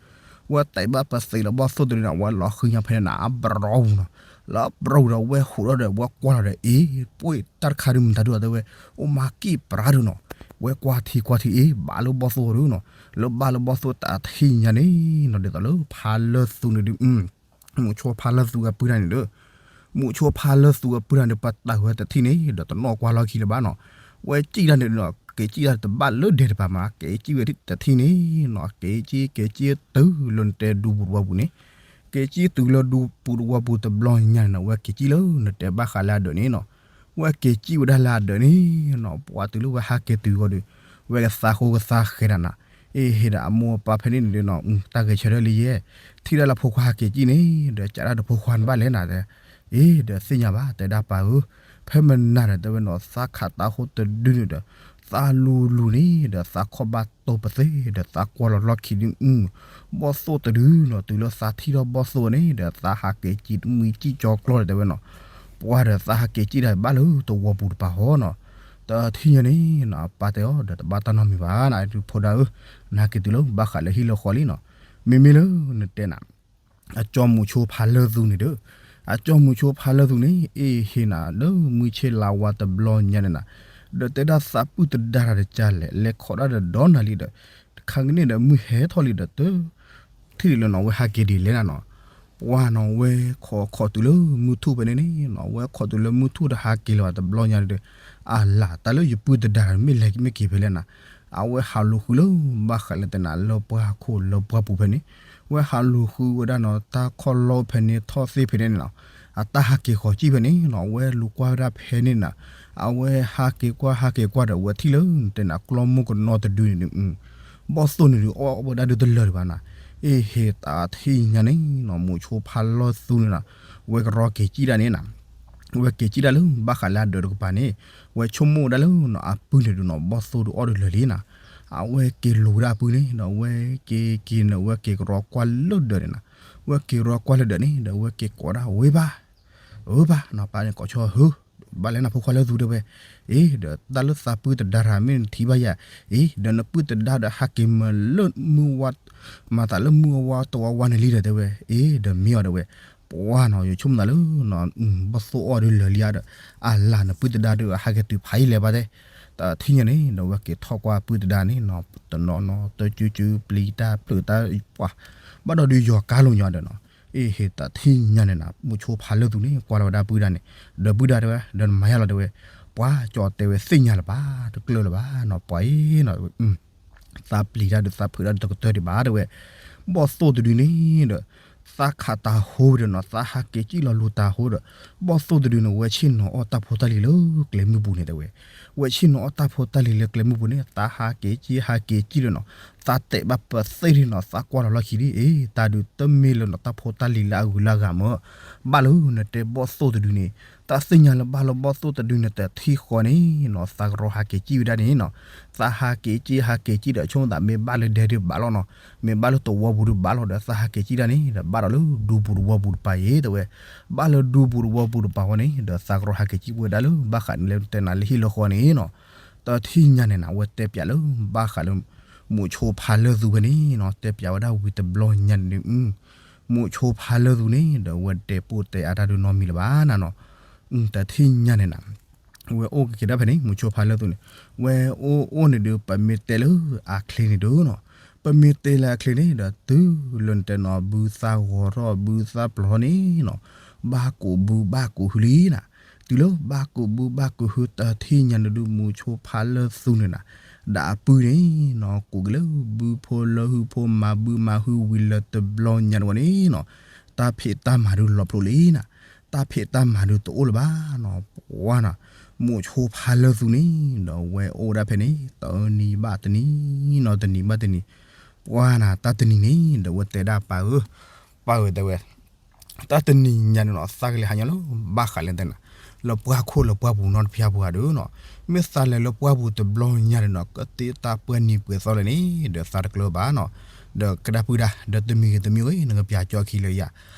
ဝဲတဲာ်ဘၣ်ပသ့လၢဘီၣ်သိၣ်တဒုန့ၣ် ဝဲလီၤဃံညါဖဲန့ၣ်နၤ အပရီပူၤနီၤ လၢအပရီပူၤဒီး ဝဲဟူးထီၣ်ဒီး ဝဲကွၢ်လီၤဒီး အ့ၣ် ပှ့ၢ်တၢ်တခါဒုးမတၤဒုးအီၤတဲဝဲ အိၣ်မၤကံၣ်ပြါဒုးနီၤ ဝဲကွၢ်ထံကွၢ်ထံအ့ၣ် ဘၣ်လၢဘီၣ်သိၣ်ဒုးနီၤ လၢဘၣ်လၢဘီၣ်သိၣ်တထံၣ်ညါန့ၣ်နီၤ ဒ်သိးလၢဖါလၢသူန့ၣ်ဒုး မုဆိဖါလၢသူအပုၢ်တၢ်န့ၣ်ဒီး မုဆိဖါလၢသူအပုၢ်တၢ်န့ၣ် ပတၢ်ဝဲတထံၣ်န့ၣ် ဒီးတနီၣ်ကွၢ်လီၢ်ခံလၢၤဘၣ်နီၤ ဝဲကံၣ်တၢ်န့ၣ်နီၤ က့ၤကံၣ်တၢ်တဘၣ်လၢဒဲးတပၤမး က့ၤကံၣ်ဝဲတထံၣ်န့ၣ်နီၤ က့ၤကံၣ်က့ၤကံၣ်တုၤလၢနတဲဒူပူၤတဝီပူၤန့ၣ် က့ၤကံၣ်တုၤလၢဒူပူၤတဝီပူၤတဘျီညါန့ၣ်နီၤ ဝဲက့ၤကံၣ်လၢနတဲဘၣ်ဃးလၢအဒၢးန့ၣ်နီၤ ဝဲက့ၤကံၣ်ဝဲဒၣ်လၢအဒၢးန့ၣ်နီၤ ပှၤတုၤလၢဝဲဟးက့ၤတုၤအဂီၢ်ဒီး ဝဲကသးဃိကသးဃဲၤတၢ်နၤ အ့ၣ် ဟ့ၣ်ဒၣ်အမိၢ်အပၢ်ဖဲန့ၣ်န့ၣ်ဒီးနီၤ တၢ်ဂဲၤဆၢထၢၣ်လံယဲ ထံၣ်ဒၣ်လၢဖိခွါဟးက့ၤကံၣ်န့ၣ် ဒီးကးဒၣ်တဖိခွါန့ၣ်ဘၣ်လဲၣ်နၤ အ့ၣ် ဒီးသ့ၣ်ညါဘၣ် တဲဒၣ်ပၢ်ဧၢ ဖဲမနၤဒီးတဲဝဲနီၤ သးခးတၤဟိတဒုန့ၣ်ဒီး သးလူၤလူၤန့ၣ် ဒီးသးခီၣ်ဘၣ်တိၢ်ပသ့ ဒီးသးကွၢ်လီၤလီၢ်ခံဒုး ဘီၣ်သိၣ်တဒုနီၤ တုၤလၢသးထံၣ်ထီၣ်ဘီၣ်သိၣ်န့ၣ် ဒီးသးဟးက့ၤကံၣ်မံကံၣ်ကၠီကျီဒီးတဲဝဲနီၤ ပှၤဒီးသးဟးက့ၤကံၣ်ဒၣ်ဘၣ်လၢတဝီပူၤတပၤဃီနီၤ တထံၣ်ညါန့ၣ်နီၤ အပၢ်တဲအီၤဒီးတဘၣ်တၢ်နီတမံၤဘၣ်နၤ ဖိဒၣ်ဧၢ နဟးက့ၤတုၤလၢဘၣ်ဃးလၢဟံၣ်လၢဃီလံနီၤ မ့မ့ၢ်လၢနတဲနၤ အကၠီမုဆိဖါလၢသူန့ၣ်ဒီး အကၠီမုဆိဖါလၢသူန့ၣ် အ့ၣ် ဟ့ၣ်နၤလၢမုၢ်ဆ့ၣ်လါဝါတဘျီညါန့ၣ်နၤ ဒီးတဲဒၣ်သးပုၢ်တဒါတၢ်တကးလဲၣ် လဲၤခိးဒၣ်ဒီးဒီနၤလံဒီး တခါကန့ၣ်ဒီးမုၢ်ဟဲထီၣ်လံဒီးတ ထံၣ်ဒံးလၢနီၤ ဝဲဟးက့ၤဒ်လဲၣ်နၤနီၤ ပှၤနီၤ ဝဲခိးခိးတုၤလၢမုၢ်ထူၣ်ဖဲန့ၣ်န့ၣ်နီၤ ဝဲခိးတုၤလၢမုၢ်ထူၣ်ဒီးဟးက့ၤလၢၤဘၣ်တဘျီညါဒီး အလၢ် တၢ်လၢယပုၢ်တဒါတၢ်မ့ၢ်လဲၤမ့ၢ်က့ၤဖဲလဲၣ်နၤ အဝဲဟးလူၤဃုလၢ ဘၣ်ဃးလၢတဲနၤလၢပှၢ်ခိၣ်လၢပှၢ်ပူၤဖဲန့ၣ်, ဝဲဟးလူၤဃုဝဲဒၣ်နီၤ တၢ်ခီၣ်လီၢ်ဖဲန့ၣ်ထီၣ်သ့ၣ်ဖဲန့ၣ်နီၤ, အတၢ်ဟးက့ၤဃီၤကံၣ်ဖဲန့ၣ်နီၤ, အဝဲလူၤကွၢ်ဝဲဒၣ်ဖဲန့ၣ်နီၤ, အဝဲဟးက့ၤကွၢ်ဟးက့ၤကွၢ်ဒီး အဝဲထံၣ်လၢတဲနၤကျီၢ်မိၢ်ကနီတဒုန့ၣ်ဒုး ဘီၣ်သိၣ်န့ၣ်ဒုး အီၣ်ဝဲဒၣ်ဒုးတလၢာ်ဒံးဘၣ်နီၤ, အ့ဟ့ၣ်တၢ်ထံၣ်ညါန့ၣ်နီၤ မူးဆိဖးလၢၢ်သူန့ၣ်နီၤ, ဝဲကရီက့ၤကံၣ်ဒၣ်န့ၣ်နီၤ ဝဲက့ၤကံၣ်ဒၣ်လၢဘၣ်ဃးလၢအဒၢးတကပၤန့ၣ်, ဝဲဆိကမိၣ်ဝဲဒၣ်လၢနီၤ အပုၢ်န့ၣ်ဒုးနီၤ ဘီၣ်သိၣ်ဒုးအီၣ်ဒုးလၢာ်လံနီၤ, အဝဲက့ၤလူၤဝဲဒၣ်အပုၢ်န့ၣ်ဒီး ဝဲက့ၤက့ၤန့ၣ် ဝဲက့ၤကရီကွၢ်လၢဒၢးန့ၣ်နီၤ, ဝဲက့ၤကရီကွၢ်လၢဒၢးန့ၣ်ဒီး ဝဲက့ၤကိးဒၣ်ဝဲဘၣ် အၢဘၣ်နီၤ ပၢ်န့ၣ်ကိးဆီဟၢ ဘၣ်လဲၣ်နဖိခွါလၢသူတဲဝဲ, အ့ ဒီးတၢ်လၢသးပုၢ်တဒါတဂၤမ့ၢ်နထံၣ်ဘၣ်ယၤ, အ့ ဒီးနပုၢ်တဒါဒီးဟးက့ၤမၢလၢမုၢ်ဝါ မၤသးလၢမုၢ်အဝါတဝါဝါန့ၣ်လံဒီးတဲဝဲ, အ့ ဒီးမ့ၢ်အီၤဒီးဝဲ, ပှၤနီၤ ယဆိကမိၣ်သးလၢ ဘီၣ်သိၣ်အီၣ်ဒုးလၢာ်လံဧါဒီး အလၤနပုၢ်တဒါဒီးဟးက့ၤတုၤဖးယံာ်လဲၣ်ဘၣ်တဲ, တထံၣ်ညါန့ၣ်ဒီး ဝဲက့ၤထီၣ်ကွၢ်ပုၢ်တဒါန့ၣ်နီၤ တနီၤနီၤ တကၠူကၠူပျံၤတၢ်ဖျုးတၢ်ပှၤ, ဘၣ်ဒီးဒုးယီၤကါလိာ်ညီဒီးနီၤ, အ့ ဟ့ၣ်တၢ်ထံၣ်ညါန့ၣ်နီၤ မူးဆိဖးလၢၢ်သူန့ၣ် ကွၢ်လီၤဝဲဒၣ်ပုၢ်တဒါန့ၣ်, ဒီးပုၢ်တဒါတဲဝဲ ဒီးနမၤယါလီၤတဲဝဲ, ပှၤကၠီတဲဝဲသ့ၣ်ညါလၢၤဘၣ် တကျၢၢ်လၢၤဘၣ်နီၤ ပှၤအံၤနီၤ သးပျံၤတၢ်ဒုးသးဖုးတၢ်ဒုးတကတၢၢ်ဒံးဘၣ်တဲဝဲ, ဘီၣ်သိၣ်တဒုန့ၣ်ဒီး သးခးတၢ်ဟိဒီးနီၤ သးဟးက့ၤကံၣ်လီၤလူၤတၢ်ဟိဒီး, ဘီၣ်သိၣ်တဒုန့ၣ် ဝဲဆ့ၣ်နီၤအီၣ်တၢ်ဖိတၢ်လံၤလၢကျဲမုၢ်ပူၤန့ၣ်တဲဝဲ, ဝဲဆ့ၣ်နီၤအီၣ်တၢ်ဖိတၢ်လံၤလၢကျဲမုၢ်ပူၤန့ၣ် သးဟးက့ၤကံၣ်ဟးက့ၤကံၣ်ဒီးနီၤ, သးတဲာ်ဘၣ်ပသ့ၣ်ဒံးနီၤ သးကွၢ်လီၤလီၢ်ခံဒ်အံၤ တၢ်ဒုးတမ့ၢ်လၢနီၤ တၢ်ဖိတၢ်လံၤလၢအဂုၤလၢအဂၤမၢ်, ဘၣ်လၢနတဲဘီၣ်သိၣ်တဒုန့ၣ် တၢ်သ့ၣ်ညါလၢဘၣ်လၢဘီၣ်သိၣ်တဒုန့ၣ် တထံၣ်ဃီန့ၣ်နီၤ သးကရီဟးက့ၤကံၣ်ဝဲဒၣ်န့ၣ်နီၤ, သးဟးက့ၤကံၣ်ဟးက့ၤကံၣ်ဒီး ဆိကမိၣ်သးမ့ၢ်ဘၣ်လၢဒဲဒုးဘၣ်လီၤနီၤ, မ့ၢ်ဘၣ်လၢသဝီပူၤဒုးဘၣ်လီၤဒီး သးဟးက့ၤကံၣ်ဒၣ်န့ၣ်ဒီး ဘၣ်ဒီးလၢဒူပူၤသဝီပူၤတပၤအံၤတဲဝဲ, ဘၣ်လၢဒူပူၤသဝီပူၤတပၤဃီန့ၣ်ဒီး သးကရီဟးက့ၤကံၣ်ဝဲဒၣ်လၢဘၣ်ဃးန့ၣ်လၢတဲနၤလၢဟံၣ်လၢဃီန့ၣ်နီၤ, တထံၣ်ညါန့ၣ်နၤ ဝဲတဲပၠးလၢ ဘၣ်ဃးလၢ မူးဆိဖးလၢၢ်သူဖဲန့ၣ်နီၤ တဲပၠးဝဲဒၣ်ဝံၤတဘျီညါန့ၣ်ဒုး မူးဆိဖးလၢၢ်သူန့ၣ်ဒီး ဝဲတဲပိာ်တဲအါတၢ်ဒုးနီတမံၤလၢၤဘၣ်နၤနီၤ, တထံၣ်ညါန့ၣ်နၤ ဝဲအိၣ်က့ၤကဒါဖဲန့ၣ် မူးဆိဖးလၢၢ်သူန့ၣ်, ဝဲအိၣ်အိၣ်န့ၣ်ဒုး ပမ့ၢ်တဲလၢအချ့န့ၣ်ဒုးနီၤ, ပမ့ၢ်တဲလၢအချ့န့ၣ်ဒီး တုၤလၢနတဲနီၤ ဘုသၣ်ဂီၤထီၣ် ဘုသၣ်ပျီၤထီၣ်န့ၣ်နီၤ, ဘၣ်ကူးဘုဘၣ်ကူးဟုလံနၤ, တုၤလၢဘၣ်ကူးဘုဘၣ်ကူးဟု တထံၣ်ညါန့ၣ်ဒုး မူးဆိဖးလၢၢ်သူန့ၣ်နၤ, ဒီးအပုၢ်န့ၣ်နီၤ ကူးက့ၤလၢဘုဖိလၢဟုဖိ မၤဘုမၤဟုဝံၤလၢတဘျီညါန့ၣ်ဝဲန့ၣ်နီၤ, တၢ်ဖံးတၢ်မၤဒုးလီၤဖျိလံနၤ, တၢ်ဖံးတၢ်မၤဒုးတအိၣ်လၢၤဘၣ်နီၤ, ပှၤနီၤ, မူးဆိဖးလၢၢ်သူန့ၣ်ဒီး ဝဲအိၣ်ဒၣ်ဖဲန့ၣ် တနံၤဘၣ်တနံၤနီၤ တနံၤဘၣ်တနံၤ, ပှၤနၤ တၢ်တနံၤန့ၣ်ဒီး ဝဲတဲဒၣ်ပၢ်ဧၢ, ပၢ်ဧၢတဲဝဲ တၢ်တနံၤညါန့ၣ်နီၤ သးကလဲၤဟးညီလၢ ဘၣ်ဃးလၢတဲနၤ လၢပှၢ်ခိၣ်လၢပှၢ်ပူၤနီတဖၣ်ပှၤဒီးနီၤ, မ့ၢ်သးလဲၤလၢပှၢ်ပူၤတဘျီညါန့ၣ်နီၤ ကတ့တၢ်ပှဲၤနံၤပှဲၤသီလဲၣ်န့ၣ် ဒီးသးတကျၢၤဘၣ်နီၤ, ဒီးကဒါပုၢ်ဒၣ် ဒီးတမံၤဂ့ၤတမံၤဂ့ၤ နကပၠးကၠီခံလၢယၤ,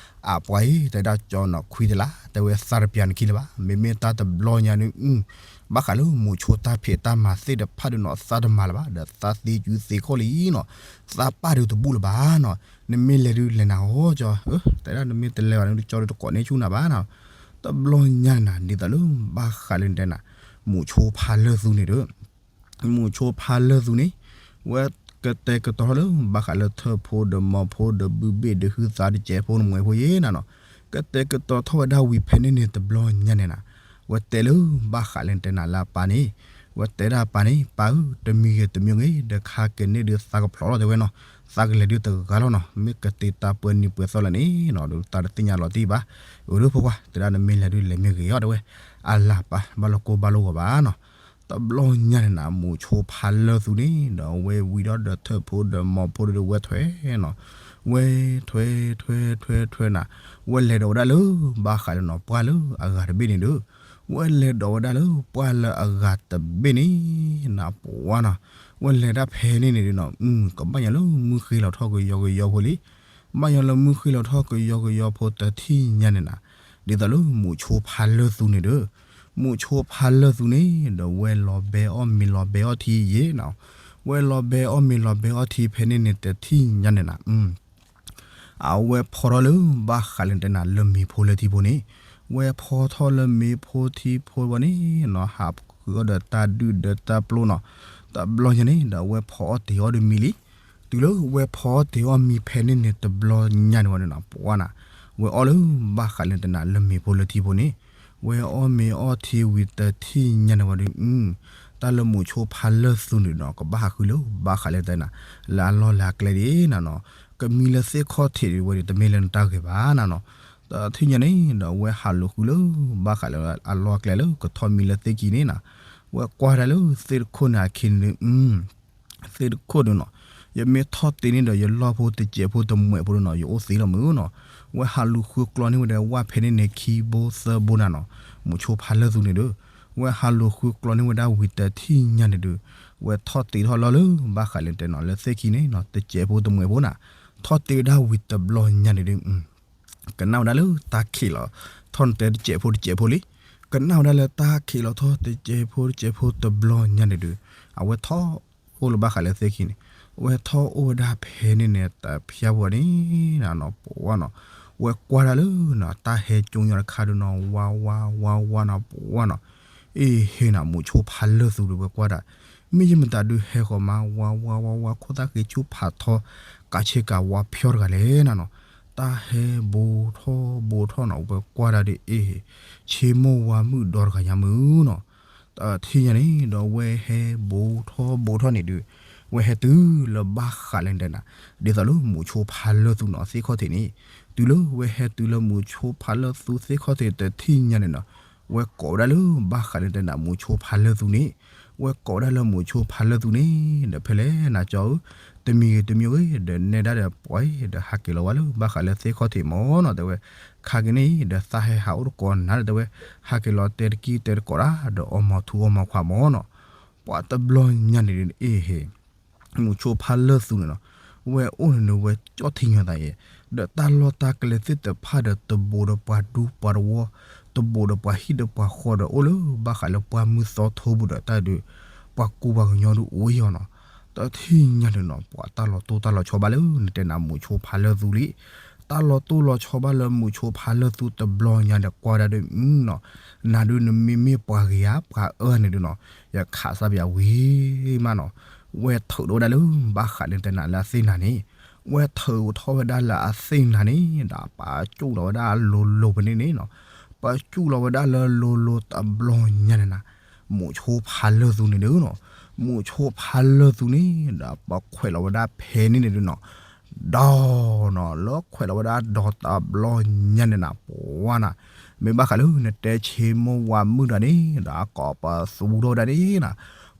အပှၤအံၤ တဲဒၣ်ကၠီနီၤ ခွံတလါ တဲဝဲသးတပၠးနခံလၢၤဘၣ်, မ့မ့ၢ်တၢ်တဘျီညါန့ၣ် ဘၣ်ဃးလၢမူးဆိတၢ်ဖံးတၢ်မၤသ့ၣ်တဖၣ်ဒုးနီၤ သးတမၤလၢၤဘၣ် ဒီးသးသ့ကုသ့ခီၣ်လံနီၤ, သးပၢ်ဒုးတဘူၣ်လၢၤဘၣ်နီၤ, နမ့ၢ်လဲၤဒုးလဲၤနၤအီၤကၠီ, တဲဒၣ်နမ့ၢ်တလဲၤဘၣ်န့ၣ် ကၠီဒုးတကိးန့ၢ်ဆူၣ်နၤဘၣ်နီၤ, တဘျီညါနၤ ဒ်သိးလၢဘၣ်ဃးလၢနတဲနၤ မူးဆိဖးလၢၢ်သူန့ၣ်ဒီး မူးဆိဖးလၢၢ်သူန့ၣ် ဝဲကတဲာ်ကတီၤထီၣ်လၢ ဘၣ်ဃးလၢထၢၣ်ဖိဒီးမီၤဖိဒီးဘုဘ့ၣ်ဒီးဟုသးတကဲးဖိနမှဲၤဖိယဲနၤနီၤ, ကတဲာ်ကတီၤထီၣ်ဝဲဒၣ်ဝံၤဖဲန့ၣ်န့ၣ်တဘျီညါန့ၣ်နၤ, ဝဲတဲလၢဘၣ်ဃးလၢနတဲနၤလၢအပၢ်န့ၣ်, ဝဲတဲဒၣ်အပၢ်န့ၣ် ပၢ်ဧၢ တမံၤဂ့ၤတမံၤဂ့ၤ ဒီးခါကန့ၢ်ဒုးသးကဖျိးလီၤတဲဝဲနီၤ, သးကလဲၤဒုးတဂၤလီၤနီၤ, မ့ၢ်ကတ့တၢ်ပှဲၤနံၤပှဲၤသီလဲၣ်န့ၣ်နီၤ ဒီးသးတသ့ၣ်ညါလီၤတံၢ်ဘၣ်, အိၣ်ဒီးဖိခွါ တဲဒၣ်နမ့ၢ်လဲၤဒုးလဲၤမ့ၢ်ဂ့ၤအီၤတဲဝဲ, အလၤပၢ် ဘၣ်လိာ်ကိၢ်ဘၣ်လိာ်ဂီၤဘၣ်နီၤ တဘျီညါန့ၣ်နၤ မူးဆိဖးလၢၢ်သူန့ၣ် ဒီးဝဲဝံၤဒီးဒီးထၢၣ်ဖိဒီးမီၤဖိဒီးဝဲထွဲနီၤ, ဝဲထွဲထွဲထွဲထွဲနၤ, ဝဲလဲၤဒီးဝဲဒၣ်လၢ ဘၣ်ဃးလၢနီၤ ပှၢ်လၢအဂၤတဘ့ၣ်န့ၣ်ဒီး, ဝဲလဲၤဒီးဝဲဒၣ်လၢပှၢ်လၢအဂၤတဘ့ၣ်န့ၣ် နပှၢ်နီၤ, ဝဲလဲၤဒၣ်ဖဲန့ၣ်န့ၣ်ဒီးနီၤ ကဘၣ်ညီလၢမုၢ်ဃ့လီၤထီၣ်ကယီကယီဖိလံ ဘၣ်ယီၤလၢမုၢ်ဃ့လီၤထီၣ်ကယီကယီဖိတထံၣ်ညါန့ၣ်နၤ, ဒ်သိးလၢမူးဆိဖးလၢၢ်သူန့ၣ်ဒီး, မူးဆိဖးလၢၢ်သူန့ၣ်ဒီး ဝဲလီၤဘဲအီၣ်မ့ၤလီၤဘဲအီၣ်ထံယဲနီၤ, ဝဲလီၤဘဲအီၣ်မ့ၤလီၤဘဲအီၣ်ထံဖဲန့ၣ်န့ၣ်တထံၣ်ညါန့ၣ်နၤ အဝဲဖီထီၣ်လၢ ဘၣ်ဃးလၢတဲနၤလၢမ့ၤဖိလၢထံဖိန့ၣ်, ဝဲဖီထီၣ်လၢမ့ၤဖိထံဖိဝဲန့ၣ်နီၤ ဟးဃုအီၣ်ဒီးတၢ်ဒုၣ်ဒီးတၢ်ပျိနီၤ, တဘျီညါန့ၣ်ဒီး အဝဲဖီအီၣ်တ့ၤအီၣ်ဒီးမံၤလံ, တုၤလၢဝဲဖီအီၣ်တ့ၤအီၣ်မံၤဖဲန့ၣ်န့ၣ်တဘျီညါန့ၣ်ဝဲန့ၣ်နီၤ ပှၤနၤ, ဝဲအီၣ်လၢ ဘၣ်ဃးလၢတဲနၤလၢမ့ၤဖိလၢထံဖိန့ၣ်, ဝဲအီၣ်မ့ၤအီၣ်ထံဝံၤတထံၣ်ညါန့ၣ်ဝဲဒီး, တၢ်လၢမူးဆိဖါလၢၢ်သူန့ၣ်နီၤ ကဘၣ်ဟးဃုလၢဘၣ်ဃးလၢတဲနၤ လၢအလီၢ်လၢအကျဲဒၣ်နၤနီၤ, ကမံလၢသ့ၣ်ခီၣ်ထံးဒၣ်ဝဲဒီး တမ့ၢ်လၢနတၢ်ဂ့ၤဘၣ်နၤနီၤ. တထံၣ်ညါန့ၣ်ဒီး ဝဲဟးလိာ်ဃုလၢဘၣ်ဃးလၢအလီၢ်အကျဲလၢကထီၣ်မံလၢသ့ၣ်ခံန့ၣ်နၤ, ဝဲကွၢ်ဒၣ်လၢသ့ၣ်တခိၣ်န့ၣ်အခံန့ၣ်ဒုး သ့ၣ်တခိၣ်ဒုးနီၤ, ယမ့ၢ်ထီၣ်တ့န့ၣ်ဒီး ယလီၢ်ဖိတစဲးဖိတမှဲးဖိဒုးနီၤ ယအိၣ်သ့လီၤမုၢ်နီၤ. ဝဲဟးလိာ်ဃုကျီန့ၢ်ဝဲဒီးဝၣ်ဖဲန့ၣ်န့ၣ် ခံဘိသၢဘိနၤနီၤ, မူးဆိဖါလၢၢ်သူန့ၣ်ဒီး ဝဲဟးလိာ်ဃုကျီန့ၢ်ဝဲဒၣ်ဝံၤတထံၣ်ညါန့ၣ်ဒုး ဝဲထီၣ်တ့ထီၣ်လီၢ်လၢဘၣ်ဃးလၢတဲနၤ လၢသ့ၣ်ခံန့ၣ်နီၤ တစဲးဖိတမှဲးဖိနၤ, ထီၣ်တ့ဝဲဒၣ်ဝံၤတဘျီညါန့ၣ်ဒုး ကနၣ်ဝဲဒၣ်လၢတၢ်ခံးလီၤထီၣ်နတဲတစဲးဖိတစဲးဖိလံ, ကနၣ်ဝဲဒၣ်လၢတၢ်ခံးလီၤထီၣ်တစဲးဖိတစဲးဖိတဘျီညါန့ၣ်ဒုး အဝဲထီၣ်အိၣ်လၢဘၣ်ဃးလၢသ့ၣ်ခံန့ၣ်, ဝဲထီၣ်အိၣ်ဝဲဒၣ်ဖဲန့ၣ်န့ၣ် တဖျါဝဲန့ၣ်နၤနီၤ ပဝါနီၤ, ဝဲကွၢ်ဒၣ်လၢနၤ တၢ်ဟဲကၠိညီတခါဒုးနီၤ ဝါဝါဝါဝါနီၤ ပဝါနီၤ, အ့ဟ့နၤ မူးဆိဖါလၢၢ်သူဒီးဝဲကွၢ်ဒၣ် မ့ၢ်ယမတၤဒုးဟဲဃီၤမး ဝါဝါဝါဝါ ခိၣ်သၣ်ဃ့ဆူၣ်ဖးထီ ကးဆ့ကၤဝါဖျီၣ်တဂၤလဲၣ်နၤနီၤ, တၢ်ဟဲဘိထီၣ်ဘိထီၣ်နီၤ ဝဲကွၢ်ဒၣ်ဒီးအ့ဟ့ ဆ့မိၢ်ဝါမုၣ်ဒီတဂၤညါမုၢ်နီၤ. တထံၣ်ညါန့ၣ်ဒီး ဝဲဟဲဘိထီၣ်ဘိထီၣ်န့ၣ်ဒုး ဝဲဟဲတုၤလၢဘၣ်ဃးလၢတဲနၤ ဒ်သိးလၢမူးဆိဖါလၢၢ်သူနီၤ သ့ၣ်ခီၣ်ထံးန့ၣ်, တုၤလၢဝဲဟဲတုၤလၢမူးဆိဖါလၢၢ်သူသ့ၣ်ခီၣ်ထံးတထံၣ်ညါန့ၣ်နီၤ, ဝဲကိးဝဲဒၣ်လၢဘၣ်ဃးလၢတဲနၤ မူးဆိဖါလၢၢ်သူန့ၣ်, ဝဲကိးဝဲဒၣ်လၢမူးဆိဖါလၢၢ်သူန့ၣ် ဒီးဖဲလဲၣ်နၤကၠီဧၢ, တမံၤဂ့ၤတမံၤဂ့ၤ ဒီးနဲဒၣ်ဒီးပှၤဒီးဟးက့ၤလီၤဝဲလၢဘၣ်ဃးလၢသ့ၣ်ခီၣ်ထံးမၢ်နီၤ တဲဝဲ, ခါက့ၤန့ၣ် ဒီးသးဟဲဟးအိၣ်တကိးနၤဒီးတဲဝဲ, ဟးက့ၤလီၤတဲတကံၢ်တဲတကိးတၢ် ဒီးအီမီၤထူအီမီၤခွါမၢ်နီၤ, ပှၤတဘျီညါန့ၣ်ဒုးအ့ဟ့ မူးဆိဖါလၢၢ်သူန့ၣ်နီၤ, ဝဲအိၣ်န့ၣ်န့ၣ် ဝဲကၠီၣ်ထံညီသးယဲ, ဒီးတၢ်လီၢ်တၢ်ကျဲသ့ၣ်တဖၣ်ဒီး တဘူးဒီးပှၤဒူပှၤတဝီ, တဘူးဒီးပှၤဟံၣ်ဒီးပှၤဃီဒီး အိၣ်လၢဘၣ်ဃးလၢပှၢ်မုၢ်သီထိပူၤဒီးတၢ်ဒုး, ပှၤကူပှၤကညီဒုးအိၣ်အံၤအီၤနီၤ. တထံၣ်ညါန့ၣ်နီၤ ပှၤတၢ်လီၤတိၢ်တၢ်လီၤဆီဘၣ်လၢနတဲနၤမူးဆိဖါလၢၢ်သူလံ, တၢ်လီၤတိၢ်လီၤဆီဘၣ်လၢမူးဆိဖါလၢၢ်သူတဘျီညါဒီး ကွၢ်ဒၣ်ဒီးနီၤ, နၤဒုးနမ့မ့ၢ်ပှၤဂ့ၤဧါ ပှၤအၢန့ၣ်ဒုးနီၤ, ယခးစၢ်ပယၤဝံၤမးနီၤ, ဝဲထုးဒီးဝဲဒၣ်လၢဘၣ်ဃးလၢနတဲနၤလၢအသ့ၣ်နၤန့ၣ်, ဝဲထုးထီၣ်ဝဲဒၣ်လၢအသ့ၣ်နၤန့ၣ် ဒီးပာ်ကၠူၣ်လီၤဝဲဒၣ်လိၤလိၤဖဲန့ၣ်န့ၣ်နီၤ, ပာ်ကၠူၣ်လီၤဝဲဒၣ်လၢလိၤလိၤတဘျီညါန့ၣ်နၤ, မူးဆိဖါလၢၢ်သူန့ၣ်ဒုးနီၤ, မူးဆိဖါလၢၢ်သူန့ၣ် ဒီးပခွဲးလီၤဝဲဒၣ်ဖဲန့ၣ်န့ၣ်ဒုးနီၤ, ဒီးနီၤ လၢခွဲးလီၤဝဲဒၣ်ဒီးတဘျီညါန့ၣ်နၤ ပဝါနၤ, မ့ၢ်ဘၣ်ဃးလၢနတဲဆ့မိၢ်ဝါမုၣ်တဂၤန့ၣ် ဒီးကိးပသူထီၣ်ဝဲဒၣ်န့ၣ်နၤ,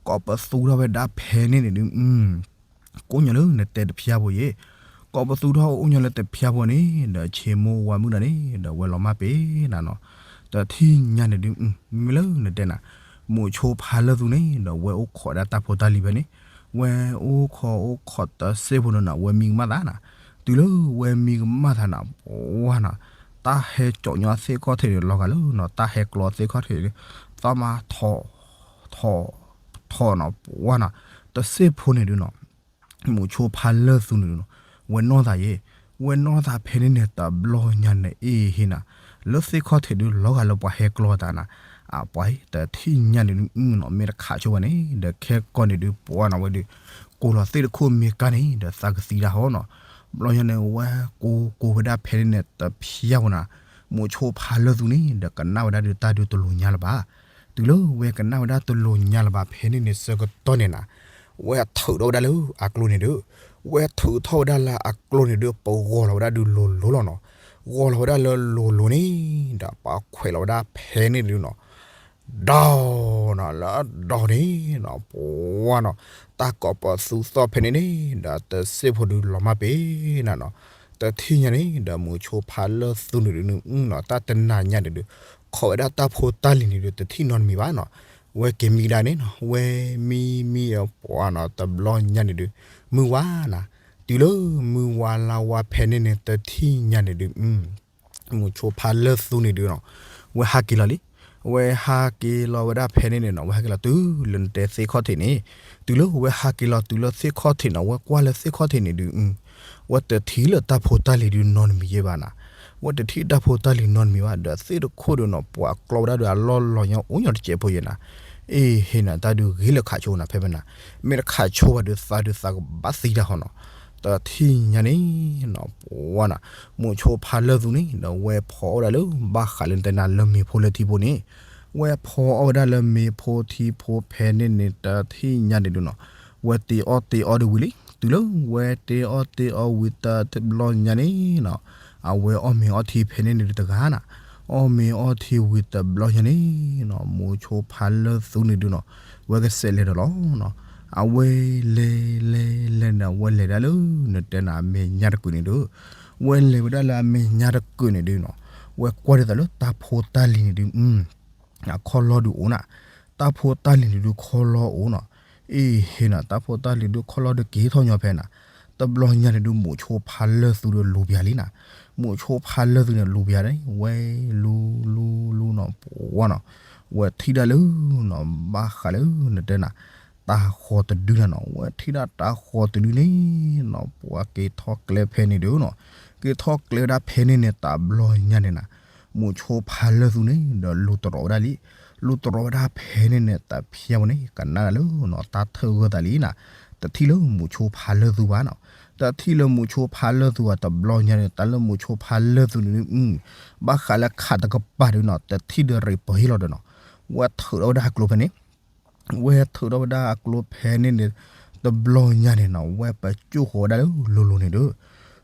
ကိးပသူထီၣ်ဝဲဒၣ်ဖဲန့ၣ်န့ၣ်ဒုး ကိးညီလၢနတဲတဖျါဖိယဲ, ကိးပသူထီၣ်အိၣ်ညီလၢတဖျါဖိန့ၣ် ဒီးဆ့မိၢ်ဝါမုၣ်တဂၤန့ၣ် ဒီးဝဲလီၤမၢ်ပ့ၤနၤနီၤ, တထံၣ်ညါန့ၣ်ဒုး မ့ၢ်လၢနတဲနၤ, မူးဆိဖါလၢၢ်သူန့ၣ် ဒီးဝဲအိၣ်ခိးဒၣ်တၢ်ဖိတၢ်လံၤဖဲန့ၣ်, ဝဲအိၣ်ခိးအိၣ်ခိးတစ့ၢ်ဖိန့ၣ်နၤ ဝဲမံကမၣ်သးနၤ, တုၤလၢဝဲမံကမၣ်သးနၤ ပဝါနၤ, တၢ်ဟဲကၠီၣ်ညီသ့ၣ်ခီၣ်ထံးန့ၣ် လီၤဂာ်လၢနီၤ တၢ်ဟဲကျီသ့ၣ်ခီၣ်ထံးန့ၣ် သီၣ်မါထီၣ် ထီၣ် ထီၣ်နီၤ ပဝါနၤ, တစ့ၢ်ဖိန့ၣ်ဒုးနီၤ မူးဆိဖါလၢၢ်သူန့ၣ်နီၤ ဝဲနီၢ်သးယဲ, ဝဲနီၢ်သးဖဲန့ၣ်န့ၣ် တဘျီညါန့ၣ် အ့ဟ့နၤ, လၢသ့ၣ်ခီၣ်ထံးဒုး လီၤဂာ်လၢပှၤဟဲကျီသးနၤ, အပှၤတထံၣ်ညါန့ၣ်ဒုးနီၤ မ့ၢ်တခးဆိဝဲန့ၣ် ဒီးခဲကီၢ်န့ၣ်ဒုး ပှၤနီၤဝဲဒုး ကိးလီၤသ့ၣ်တခိၣ်မ့ၢ်ကါန့ၣ် ဒီးသးကသံတၢ်ဟီနီၤ, ဘျီညါန့ၣ် ဝဲကိးကိးဝဲဒၣ်ဖဲန့ၣ်န့ၣ် တဖျါဝဲနၤ, မူးဆိဖါလၢၢ်သူန့ၣ် ဒီးကနၣ်ဝဲဒၣ်ဒုးတၢ်ဒုးတလိၤညါလၢၤဘၣ် တုၤလၢဝဲကနၣ်ဝဲဒၣ်တလိၤညါလၢၤဘၣ်ဖဲန့ၣ်န့ၣ်ဆၢကတီၢ်န့ၣ်နၤ, ဝဲထုးထီၣ်ဝဲဒၣ်လၢအကျိန့ၣ်ဒုး, ဝဲထုးထီၣ်ဝဲဒၣ်လၢအကျိန့ၣ်ဒုး ပဂီၤလီၤဝဲဒၣ်ဒုးလိၤလိၤလီၤနီၤ, ဂီၤလီၤဝဲဒၣ်လၢလိၤလိၤန့ၣ် ဒီးပှၤခွဲးလီၤဝဲဒၣ်ဖဲန့ၣ်ဒုးနီၤ, ဒီးနီၤလၢဒီးန့ၣ်နီၤ ပှၤနီၤ, တၢ်ကိးပသူသီၣ်ဖဲန့ၣ်န့ၣ် ဒီးတစ့ၢ်ဖိဒုးလီၤမၢ်ပ့ၤနၤနီၤ, တထံၣ်ညါန့ၣ် ဒီးမူးဆိဖါလၢၢ်သူန့ၣ်ဒုးနီၤ တၢ်တနၤညါန့ၣ်ဒုး ခိးဝဲဒၣ်တၢ်ဖိတၢ်လံၤန့ၣ်ဒုး တထံၣ်နီတမံၤဘၣ်နီၤ, ဝဲက့ၤမံကဒါန့ၣ်နီၤ ဝဲမံမံအပှၤနီၤ တဘျီညါန့ၣ်ဒုး မုၢ်ဝါနၤ, တုၤလၢမုၢ်ဝါလါဝါဖဲန့ၣ်န့ၣ် တထံၣ်ညါန့ၣ်ဒုး မူးဆိဖါလၢၢ်သူန့ၣ်ဒုးနီၤ, ဝဲဟးက့ၤလီၤလံ, ဝဲဟးက့ၤလီၤဝဲဒၣ်ဖဲန့ၣ်န့ၣ်နီၤ ဝဲဟးက့ၤလီၤတုၤလၢနတဲသ့ၣ်ခီၣ်ထံးန့ၣ်, တုၤလၢဝဲဟးက့ၤလီၤတုၤလၢသ့ၣ်ခီၣ်ထံးနီၤ ဝဲကွၢ်လၢသ့ၣ်ခီၣ်ထံးန့ၣ်ဒုး ဝဲတထံၣ်လၢတၢ်ဖိတၢ်လံၤဒုးနီတမံၤယဲဘၣ်နၤ, ဝဲတထံၣ်တၢ်ဖိတၢ်လံၤနီတမံၤဘၣ် ဒီးသ့ၣ်တခိၣ်ဒုးနီၤ ပှၤကျီဝဲဒၣ်ဒုးအလီၢ်လီၤညီအိၣ်ညီတစဲးဖိယဲနၤ, အ့ဟ့နၤ တၢ်ဒုးဂ့ၤလၢခးဆိနၤဖဲဖဲနၤ, မ့ၢ်တခးဆိဘၣ်ဒုးသးဒုးသးကဘၣ်သံတၢ်ဟီနီၤ, တထံၣ်ညါန့ၣ်နီၤ ပှၤနီၤ, မူးဆိဖါလၢၢ်သူန့ၣ် ဒီးဝဲဖီအီၣ်ဒၣ်လၢဘၣ်ဃးလၢနတဲနၤလၢမ့ၤဖိလၢထံဖိန့ၣ်, ဝဲဖီအီၣ်ဝဲဒၣ်လၢမ့ၤဖိထံဖိဖဲန့ၣ်န့ၣ် တထံၣ်ညါန့ၣ်ဒုးနီၤ, ဝဲတ့အီၣ်တ့အီဒုးဝံၤလံ, တုၤလၢဝဲတ့အီၣ်တ့အီဝံၤတဘျီညါန့ၣ်နီၤ, အဝဲအီၣ်မ့ၤအီထံဖဲန့ၣ်န့ၣ်ဒုးတဂၤနီၤ, အီၣ်မ့ၤအီထံဝံၤတဘျီညါန့ၣ်နီၤ, မိၤဆိဖါလၢသူန့ၣ်ဒုးနီၤ, ဝဲကစဲးလဲၤဒီးလီၤနီၤ, အဝဲလဲၤလဲၤလဲၤန့ၣ် အဝဲလဲၤဒၣ်လၢ နတဲနၤအမဲာ်ညါတကုာ်န့ၣ်ဒုး ဝဲလဲၤဝဲဒၣ်လၢအမဲာ်ညါတကုာ်န့ၣ်ဒုးနီၤ, ဝဲကွၢ်ဒ်သိးလၢတၢ်ဖိတၢ်လံၤန့ၣ်ဒုး အခီၣ်လီၢ်ဒုးအိၣ်နၤ, တၢ်ဖိတၢ်လံၤန့ၣ်ဒုးခီၣ်လီၢ်အိၣ်နီၤ, အ့ဟ့နၤ တၢ်ဖိတၢ်လံၤဒုးခီၣ်လီၢ်ဒုးက့ၤထီၣ်ညီဖဲနၤ, တဘျီညါန့ၣ်ဒုး မိၤဆိဖါလၢသူဒုးလူၤပျၤလံနၤ, မိၤဆိဖါလၢသူန့ၣ်လူၤပျၤန့ၣ် ဝဲလူလူလူနီၤ ပှၤနီၤ, ဝဲထံၣ်ဒၣ်လၢနီၤ ဘၣ်ဃးလၢနတဲနၤ တၤဃီၤတဒုနၤနီၤ, ဝဲထံၣ်ဒၣ်တၤဃီၤတဒုန့ၣ်နီၤ ပှၤက့ၤထီၣ်ကျဲဖဲန့ၣ်ဒုးနီၤ, က့ၤထီၣ်ကျဲဝဲဒၣ်ဖဲန့ၣ်န့ၣ် တဘျီညါန့ၣ်နၤ, မိၤဆိဖါလၢသူန့ၣ် ဒီးလူၤတရီၤဝဲဒၣ်လံ, လူၤတရီၤဝဲဒၣ်ဖဲန့ၣ်န့ၣ် တဖျါဝဲန့ၣ် ကနၣ်ဒၣ်လၢနီၤ တၢ်ထၢၣ်ဂၢၢ်သးလံနၤ, တထံၣ်လၢမိၤဆိဖါလၢသူဘၣ်နီၤ, တထံၣ်လၢမိၤဆိဖါလၢသူဘၣ် တဘျီညါန့ၣ် တၢ်လၢမိၤဆိဖါလၢသူန့ၣ် ဘၣ်ဃးလၢခးတကပၤဒုးနီၤ တထံၣ်ဒီးရ့းပှဲၤဟ့ၣ်လီၤဒီးနီၤ, ဝဲထုးထီၣ်ဝဲဒၣ်အကျိဖဲန့ၣ် ဝဲထုးထီၣ်ဝဲဒၣ်အကျိဖဲန့ၣ်န့ၣ် တဘျီညါန့ၣ်နီၤ ဝဲပကၠိၣ်ဃီၤဝဲဒၣ်လၢလိၤလိၤန့ၣ်ဒုး,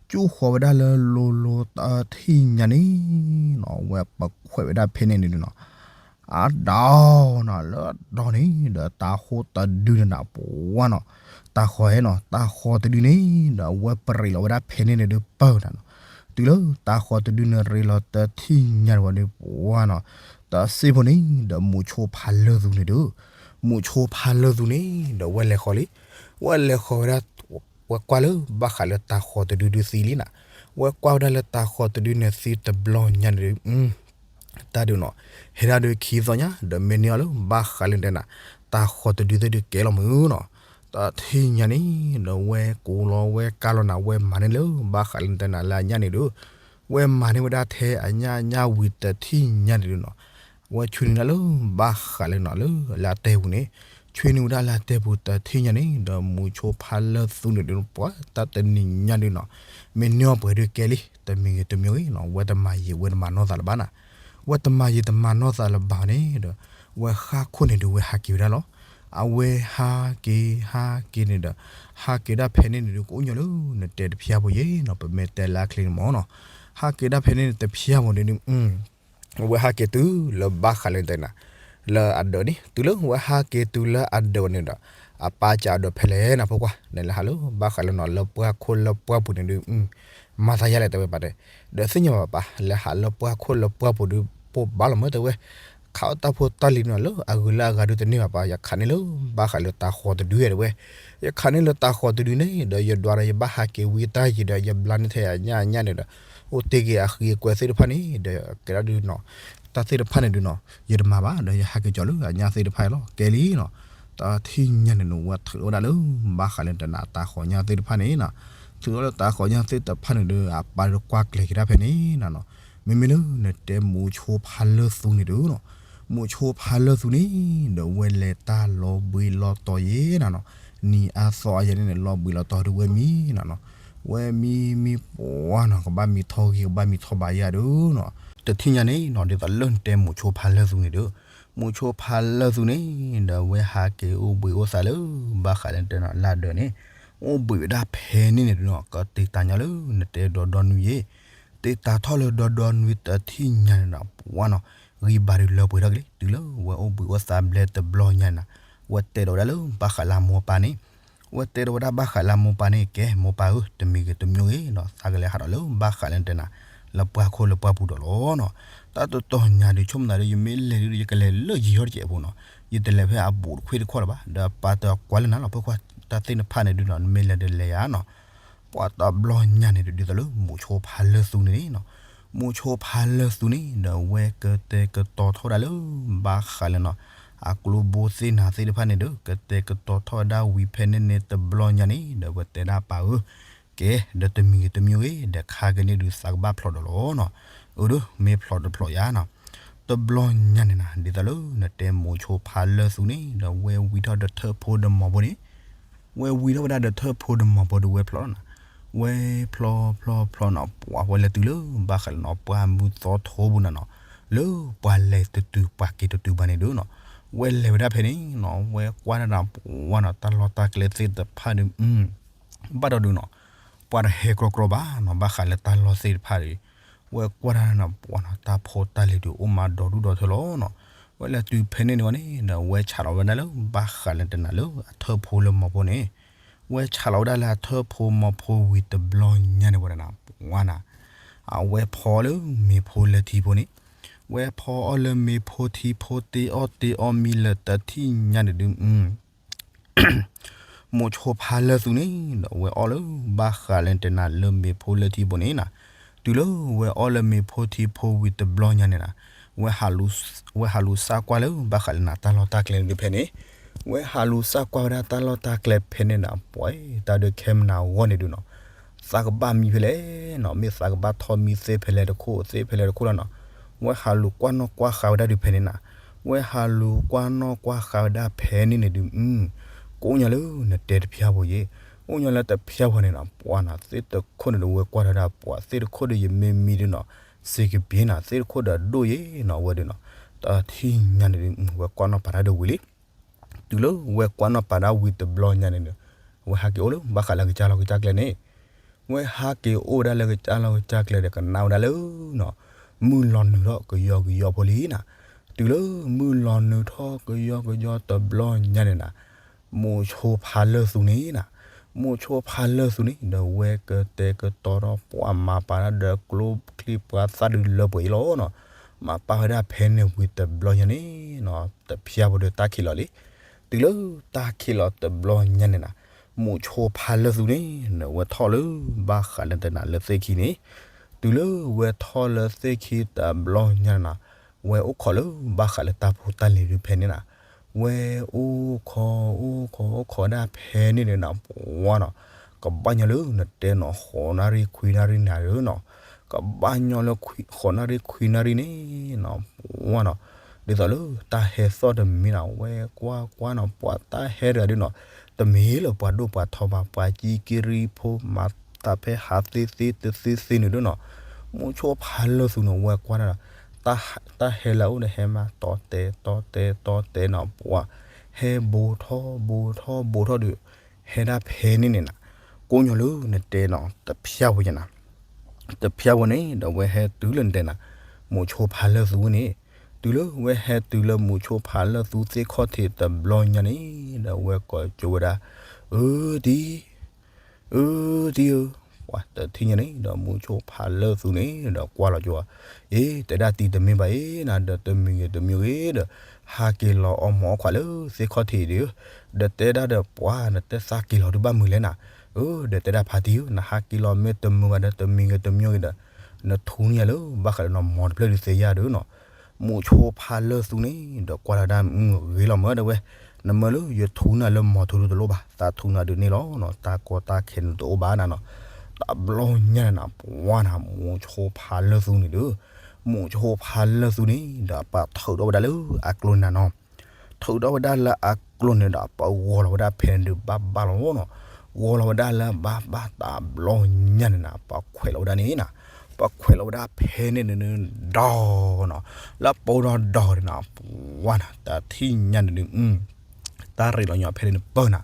ကၠိၣ်ဃီၤဝဲဒၣ်လၢလိၤလိၤတထံၣ်ညါန့ၣ်နီၤ ဝဲပခွဲးဝဲဒၣ်ဖဲန့ၣ်န့ၣ်ဒုးနီၤ, အဒီနီၤ လၢအဒီန့ၣ်ဒီး တၤဃီၤတဒုန့ၣ်နၤ ပှၤနီၤ, တၤဃီၤဟဲနီၤ တၤဃီၤတဒုန့ၣ်ဒီး အဝဲပရ့းလီၤဝဲဒၣ်ဖဲန့ၣ်န့ၣ်ဒုးပၢၢ်နၤနီၤ, တုၤလၢတၤဃီၤတဒုန့ၣ်ရ့းလီၤတထံၣ်ညါန့ၣ်ဝဲဒုး ပှၤနီၤ, တစ့ဖိန့ၣ်ဒီး မိၤဆိဖါလၢသူန့ၣ်ဒုး, မိၤဆိဖါလၢသူန့ၣ်ဒီး ဝဲလဲၤဃီၤလံ, ဝဲလဲၤဃီၤဝဲဒၣ် ဝဲကွၢ်လၢဘၣ်ဃးလၢတၤဃီၤတဒုဒုးသံလံနၤ, ဝဲကွၢ်ဝဲဒၣ်လၢတၤဃီၤတဒုန့ၣ်သံတဘျီညါန့ၣ်ဒုး တၢ်ဒုးနီၤ, ဟဲဒၣ်ဒုးခံသီညါ ဒီးမ့ၢ်န့ၢ်အီၤလၢဘၣ်ဃးလၢနတဲနၤ, တၤဃီၤတဒုသ့ၣ်ဒုးကဲလီၤမုၢ်နီၤ, တထံၣ်ညါန့ၣ်ဒီး ဝဲကိးလီၤဝဲကါလီၤနၤ ဝဲမၤန့ၢ်လၢဘၣ်ဃးလၢနတဲနၤလၢအညၣ်န့ၣ်ဒုး, ဝဲမၤန့ၢ်ဝဲဒၣ်ထဲအညၣ်ညၣ်ဝံၤတထံၣ်ညါန့ၣ်ဒုးနီၤ, ဝဲဆွံနုာ်ဒၣ်လၢဘၣ်ဃးလၢနီၤ လၢအလါတဲပူၤန့ၣ်, ဆွံနုာ်ဝဲဒၣ်လၢအလါတဲပူၤတထံၣ်ညါန့ၣ် ဒီးမိၤဆိဖါလၢသူန့ၣ်ဒုး ပှၤတၢ်တနံၤညါဒုးနီၤ, မ့ၢ်န့ၢ်အီၤပှဲၤဒုးကဲလံ, တမံၤဂ့ၤတမံၤဂ့ၤနီၤ ဝဲတမၤယံာ်ဝဲတမၤနီၢ်သးလၢၤဘၣ်နၤ, ဝဲတမၤယံာ်တမၤနီၢ်သးလၢၤဘၣ်န့ၣ်ဒီး ဝဲဃၣ်ခိၣ်န့ၣ်ဒုး ဝဲဟးက့ၤဝဲဒၣ်လီၤ, အဝဲဟးက့ၤဟးက့ၤန့ၣ်ဒီး ဟးက့ၤဒၣ်ဖဲန့ၣ်န့ၣ်ဒုး ကအိၣ်ညီလၢ နတဲတဖျါဖိယဲနီၤ ပမ့ၢ်တဲလၢအချ့န့ၣ်မ့ၢ်နီၤ, ဟးက့ၤဒၣ်ဖဲန့ၣ်န့ၣ်တဖျါဖိန့ၣ်ဒုး ဝဲဟးက့ၤတုၤလၢဘၣ်ဃးလၢနတဲနၤ လၢအဒၢးန့ၣ်, တုၤလၢဝဲဟးက့ၤတုၤလၢအဒၢးန့ၣ်ဒီး အပၢ်ကဒီးဖဲလဲၣ်နၤ ဖိခွါ နလဲၤဟးလၢဘၣ်ဃးလၢနီၤ လၢပှၢ်ခိၣ်လၢပှၢ်ပူၤန့ၣ်ဒုး မၤသးယါလဲၣ် တဲဝဲပၢ်တဲ, ဒီးသ့ၣ်ညါဘၣ်ပၢ် လဲၤဟးလၢပှၢ်ခိၣ်လၢပှၢ်ပူၤဒုး ပိၢ်ဘၣ်လီၤမၢ် တဲဝဲ, ခးအီၣ်တၢ်ဖိတၢ်လံၤနီၤ လၢအဂုၤလၢအဂၤဒုးတန့ၢ်ဘၣ်ပၢ်, ယခးန့ၢ်လၢဘၣ်ဃးလၢတၤဃီၤတဒု တဲဝဲ, ယခးန့ၢ်လၢတၤဃီၤတဒုန့ၣ်ဒီး ယဒွးဒီးယဘၣ်ဟးက့ၤဝံတၢ်ယံၤဒီး ယဘျါန့ၢ်ထဲအညၣ်အညၣ်န့ၣ်ဒီး အိၣ်တ့ၢ်က့ၤအဃံအကွဲသ့ၣ်တဖၣ်န့ၣ်ဒီး ကဲဒၣ်ဒုးနီၤ တၢ်သ့ၣ်တဖၣ်န့ၣ်ဒုးနီၤ ယတမၤဘၣ် ဒီးယဟးက့ၤကီၤလၢအညၣ်သ့ၣ်တဖၣ်အံၤလီၤ ကဲလံနီၤ, တထံၣ်ညါန့ၣ်နီၤ ဝဲထုးထီၣ်ဝဲဒၣ်လၢ ဘၣ်ဃးလၢနတဲနၤ တၤဃီၤညၣ်သ့ၣ်တဖၣ်န့ၣ်နီၤ, ထုးထီၣ်လၢတၤဃီၤညၣ်သ့ၣ်တဖၣ်န့ၣ်ဒီး အပၢ်ဒီးကွၢ်ကျဲၤက့ၤဒၣ်ဖဲန့ၣ်နီၤ, မ့မ့ၢ်လၢနတဲမိၤဆိဖါလၢသူန့ၣ်ဒုးနီၤ, မိၤဆိဖါလၢသူန့ၣ်ဒီး ဝဲလဲၤတၢ်လီၤဘှံးလီၤတီၤယဲနၤနီၤ, နံၤအါသီအါယဲန့ၣ်န့ၣ် လီၤဘှံးလီၤတီၤဒုးဝဲမံနၤနီၤ, ဝဲမံမံပှၢ်နီၤ ကဘၣ်မံထီၣ်ဂံၢ် ကဘၣ်မံထီၣ်ဘါယဲဒုးနီၤ, တထံၣ်ညါန့ၣ်နီၤ ဒ်သိးလၢနတဲမိၤဆိဖါလၢသူန့ၣ်ဒုး, မိၤဆိဖါလၢသူန့ၣ်ဒီး ဝဲဟးက့ၤအိၣ်ဘှံးအိၣ်သါလၢ ဘၣ်ဃးလၢနတဲနၤလၢအဒၢးန့ၣ်, အိၣ်ဘှံးဝဲဒၣ်ဖဲန့ၣ်န့ၣ်ဒုးနီၤ ကတ့တၢ်ညီလၢနတဲဒီဒီနွံယဲ, တ့တၢ်ထီၣ်လၢဒီဒီနွံတထံၣ်ညါန့ၣ်နီၤ ပှၢ်နီၤ, ဂံၢ်ဘါဒုးလၢပှဲၤထီၣ်က့ၤလံ တုၤလၢဝဲအိၣ်ဘှံးအိၣ်သါဘျဲတဘျီညါန့ၣ်နီၤ, ဝဲတဲဒီးဝဲဒၣ်လၢဘၣ်ဃးလၢအမိၢ်အပၢ်န့ၣ်, ဝဲတဲဒီးဝဲဒၣ်ဘၣ်ဃးလၢအမိၢ်အပၢ်န့ၣ် ကဲမိၢ်ပၢ်ဧၢ တမံၤဂ့ၤတမံၤဂ့ၤနီၤ သးကလဲၤဟးဒီးလၢဘၣ်ဃးလၢနတဲနၤ လၢပှၢ်ခိၣ်လၢပှၢ်ပူၤဒီးလီၤနီၤ, တၢ်တတီၤညါဒုးဆိကမိၣ်သးဒီး ယမ့ၢ်လဲၤဒုး ယကလဲၤလၢယံၤထီၣ်တကဲးဖိနီၤ, ယတလဲၤဖဲအဘူးတခွ့တခီၣ်လၢၤဘၣ် ဒီးအပၢ်တကွၢ်လၢနၤလီၤ ဖိခွါ, တၢ်သ့ၣ်တဖၣ်န့ၣ်ဒုးနီၤ နမ့ၢ်လဲၤဒီးလဲၤယၤနီၤ ပှၤတဘျီညါန့ၣ်ဒုး ဒ်သိးလၢမိၤဆိဖါလၢသူန့ၣ်နီၤ, မိၤဆိဖါလၢသူန့ၣ်ဒီး ဝဲကတဲာ်ကတီၤထီၣ်ဝဲဒၣ်လၢ ဘၣ်ဃးလၢနီၤ အကျိဘိသ့ၣ်နၤသ့ၣ်တဖၣ်န့ၣ်ဒီး ကတဲာ်ကတီၤထီၣ်ဝဲဒၣ်ဝံၤဖဲန့ၣ်န့ၣ်တဘျီညါန့ၣ်ဒီး ဝဲတဲဒၣ်ပၢ်ဧၢ, ကဲ ဒီးတမံၤဂ့ၤတမံၤဂ့ၤ ဒီးခါက့ၤန့ၣ်ဒုးသးကဘၣ်ဖျိးဒီးလီၤနီၤ, အၢ ဒီးမ့ၢ်ဖျိးတဖျိးယၤနီၤ, တဘျီညါန့ၣ်နီၤ ဒ်သိးလၢနတဲမိၤဆိဖါလၢသူန့ၣ်ဒီး ဝဲဝံထီၣ်ဒီးထၢၣ်ဖိဒီးမီၤဖိန့ၣ် ဝဲဝံထီၣ်ဝဲဒၣ်ဒီးထၢၣ်ဖိဒီးမီၤဖိဒီးဝဲဖျိးလီၤနီၤ, ဝဲဖျိးဖျိးဖျိးနီၤ ပှၤဝဲလဲၤတုၤလၢ ဘၣ်ဃးလၢနီၤ ပှၢ်မုၢ်သီထိပူၤနၤနီၤ, လၢပှၤလဲၤတတုၤပှၤက့ၤတတုၤဘၣ်န့ၣ်ဒုးနီၤ, ဝဲလဲၤဝဲဒၣ်ဖဲန့ၣ်နီၤ ဝဲကွၢ်တၢ်ဒီးပှၤနီၤ တၢ်လီၢ်တၢ်ကျဲသ့ၣ်တဖၣ်ဒီး ဘၣ်ဒီးဒုးနီၤ, ပှၤတဟဲကြီကြီဘၣ်နီၤ ဘၣ်ဃးလၢတၢ်လီၢ်သ့ၣ်တဖၣ်ဒီး ဝဲကွၢ်တၢ်ဒီးပှၤနီၤ တၢ်ဖိတၢ်လံၤဒုးအိၣ်မးဒီဒူၣ်ဒီထၢလီၤနီၤ, ဝဲလဲၤတုၤဖဲန့ၣ်န့ၣ်ဝဲန့ၣ်ဒီး ဝဲဆးလီၤဝဲဒၣ်လၢဘၣ်ဃးလၢတနၤလၢအထၢၣ်ဖိလၢမီၤဖိန့ၣ်, ဝဲဆးလီၤဝဲဒၣ်လၢအထၢၣ်ဖိမီၤဖိဝံၤတဘျီညါန့ၣ်ဝဲဒၣ်နီၤ ပှၤနီၤ အဝဲဖီလၢမ့ၤဖိလၢထံဖိန့ၣ်, ဝဲဖီအီၣ်လၢမ့ၤဖိထံဖိတ့အီၣ်တ့အီၣ်မံလၢာ်တထံၣ်ညါန့ၣ်ဒုး မိၤဆိဖးလၢာ်သူန့ၣ်ဒီး ဝဲအီၣ်လၢဘၣ်ဃးလၢတနၤလၢမ့ၤဖိလၢထံဖိန့ၣ်နီၤ, တုၤလၢဝဲအီၣ်လၢမ့ၤဖိထံဖိဝံၤတဘျီညါန့ၣ်နီၤ, ဝဲဟးလူၤစးကွၢ်လၢဘၣ်ဃးလၢနၤတၢ်လီၢ်တၢ်ကျဲန့ၣ်ဒုးဖဲန့ၣ်, ဝဲဟးလူၤစးကွၢ်ဝဲဒၣ်တၢ်လီၢ်တၢ်ကျဲဖဲန့ၣ်နီၤ ပှၤတၢ်ဒုးခဲမုၢ်နၤဂီၢ်န့ၣ်ဒုးနီၤ, သးကဘၣ်မံဖဲလဲၣ်နီၤ မ့ၢ်သးကဘၣ်ထီၣ်မံသ့ဖဲလဲၣ်တခိၣ်သ့ဖဲလဲၣ်တခိၣ်လီၤနီၤ, ဝဲဟးလူၤကွၢ်နီၣ်ကွၢ်ဃာ်ဝဲဒၣ်ဒုးဖဲန့ၣ်နီၤ, ဝဲဟးလူၤကွၢ်နီၣ်ကွၢ်ဃာ်ဝဲဒၣ်ဖဲန့ၣ်န့ၣ်ဒုး ကိးညါလၢနတဲတဖျါဖိယ့ၣ်, ကိးညါလၢတဖျါဖိန့ၣ်နီၤ ပှၤနီၤ သ့ၣ်တခိၣ်န့ၣ်ဒီးဝဲကွၢ်ထီၣ်ဒၣ်ပှၤ သ့ၣ်တခိၣ်ဒီးယမ့ၢ်မံဒုးနီၤ, စ့ကပ့ၤနီၤ သ့ၣ်တခိၣ်ဒီးဒိၣ်ယ့ၣ်နီၤ ဝဲဒုးနီၤ, တထံၣ်ညါန့ၣ်ဒုး ဝဲကွၢ်နီၣ်ပာ်တၢ်ဒီးဝံၤလံ တုၤလၢဝဲကွၢ်နီၣ်ပာ်တၢ်ဝံၤတဘျီညါန့ၣ်ဒီး ဝဲဟးက့ၤအိၣ်လၢဘၣ်ဃးလၢကစၢ်လီၢ်ကစၢ်ကျဲန့ၣ်, ဝဲဟးက့ၤအိၣ်ဝဲဒၣ်လၢကစၢ်လီၢ်ကစၢ်ကျဲဒီးကနၣ်ဝဲဒၣ်လၢနီၤ, မုၢ်လီၤနုာ်ထီၣ်ကယီကယီဖိလံနီၤ, တုၤလၢမုၢ်လီၤနုာ်ထီၣ်ကယီကယီတဘျီညါန့ၣ်နီၤ, မိၤဆိဖးလၢာ်သူန့ၣ်နီၤ, မိၤဆိဖးလၢာ်သူန့ၣ် ဒီးဝဲကတဲာ်ကတီၤထီၣ်ပှၤမၤပာ်တၢ်ဒီးကျိချံပှၤသၣ်ဒုးလၢပှဲၤအံၤလီၤနီၤ, မၤပာ်ဝဲဒၣ်ဖဲန့ၣ်ဝံၤတဘျီညါန့ၣ်နီၤ တဖျါဖိဒီးတၢ်ခံးလီၤလံ တုၤလၢတၢ်ခံးလီၤတဘျီညါန့ၣ်နီၤ, မိၤဆိဖးလၢာ်သူန့ၣ် ဝဲထီၣ်လၢဘၣ်ဃးလၢတနၤလၢသ့ၣ်ခံန့ၣ်, တုၤလၢဝဲထီၣ်လၢသ့ၣ်ခံတဘျီညါန့ၣ်နီၤ, ဝဲအိၣ်ခိးလၢဘၣ်ဃးလၢတၢ်ဖိတၢ်လံၤဒုးဖဲန့ၣ်နီၤ, ဝဲအိၣ်ခိးအိၣ်ခိးအိၣ်ခိးဒၣ်ဖဲန့ၣ်န့ၣ်နီၤ ပှၤနီၤ, ကဘၣ်ညီလၢနတဲနီၤ ဃိးနၣ်ရံၣ်ခွံနၣ်ရံၣ်နၤဧၢနီၤ, ကဘၣ်ညီလၢ ဃိးနၣ်ရံၣ်ခွံနၣ်ရံၣ်န့ၣ်နီၤ ပှၤနီၤ, ဒ်သိးလၢတၢ်ဟဲသီၣ်တမံၤနီၤ ဝဲကွၢ်ကွၢ်နီၤ ပှၤတၢ်ဟဲတဂၤဒုးနီၤ, တမ့ၢ်လၢပှၤဒိၣ်ပှၤထီဘၣ် ပှၤကံကရံၣ်ဖိမၤတၢ်ဖဲဟးသ့သ့တသ့သ့န့ၣ်ဒုးနီၤ, မိၤဆိဖးလၢာ်သူန့ၣ် ဝဲကွၢ်တၢ်ဒီး တၢ်ဟဲလၢအအိၣ်ဒီးဟဲမး တီတဲာ်တီတဲာ်တီတဲာ်နီၤ ပှၤ ဟဲဘူးထီၣ်ဘူးထီၣ်ဘူးထီၣ်ဒီး ဟဲဒၣ်ဖဲန့ၣ်န့ၣ်နီၤ, ကိးညီလၢနတဲနီၤ တဖျါဖိယဲၢ်နီၤ, တဖျါဖိန့ၣ်ဒီးဝဲဟဲတုၤလၢနတဲနီၤ, မိၤဆိဖးလၢာ်သူန့ၣ်, တုၤလၢဝဲဟဲတုၤလၢမိၤဆိဖးလၢာ်သူသ့ၣ်ခီၣ်ထံးတဘျီညါန့ၣ် ဒီးဝဲကိးကၠိဝဲဒၣ်, အၢတံ အၢတံဧၢ, ပှၤတထံၣ်ညါန့ၣ်ဒီးမိၤဆိဖးလၢာ်သူန့ၣ်ဒီးကွၢ်လီၤကၠိ, အ့ တဲဒၣ်တံတမ့ၢ်ဘၣ်အ့ၣ်နၤ ဒီးတမံၤဂ့ၤတမံၤဂ့ၤဒီး ဟးက့ၤလီၤအီၣ်မၤအီၣ်ခွးလၢသ့ၣ်ခီၣ်ထံးဒုး, ဒီးတဲဒၣ်ဒီးပှၤ နတဲသးက့ၤလီၤဒုးဘၣ်မုာ်လဲၣ်နၤ, အၢ ဒီးတဲဒၣ်ဖါတံဧၢ နဟးက့ၤလီၤမ့ၢ်တမုာ်ဘၣ်ဒီးတမံၤဂ့ၤတမံၤဂ့ၤဒီး နထူန့ၢ်ယၤလၢဘၣ်ဃးဒီးနမီၤတဖျၢၣ်ဒုးသ့ယၤဒုးနီၤ, မိၤဆိဖးလၢာ်သူန့ၣ်ဒီးကွၢ်လီၤဒၣ်ဂ့ၤလီၤမၢဒီးဝဲ, နမၢလၢယထူန့ၢ်လၢမီၤထူဒုးတလိၣ်ဘၣ် သးထူန့ၢ်ဒုးန့ၣ်လီၤနီၤ တၢ်ကီတၢ်ခဲန့ၣ်တအိၣ်ဘၣ်နၤနီၤ, တဘျီညါန့ၣ်နၤ ပှၤနၤ မိၤဆိဖးလၢာ်သူန့ၣ်ဒီး, မိၤဆိဖးလၢာ်သူန့ၣ်ဒီးပှၤထုးထီၣ်ဝဲဒၣ်လၢအကျိန့ၣ်နၤနီၤ ထုးထီၣ်ဝဲဒၣ်လၢအကျိန့ၣ်ဒီး ပဂီၤလီၤဝဲဒၣ်ဖဲန့ၣ်ဒုးဘၣ်ဘၣ်လီၤနီၤ, ဂီၤလီၤဝဲဒၣ်လၢဘၣ်ဘၣ်တဘျီညါန့ၣ်နၤ ပှၤခွဲးလီၤဝဲဒၣ်န့ၣ်နၤ, ပှၤခွဲးလီၤဝဲဒၣ်ဖဲန့ၣ်န့ၣ်ဒီးနီၤ, လၢပိဒီးဒီးန့ၣ်နၤ ပှၤနၤ တထံၣ်ညါန့ၣ်ဒုး တၢ်ရ့းလီၤညီဖဲန့ၣ်န့ၣ်ပၢၢ်နၤ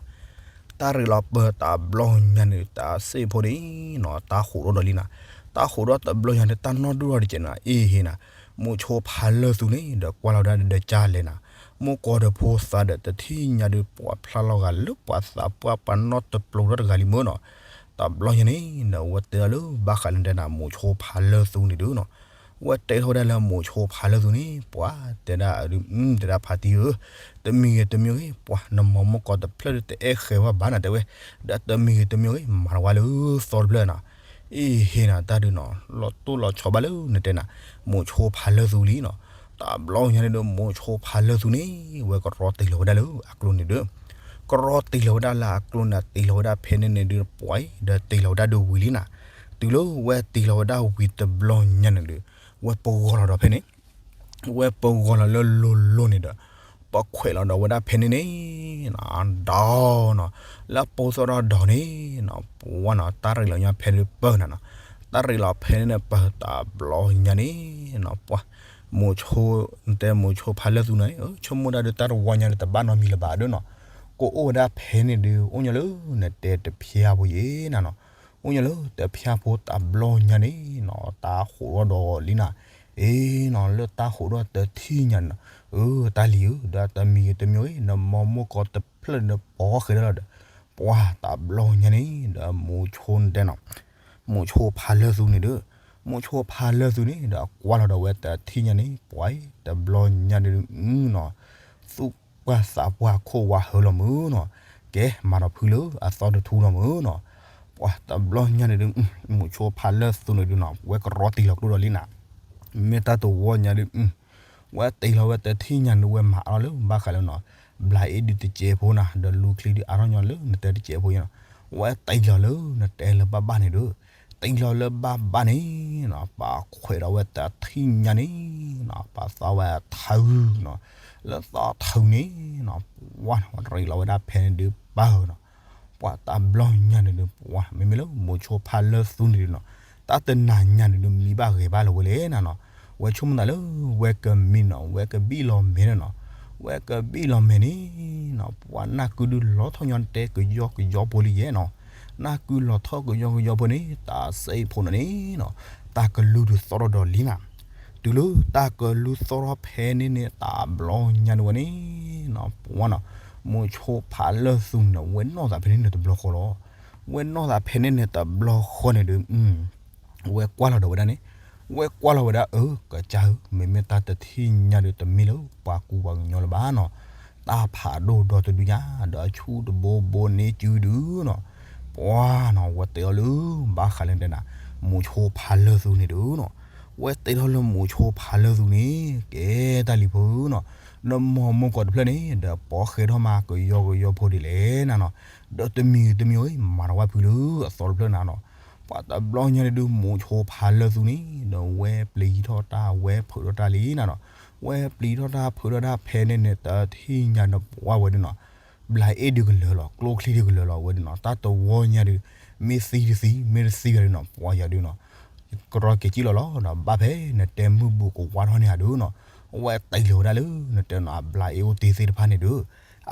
တၢ်ရ့းလီၤပၢၢ်တဘျီညါန့ၣ် တၢ်စ့ၢ်ဖိန့ၣ်နီၤ တၢ်ဟူးထီၣ်ဒီးလံနၤ, တၢ်ဟူးထီၣ်တဘျီညါန့ၣ် တၢ်နီၢ်ဒိၣ်ထီၣ်တကဲးနၤ အ့ဟ့နၤ, မိၤဆိဖးလၢာ်သူန့ၣ်ဒီးကွၢ်လီၤဝဲဒၣ်ဒီးကၢ်လဲၣ်နၤ, မိၢ်ကီၢ်ဒီးဖိသၣ်ဒီးတထံၣ်ညါဒုး ပှၤဖျါလီၤဂာ်လၢပှၤသးပှၢ်ပှၤနီၢ်တပျိၤထီၣ်တဂၤလံမၢနီၤ, တဘျီညါန့ၣ်ဒီး ဝဲတဲလီၤလၢဘၣ်ဃးလၢတဲနၤ မိၤဆိဖးလၢာ်သူန့ၣ်ဒုးနီၤ ဝဲတဲထီၣ်ဝဲဒၣ်လၢမိၤဆိဖးလၢာ်သူန့ၣ် ပှၤတဲဒၣ်အဒုး တဲဒၣ်ဖါတံဧၢ, တမံၤဂ့ၤတမံၤဂ့ၤ ပှၤနမီၤမိၢ်ကီၢ်တဖျၢၣ်ဒုးတအဲၣ်ဃဲၤဝဲဘၣ်နၤတဲဝဲ, ဒီးတမံၤဂ့ၤတမံၤဂ့ၤ မၤတဝါလၢသီတဖျၢၣ်နၤ, အ့ဟ့နၤ တၢ်ဒုးနီၤ လီၤတိၢ်လီၤဆီဘၣ်လၢနတဲနၤ, မိၤဆိဖးလၢာ်သူလံနီၤ, တဘျီညါန့ၣ်ဒီး မိၤဆိဖးလၢာ်သူန့ၣ် ဝဲကရီတ့ၢ်လီၤဝဲဒၣ်လၢအကျိန့ၣ်ဒီး ကရီတ့ၢ်လီၤဝဲဒၣ်လၢအကျိန့ၣ် တ့ၢ်လီၤဝဲဒၣ်ဖဲန့ၣ်န့ၣ်ဒုး ပှၤအံၤ ဒီးတ့ၢ်လီၤဝဲဒၣ်ဒုးဝံၤလံနၤ, တုၤလၢဝဲတ့ၢ်လီၤဝဲဒၣ်ဝံၤတဘျီညါန့ၣ်ဒီး ဝဲပဂီၤလီၤဒီးဖဲန့ၣ်, ဝဲပဂီၤလီၤလၢလိၤလိၤန့ၣ်ဒီး ပခွဲးလီၤဒီးဝဲဒၣ်ဖဲန့ၣ်န့ၣ် ဒီးနီၤ, လၢပိသီၣ်ဒီးဒီးန့ၣ်နီၤ ပှၤနီၤ တၢ်ရ့းလီၤညီဖဲန့ၣ်ပၢၢ်နၤနီၤ, တၢ်ရ့းလီၤဖဲန့ၣ်န့ၣ်ပၢၢ်တဘျီညါန့ၣ်နီၤ ပှၤ မိၤဆိ, နတဲမိၤဆိဖါလၢၢ်သူန့ၣ် ဆိကမိၣ်ဒၣ်ဒုးတၢ်တဝီညါဒုးတဘၣ်နီတမံၤလၢၤဘၣ်ဒုးနီၤ, ကအိၣ်ဝဲဒၣ်ဖဲန့ၣ်ဒုး အိၣ်ညီလၢနတဲတဖျါဖိယဲနီၤနီၤ, အိၣ်ညီလၢတဖျါဖိတဘျီညါန့ၣ်နီၤ တၢ်ဟးထီၣ်ဒီးလံနၤ, အ့နီၤ လၢတၢ်ဟးထီၣ်တထံၣ်ညါန့ၣ်နီၤ, အၢ တၢ်လံၤဧၢ ဒီးတမံၤတမံၤဧၢ နမိၢ်မိၢ်ကီးတဖျၢၣ်န့ၣ်ဒီးပိာ်ဃဲၤဒၣ်လီၤဒီး, ပှၤတဘျီညါန့ၣ်ဒီးမိၤဆိနတဲနီၤ မိၤဆိဖါလၢၢ်သူန့ၣ်ဒီး, မိၤဆိဖါလၢၢ်သူန့ၣ်ဒီး ကွၢ်လီၤဒီးဝဲတထံၣ်ညါန့ၣ် ပှၤအံၤတဘျီညါန့ၣ်ဒုးနီၤ, သူၣ်ပှၢ်သးပှၢ်ခိၣ်ဝါဟၢလီၤမုၢ်နီၤ, ကဲမၤဒီးဖုလၢအသီတထူလီၤမုၢ်နီၤ, ပှၤတဘျီညါန့ၣ်ဒုး မိၤဆိဖါလၢၢ်သူန့ၣ်ဒုးနီၤ ဝဲကရီတ့ၢ်လီၤကျိဒီးလံနၤ, မ့ၢ်တၢ်တဝီညါဒုး ဝဲတ့ၢ်လီၤဝဲတထံၣ်ညါန့ၣ် ဝဲမၤအါလီၤလၢဘၣ်ဃးလၢနီၤ, ဘျးအ့ဒုးတစဲးဖိနၤ ဒီးလူချံဒုးအါထီၣ်ညီလၢနတဲတစဲးဖိယဲနီၤ, ဝဲတ့ၢ်လီၤလၢနတဲလၢဘၣ်ဘၣ်န့ၣ်ဒုး, တ့ၢ်လီၤလၢဘၣ်ဘၣ်န့ၣ်နီၤ ပှၤခွဲးဒီးဝဲတထံၣ်ညါန့ၣ်နီၤ ပှၤသီဝဲထၢနီၤ, လၢသီထၢန့ၣ်နီၤ ပှၤနီၤ ရ့လီၤဝဲဒၣ်ဖဲန့ၣ်ဒုးပၢ်နီၤ, ပှၤတဘျီညါန့ၣ်ဒုး ပှၤမ့မ့ၢ်လၢမိၤဆိဖါလၢၢ်သူန့ၣ်ဒုးနီၤ, တၢ်တနၤညါန့ၣ်ဒုး မံဘၣ်ဂဲၤဘၣ်လၢၤဝဲလဲၣ်နၤနီၤ, ဝဲဆိကမိၣ်သးလၢ ဝဲကမံနီၤ ဝဲကဘံၣ်လီၤမဲာ်န့ၣ်နီၤ, ဝဲကဘံၣ်လီၤမဲာ်န့ၣ်နီၤ ပှၤနၢ်ကုဒုးလီၤထီၣ်ညီတဲကယီကယီဖိလံယဲနီၤ, နၢ်ကုလီၤထီၣ်ကယီကယီဖိန့ၣ် တၢ်စဲအံၤဖိနီၤန့ၣ်နီၤ, တၢ်ကလုၢ်ဒုးသီၣ်ထီၣ်ဒီးလံနၤ, တုၤလၢတၢ်ကလုၢ်သီၣ်ထီၣ်ဖဲန့ၣ်န့ၣ် တဘျီညါန့ၣ်ဝဲန့ၣ်နီၤ ပှၤနီၤ, မိၤဆိဖါလၢၢ်သူန့ၣ် ဝဲနီၣ်သးဖဲန့ၣ်န့ၣ်တဘျီဃီလီၤ, ဝဲနီၣ်သးဖဲန့ၣ်န့ၣ်တဘျီဃီန့ၣ်ဒုး ဝဲကွၢ်လီၤဒီးဝဲဒၣ်န့ၣ်, ဝဲကွၢ်လီၤဝဲဒၣ် အၢ ကစၢ်ဧၢ မ့မ့ၢ်တၢ်တထံၣ်ညါဒုး တမ့ၢ်လၢပှၤကူပှၤကညီလၢၤဘၣ်နီၤ, တၢ်ဖးဒိၣ်ဒီတဒုညါ ဒီးဆူၣ်တဘိဘိန့ၢ်စုဒုးနီၤ, ပှၤနီၤ ဝဲတ့ၢ်အီၤလၢ ဘၣ်ဃးလၢတဲနၤ မိၤဆိဖါလၢၢ်သူန့ၣ်ဒုးနီၤ, ဝဲတ့ၢ်ထီၣ်လၢမိၤဆိဖါလၢၢ်သူန့ၣ် ကဲတၢ်လံၤဖိနီၤ, နမိၢ်မိၢ်ကီးတဖျၢၣ်န့ၣ် ဒီးပိာ်ဃဲၤထီၣ်မးကယီကယီဖိဒ်လဲၣ်နၤနီၤ, ဒီးတမံၤတမံၤ မၤတဝဲဖုလၢအသီတဖျၢၣ်နၤနီၤ, ပှၤတဘျီညါန့ၣ်ဒုး မိၤဆိဖါလၢၢ်သူန့ၣ် ဒီးဝဲပျံၤထီၣ်တၢ် ဝဲဖုးထီၣ်တၢ်လံနၤနီၤ, ဝဲပျံၤထီၣ်တၢ်ဖုးထီၣ်တၢ်ဖဲန့ၣ်န့ၣ် တထံၣ်ညါဒီးပှၤဝဲဒုးနီၤ, ဘျးအ့ဒုးကလၢာ်လီၤ ကျိချံဒုးကလၢာ်လီၤဝဲဒုးနီၤ, တၢ်တဝီညါဒုး မ့ၢ်သံတသံ မ့ၢ်တသံဘၣ်ဒုးနီၤ ပှၤယၤဒုးနီၤ ကရီက့ၤကံၣ်လီၤလီၤဒီး ဘၣ်ဖဲ နတဲမုၢ်ဘူးကဝါထီၣ်န့ၣ်ဧါဒုးနီၤ, ဝဲတ့ၢ်လီၤဝဲဒၣ်လၢ နတဲနီၤ အဘျါအ့အိၣ်တ့ၢ်သ့ၣ်တဖၣ်န့ၣ်ဒုး,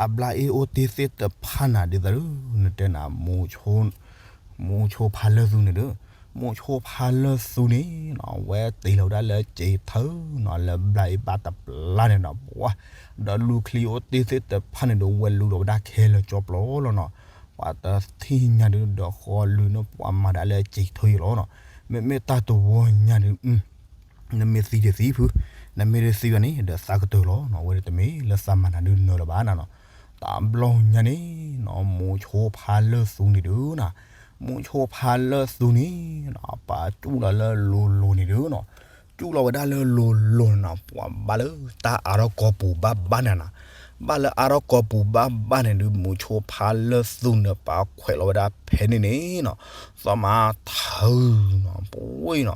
အဘျါအ့အိၣ်တ့ၢ်သ့ၣ်တဖၣ်န့ၣ်ဒ်သိးလၢ နတဲနၤ မိၤဆိဖါလၢၢ်သူန့ၣ်ဒုး, မိၤဆိဖါလၢၢ်သူန့ၣ်နီၤ ဝဲတ့ၢ်လီၤဝဲဒၣ်လၢစံးထၢနီၤ လၢဘျါအ့ဘၣ်တပျၢ်န့ၣ်ဒီး ပှၤ ဒီးလူချံအိၣ်တ့ၢ်သ့ၣ်တဖၣ်န့ၣ်ဒုး ဝဲလူလီၤဝဲဒၣ်ခဲလၢာ်ကၠီပျီလီၤနီၤ, ပှၤတထံၣ်ညါဒုး ဒီးဃီလုၢ်န့ၣ် ပှၤမၤဒၣ်လၢစံးထၢယံၤလီၤနီၤ, မ့မ့ၢ်တၢ်တဝီညါဒုး နမ့ၢ်သံတသံဖု, နမ့ၢ်တသံဘၣ်န့ၣ် ဒီးသးကတၢၢ်လီၤနီၤ, ဝဲဒၣ်တမ့ၢ်လၢသးမၤနၤဒုးနၢၤလၢၤဘၣ်နၤနီၤ, တဘျီညါန့ၣ်နီၤ မိၤဆိဖါလၢၢ်သူန့ၣ်ဒုးနီၤ, မိၤဆိဖါလၢၢ်သူန့ၣ်နီၤ ပှၤစူၣ်လီၤလၢလိၤလိၤန့ၣ်ဒုးနီၤ, စူၣ်လီၤဝဲဒၣ်လၢလိၤလိၤန့ၣ်နီၤ ပှၤဘၣ်လၢတၢ်အါထီၣ်ကီၢ်ပူၤဘၣ်ဘၣ်န့ၣ်နီၤ, ဘၣ်လၢအါထီၣ်ကီၢ်ပူၤဘၣ်ဘၣ်န့ၣ်ဒုး မိၤဆိဖါလၢၢ်သူန့ၣ် ပှၤခွဲးလီၤဝဲဒၣ်ဖဲန့ၣ်န့ၣ်နီၤ, သီမါထၢနီၤ ပဝဲနီၤ,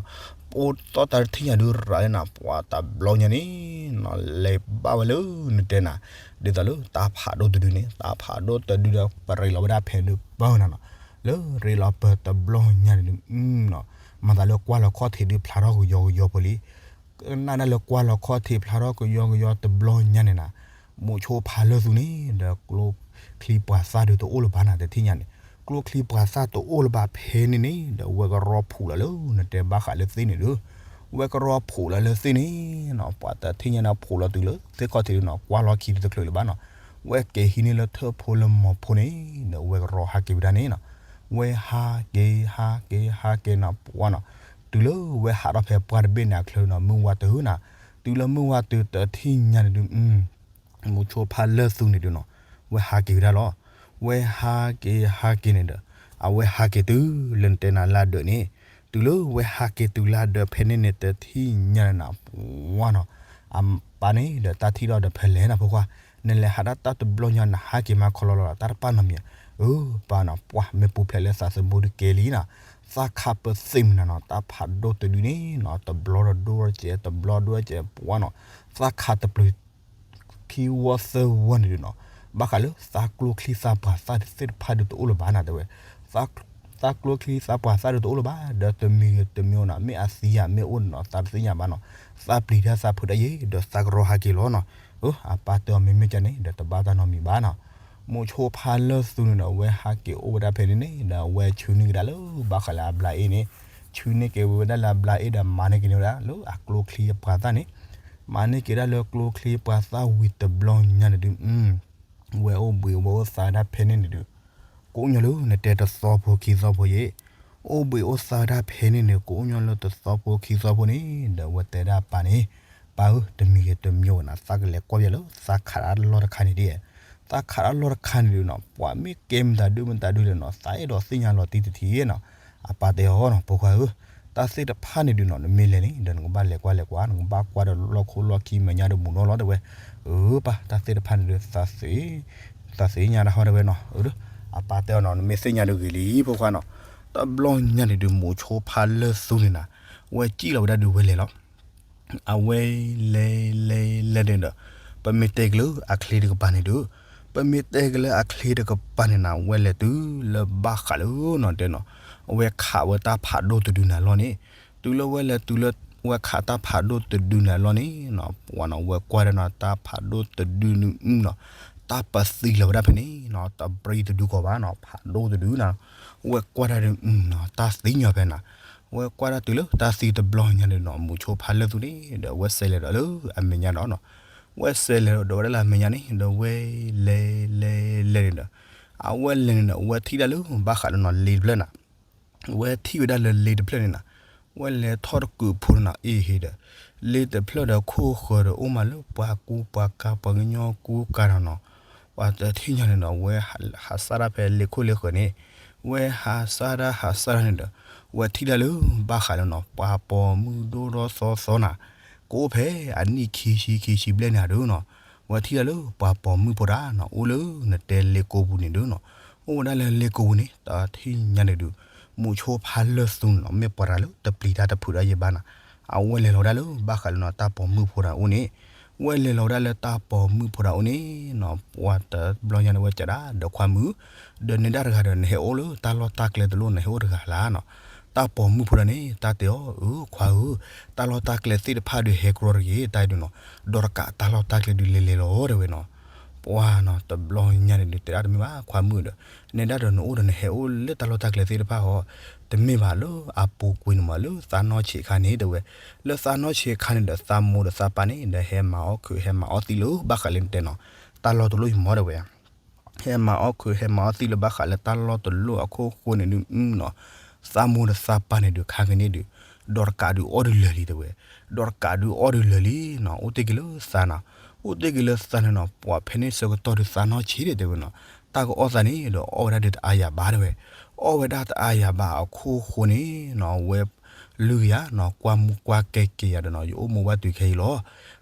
ပအိၣ်သီတၢ်တထံၣ်ညါဒုးရၤလံနၤ ပှၤတဘျီညါန့ၣ်နီၤ လဲၤဘၣ်ဝဲလၢနတဲနၤ, ဒ်သိးလၢတၢ်ဖးဒိၣ်တဒုန့ၣ် တၢ်ဖးဒိၣ်တဒုဒီး ပရ့လီၤဝဲဒၣ်ဖဲဒုးပၢနၤနီၤ, လၢရ့လီၤပၢၢ်တဘျီညါန့ၣ်ဒုးနီၤ, မၤသးလၢကွၢ်လီၤခီၣ်ထံးဒုးဖျါထီၣ်ကယီကယီဖိလံ ကနၣ်ဒၣ်လၢကွၢ်လီၤခီၣ်ထံးဖျါထီၣ်ကယီကယီတဘျီညါန့ၣ်နၤ, မိၤဆိဖါလၢၢ်သူန့ၣ် ဒီးကျိချံပှၤသၣ်ဒုးတအိၣ်လၢၤဘၣ်နၤ တထံၣ်ညါန့ၣ်, ကျိချံပှၤသၣ်တအိၣ်လၢၤဘၣ်ဖဲန့ၣ်န့ၣ် ဒီးဝဲကရီဖှိၣ်လီၤလၢနတဲဘၣ်ဃးလၢသ့ၣ်န့ၣ်ဒုး, ဝဲကရီဖှိၣ်လီၤလၢသ့ၣ်န့ၣ်နီၤ ပှၤတထံၣ်ညါန့ၣ်ဖှိၣ်လီၤတုၤလၢသ့ၣ်ခီၣ်ထံးဒုးနီၤ ကွၢ်လီၤခံတချုးလၢၤဘၣ်နီၤ, ဝဲက့ၤဟံးန့ၢ်လၢထၢၣ်ဖိလၢမီၤဖိန့ၣ် ဒီးဝဲကရီဟးက့ၤဝဲဒၣ်န့ၣ်နီၤ, ဝဲဟးက့ၤ ဟးက့ၤ ဟးက့ၤနီၤ ပှၤနီၤ, တုၤလၢဝဲဟးထီၣ်ဖဲပှၢ်တဘ့ၣ်န့ၣ်အချၢနီၤ မုၢ်ဝါတုၤနၤ, တုၤလၢမုၢ်ဝါတုၤတထံၣ်ညါန့ၣ်ဒုး မိၤဆိဖါလၢၢ်သူန့ၣ်ဒုးနီၤ, ဝဲဟးက့ၤဝဲဒၣ်လီၤ, ဝဲဟးက့ၤဟးက့ၤန့ၣ်ဒီး အဝဲဟးက့ၤတုၤလၢနတဲနၤလၢဒၢးန့ၣ်, တုၤလၢဝဲဟးက့ၤတုၤလၢဒၢးဖဲန့ၣ်န့ၣ် တထံၣ်ညါန့ၣ်နၤ ပှၤနီၤ, အပၢ်န့ၣ်ဒီးတၢ်ထံၣ်ထီၣ်ဒီးဖဲလဲၣ်နၤဖိခွါ, နလဲၤဟးဒၣ်တၢ်တဘျီညါ နဟးက့ၤမၤခီလီၤလီၤ တၢ်တပာ်နီတမံၤဧါ, အၢ ပၢ်နီၤ ပှၤမ့ၢ်ပူၤဖျဲးလၢသးသမူတကဲလံနၤ, သးခးပသ့ၣ်မနုၤနီၤ တၢ်ဖးဒိၣ်တဒုန့ၣ်နီၤ တဘျီဒီးဒိၣ်စဲး တဘျီဒိၣ်စဲး ပှၤနီၤ, သးခးတပျုၤ ခံဝီသၢဝီန့ၣ်ဒုးနီၤ, ဘၣ်ဃးလၢသးကျိချံသးပှၢ်သၣ်သ့ၣ်တဖၣ်ဒုးတအိၣ်လၢၤဘၣ်နၤတဲဝဲ, သး သးကျိချံသးပှၤသၣ်ဒုးတအိၣ်လၢၤဘၣ်, ဒီးတမံၤဂ့ၤတမံၤနီၤ မ့ၢ်အသံယၤမ့ၢ်အိၣ်န့ၣ်နီၤ သးတသ့ၣ်ညါဘၣ်နီၤ, သးပျံၤတၢ်သးဖုးတၢ်ယံၤ ဒီးသးကရီဟးက့ၤလီၤနီၤ. အၢ အပၢ်တဲအီၤမ့မ့ၢ်ကန့ၣ် ဒီးတဘၣ်တၢ်နီတမံၤဘၣ်နီၤ. မိၤဆိဖါလၢသူန့ၣ်ဒီး အဝဲဟးက့ၤအိၣ်ဝဲဒၣ်ဖဲန့ၣ်န့ၣ် ဒီးအဝဲဆူန့ၢ်ကဒါလၢဘၣ်ဃးလၢအဘျါအ့ၣ်န့ၣ်, ဆူန့ၢ်က့ၤဝဲဒၣ်လၢအဘျါအ့ၣ်ဒီး မၤန့ၢ်က့ၤန့ၢ်ဝဲဒၣ်လၢအကျိချံအပှၤသၣ်န့ၣ်, မၤန့ၢ်က့ၤဒၣ်လၢကျိချံပှၤသၣ်ဝံၤတဘျီညါန့ၣ်ဒုး ဝဲအိၣ်ဘှံးဝဲအိၣ်သါဒၣ်ဖဲန့ၣ်န့ၣ်ဒုး ကိးညီလၢနတဲတသီဖိခံသီဖိယဲၢ်, အိၣ်ဘှံးအိၣ်သါဒၣ်ဖဲန့ၣ်န့ၣ် ကိးညီလၢတသီဖိခံသီဖိန့ၣ် ဒီးအဝဲတဲဒၣ်ပၢ်န့ၣ်, ပၢ်ဧၢ တမံၤဂ့ၤတမံၤဝဲနီၤ သးကလဲၤကွၢ်ယၤလၢသးခးတၢ်လီၢ်တခါန့ၣ်ဒ်, သးခးတၢ်လီၢ်တခါန့ၣ်ဒုးနီၤ ပှၤမ့ၢ်ကဲမတၤဒုမတၤဒုလဲၣ်နီၤ သးအဲၣ်ဒိးသ့ၣ်ညါလီၤတံၢ်တထံၣ်နီၤ. အပၢ်တဲအီၤနီၤ ဖိခွါဧၢ, တၢ်သ့ၣ်တဖၣ်န့ၣ်ဒုးနီၤ နမ့ၢ်လဲၤန့ၣ် ဒီးနကဘၣ်လဲၤကွၢ်လဲၤကွၢ် နကဘၣ်ကွၢ်ဒီးလီၢ်ခိၣ်လီၢ်ခံမဲာ်ညါဒီးမူနီၢ်လီၤတဲဝဲ. အၢပၢ် တၢ်သ့ၣ်တဖၣ်န့ၣ်ဒုး သးသ့ၣ်ညါတၢ်ဟီတဲဝဲနီၤ. အပၢ်တဲအီၤနီၤ နမ့ၢ်သ့ၣ်ညါဒုးဂ့ၤလံ ဖိခွါနီၤ. တဘျီညါန့ၣ်ဒုး မိၤဆိဖါလၢသူန့ၣ်နီၤ ဝဲစံၣ်လီၤဝဲဒၣ်ဒုးဝဲလဲၤလီၤ. အဝဲလဲၤလဲၤလဲၤန့ၣ်ဒီး ပမ့ၢ်တဲက့ၤလၢအချ့တကပၤန့ၣ်ဒုး, ပမ့ၢ်တဲက့ၤလၢအချ့တကပၤန့ၣ်နီၤ ဝဲလဲၤတုၤလၢဘၣ်ဃးလၢနီၤတဲနီၤ, အဝဲခးဝဲတၢ်ဖးဒိၣ်တဒုန့ၣ်အလီၢ်န့ၣ်, တုၤလၢဝဲလဲၤတုၤလၢ ဝဲခးတၢ်ဖးဒိၣ်တဒုန့ၣ်အလီၢ်န့ၣ်နီၤ ပှၤနီၤ ဝဲကွၢ်ဒၣ်နီၤ တၢ်ဖးဒိၣ်တဒုန့ၣ်နီၤ တၢ်ပသံလီၤဝဲဒၣ်ဖဲန့ၣ်နီၤ တဘျီတဒုကီးဘၣ်နီၤ ဖးဒိၣ်တဒုနီၤ. ဝဲကွၢ်ဒၣ်ဒုးနီၤ တၢ်သံညီဖဲနီၤ. ဝဲကွၢ်ဒၣ်တုၤလၢတၢ်သံတဘျီညါန့ၣ်နီၤ မိၤဆိဖါလၢသူန့ၣ် ဒီးဝဲစဲးလဲၤဒီးလၢအမဲာ်ညါနီၤနီၤ. ဝဲစဲးလဲၤဒီးဝဲဒၣ်လၢအမဲာ်ညါန့ၣ် ဒီးဝဲလဲၤလဲၤလဲၤန့ၣ်ဒီး အဝဲလဲၤန့ၣ်ဒီး ဝဲထံၣ်ဒၣ်လၢဘၣ်ဃးလၢနီၤ လ့တဖျၢၣ်နီၤ. ဝဲထံၣ်ဝဲဒၣ်လၢလ့တဖျၢၣ်န့ၣ်နီၤ ဝဲလဲၤထီၣ်တကုးဖိန့ၣ်နီၤ အ့ဟ့ဒီး လ့တဖျၢၣ်ဒီးခိၣ်ဃၢၤဒီးအိၣ်မးလၢပှၤကူပှၤကၤပှၤကညီကူကၤနီၤနီၤ. ပှၤတထံၣ်ညါန့ၣ်နီၤ ဝဲဟးစၢ်ဒၣ်ဖဲလ့ခိၣ်လ့ဃၢၤန့ၣ်, ဝဲဟးစၢ်ဒၣ်ဟးစၢ်ဒၣ်န့ၣ်ဒီး ဝဲထံၣ်ဒၣ်လၢဘၣ်ဃးလၢနီၤ ပှၤပိာ်မုၣ်ဒိၣ်ထီၣ်သီသီနီၤ ကအိၣ်ဖဲအနံၣ်ခံဆံခံဆံဘျဲၣ်န့ၣ်ဒုးနီၤ. ဝဲထံၣ်ဒၣ်လၢပှၤပိာ်မုၣ်ဖိတဂၤနီၤ အိၣ်လၢနတဲလ့ကိပူၤန့ၣ်ဒုးနီၤ. အိၣ်ဝဲဒၣ်လၢလ့ကိပူၤန့ၣ် တထံၣ်ညါန့ၣ်ဒုး မိၤဆိဖါလၢသူန့ၣ်နီၤ မ့ၢ်ပှၤတဂၤလၢတပျံၤတၢ်တဖုးတၢ်ယံၤဘၣ်နီၤ. အဝဲလဲၤလီၤဝဲဒၣ်လၢဘၣ်ဃးလၢနီၤ တၢ်ပိာ်မုၣ်ဖိတဂၤအိၣ်န့ၣ်, ဝဲလဲၤလီၤဝဲဒၣ်လၢတၢ်ပိာ်မုၣ်ဖိတဂၤအိၣ်န့ၣ်နီၤ ပှၤတဘျီညါန့ၣ်ဝဲကးဒၣ် ဒီးခွါမုၣ်, ဒီးနဲဒၣ်တဂၤဒီး နဟဲအိၣ်လၢတၢ်လီၢ်တၢ်ကျဲတလိၣ် နဟဲအိၣ်တဂၤလၢ်နီၤ. တၢ်ပိာ်မုၣ်ဖိတဂၤန့ၣ် တၢ်တဲအီၤ အၢ ခွါဧၢ, တၢ်လီၢ်တၢ်ကျဲသ့ၣ်တဖၣ်ဒီးဟဲကရီတဂ့ၤ တၢ်ဒုးနီၤ, ဒီးတကးတၢ်လီၢ်တၢ်ကျဲဒုးလဲၤလဲၤလီၤတဲဝဲနီၤ. ပှၤနီၤ တဘျီညါန့ၣ်ဒုး တဲဒၣ်တမ့ၢ်ဘၣ် ခွါမုၣ်ဒီး, နဲဒၣ်ဒီးနအိၣ်ဒီးနဟဲအိၣ်လၢတၢ်လီၢ်တၢ်ကျဲသ့ၣ်တဖၣ်ဟီ, တမ့ၢ်ဘၣ်လၢအပူၤကွံာ်န့ၣ်မး လၢသးနီၢ်ဆံးခါန့ၣ်တဲဝဲ, လၢသးနီၢ်ဆံးခါန့ၣ်ဒီး သးမိၢ်ဒီးသးပၢ်န့ၣ်ဒီး ဟဲမၤအီၣ်ခုးဟဲမၤအီၣ်သံလၢဘၣ်ဃးလၢနတဲနီၤ, တၢ်လီၢ်တလိၣ်ယံၤမးတဲဝဲ ဟဲမၤအီၣ်ခုးဟဲမၤအီၣ်သံလၢဘၣ်ဃးလၢတၢ်လီၢ်တလိၣ်အခိၣ်ဃိန့ၣ်ဒုးနီၤ, သးမိၢ်ဒီးသးပၢ်န့ၣ်ဒုး ခါကန့ၣ်ဒုး, ဒီးတကးဒုးအီၣ်ဒုးလၢာ်လံတဲဝဲ, ဒီးတကးဒုးအီၣ်ဒုးလၢာ်လံနီၤ, အိၣ်တ့ၢ်က့ၤလၢသးန့ၣ်နီၤ, ပှၤဖဲန့ၣ်ဆၢကတီၢ်ဒုးသးနီၢ်ဆံးဒံးတဲဝဲနီၤ, တၢ်ကအီၣ်သးန့ၣ်ဒီးအီၣ်ဝဲဒၣ်ဒုးတအါယၤဘၣ်တဲဝဲ, အီၣ်ဝဲဒၣ်တအါယၤဘၣ်အခိၣ်ဃိန့ၣ်နီၤ, ဝဲ လုၢ်ကယၤနီၤ, ကွၢ်မူကွၢ်ကဲက့ၤယၤဒီးနီၤ, ယအိၣ်မူဘၣ်တုၤခဲအံၤလီၤ.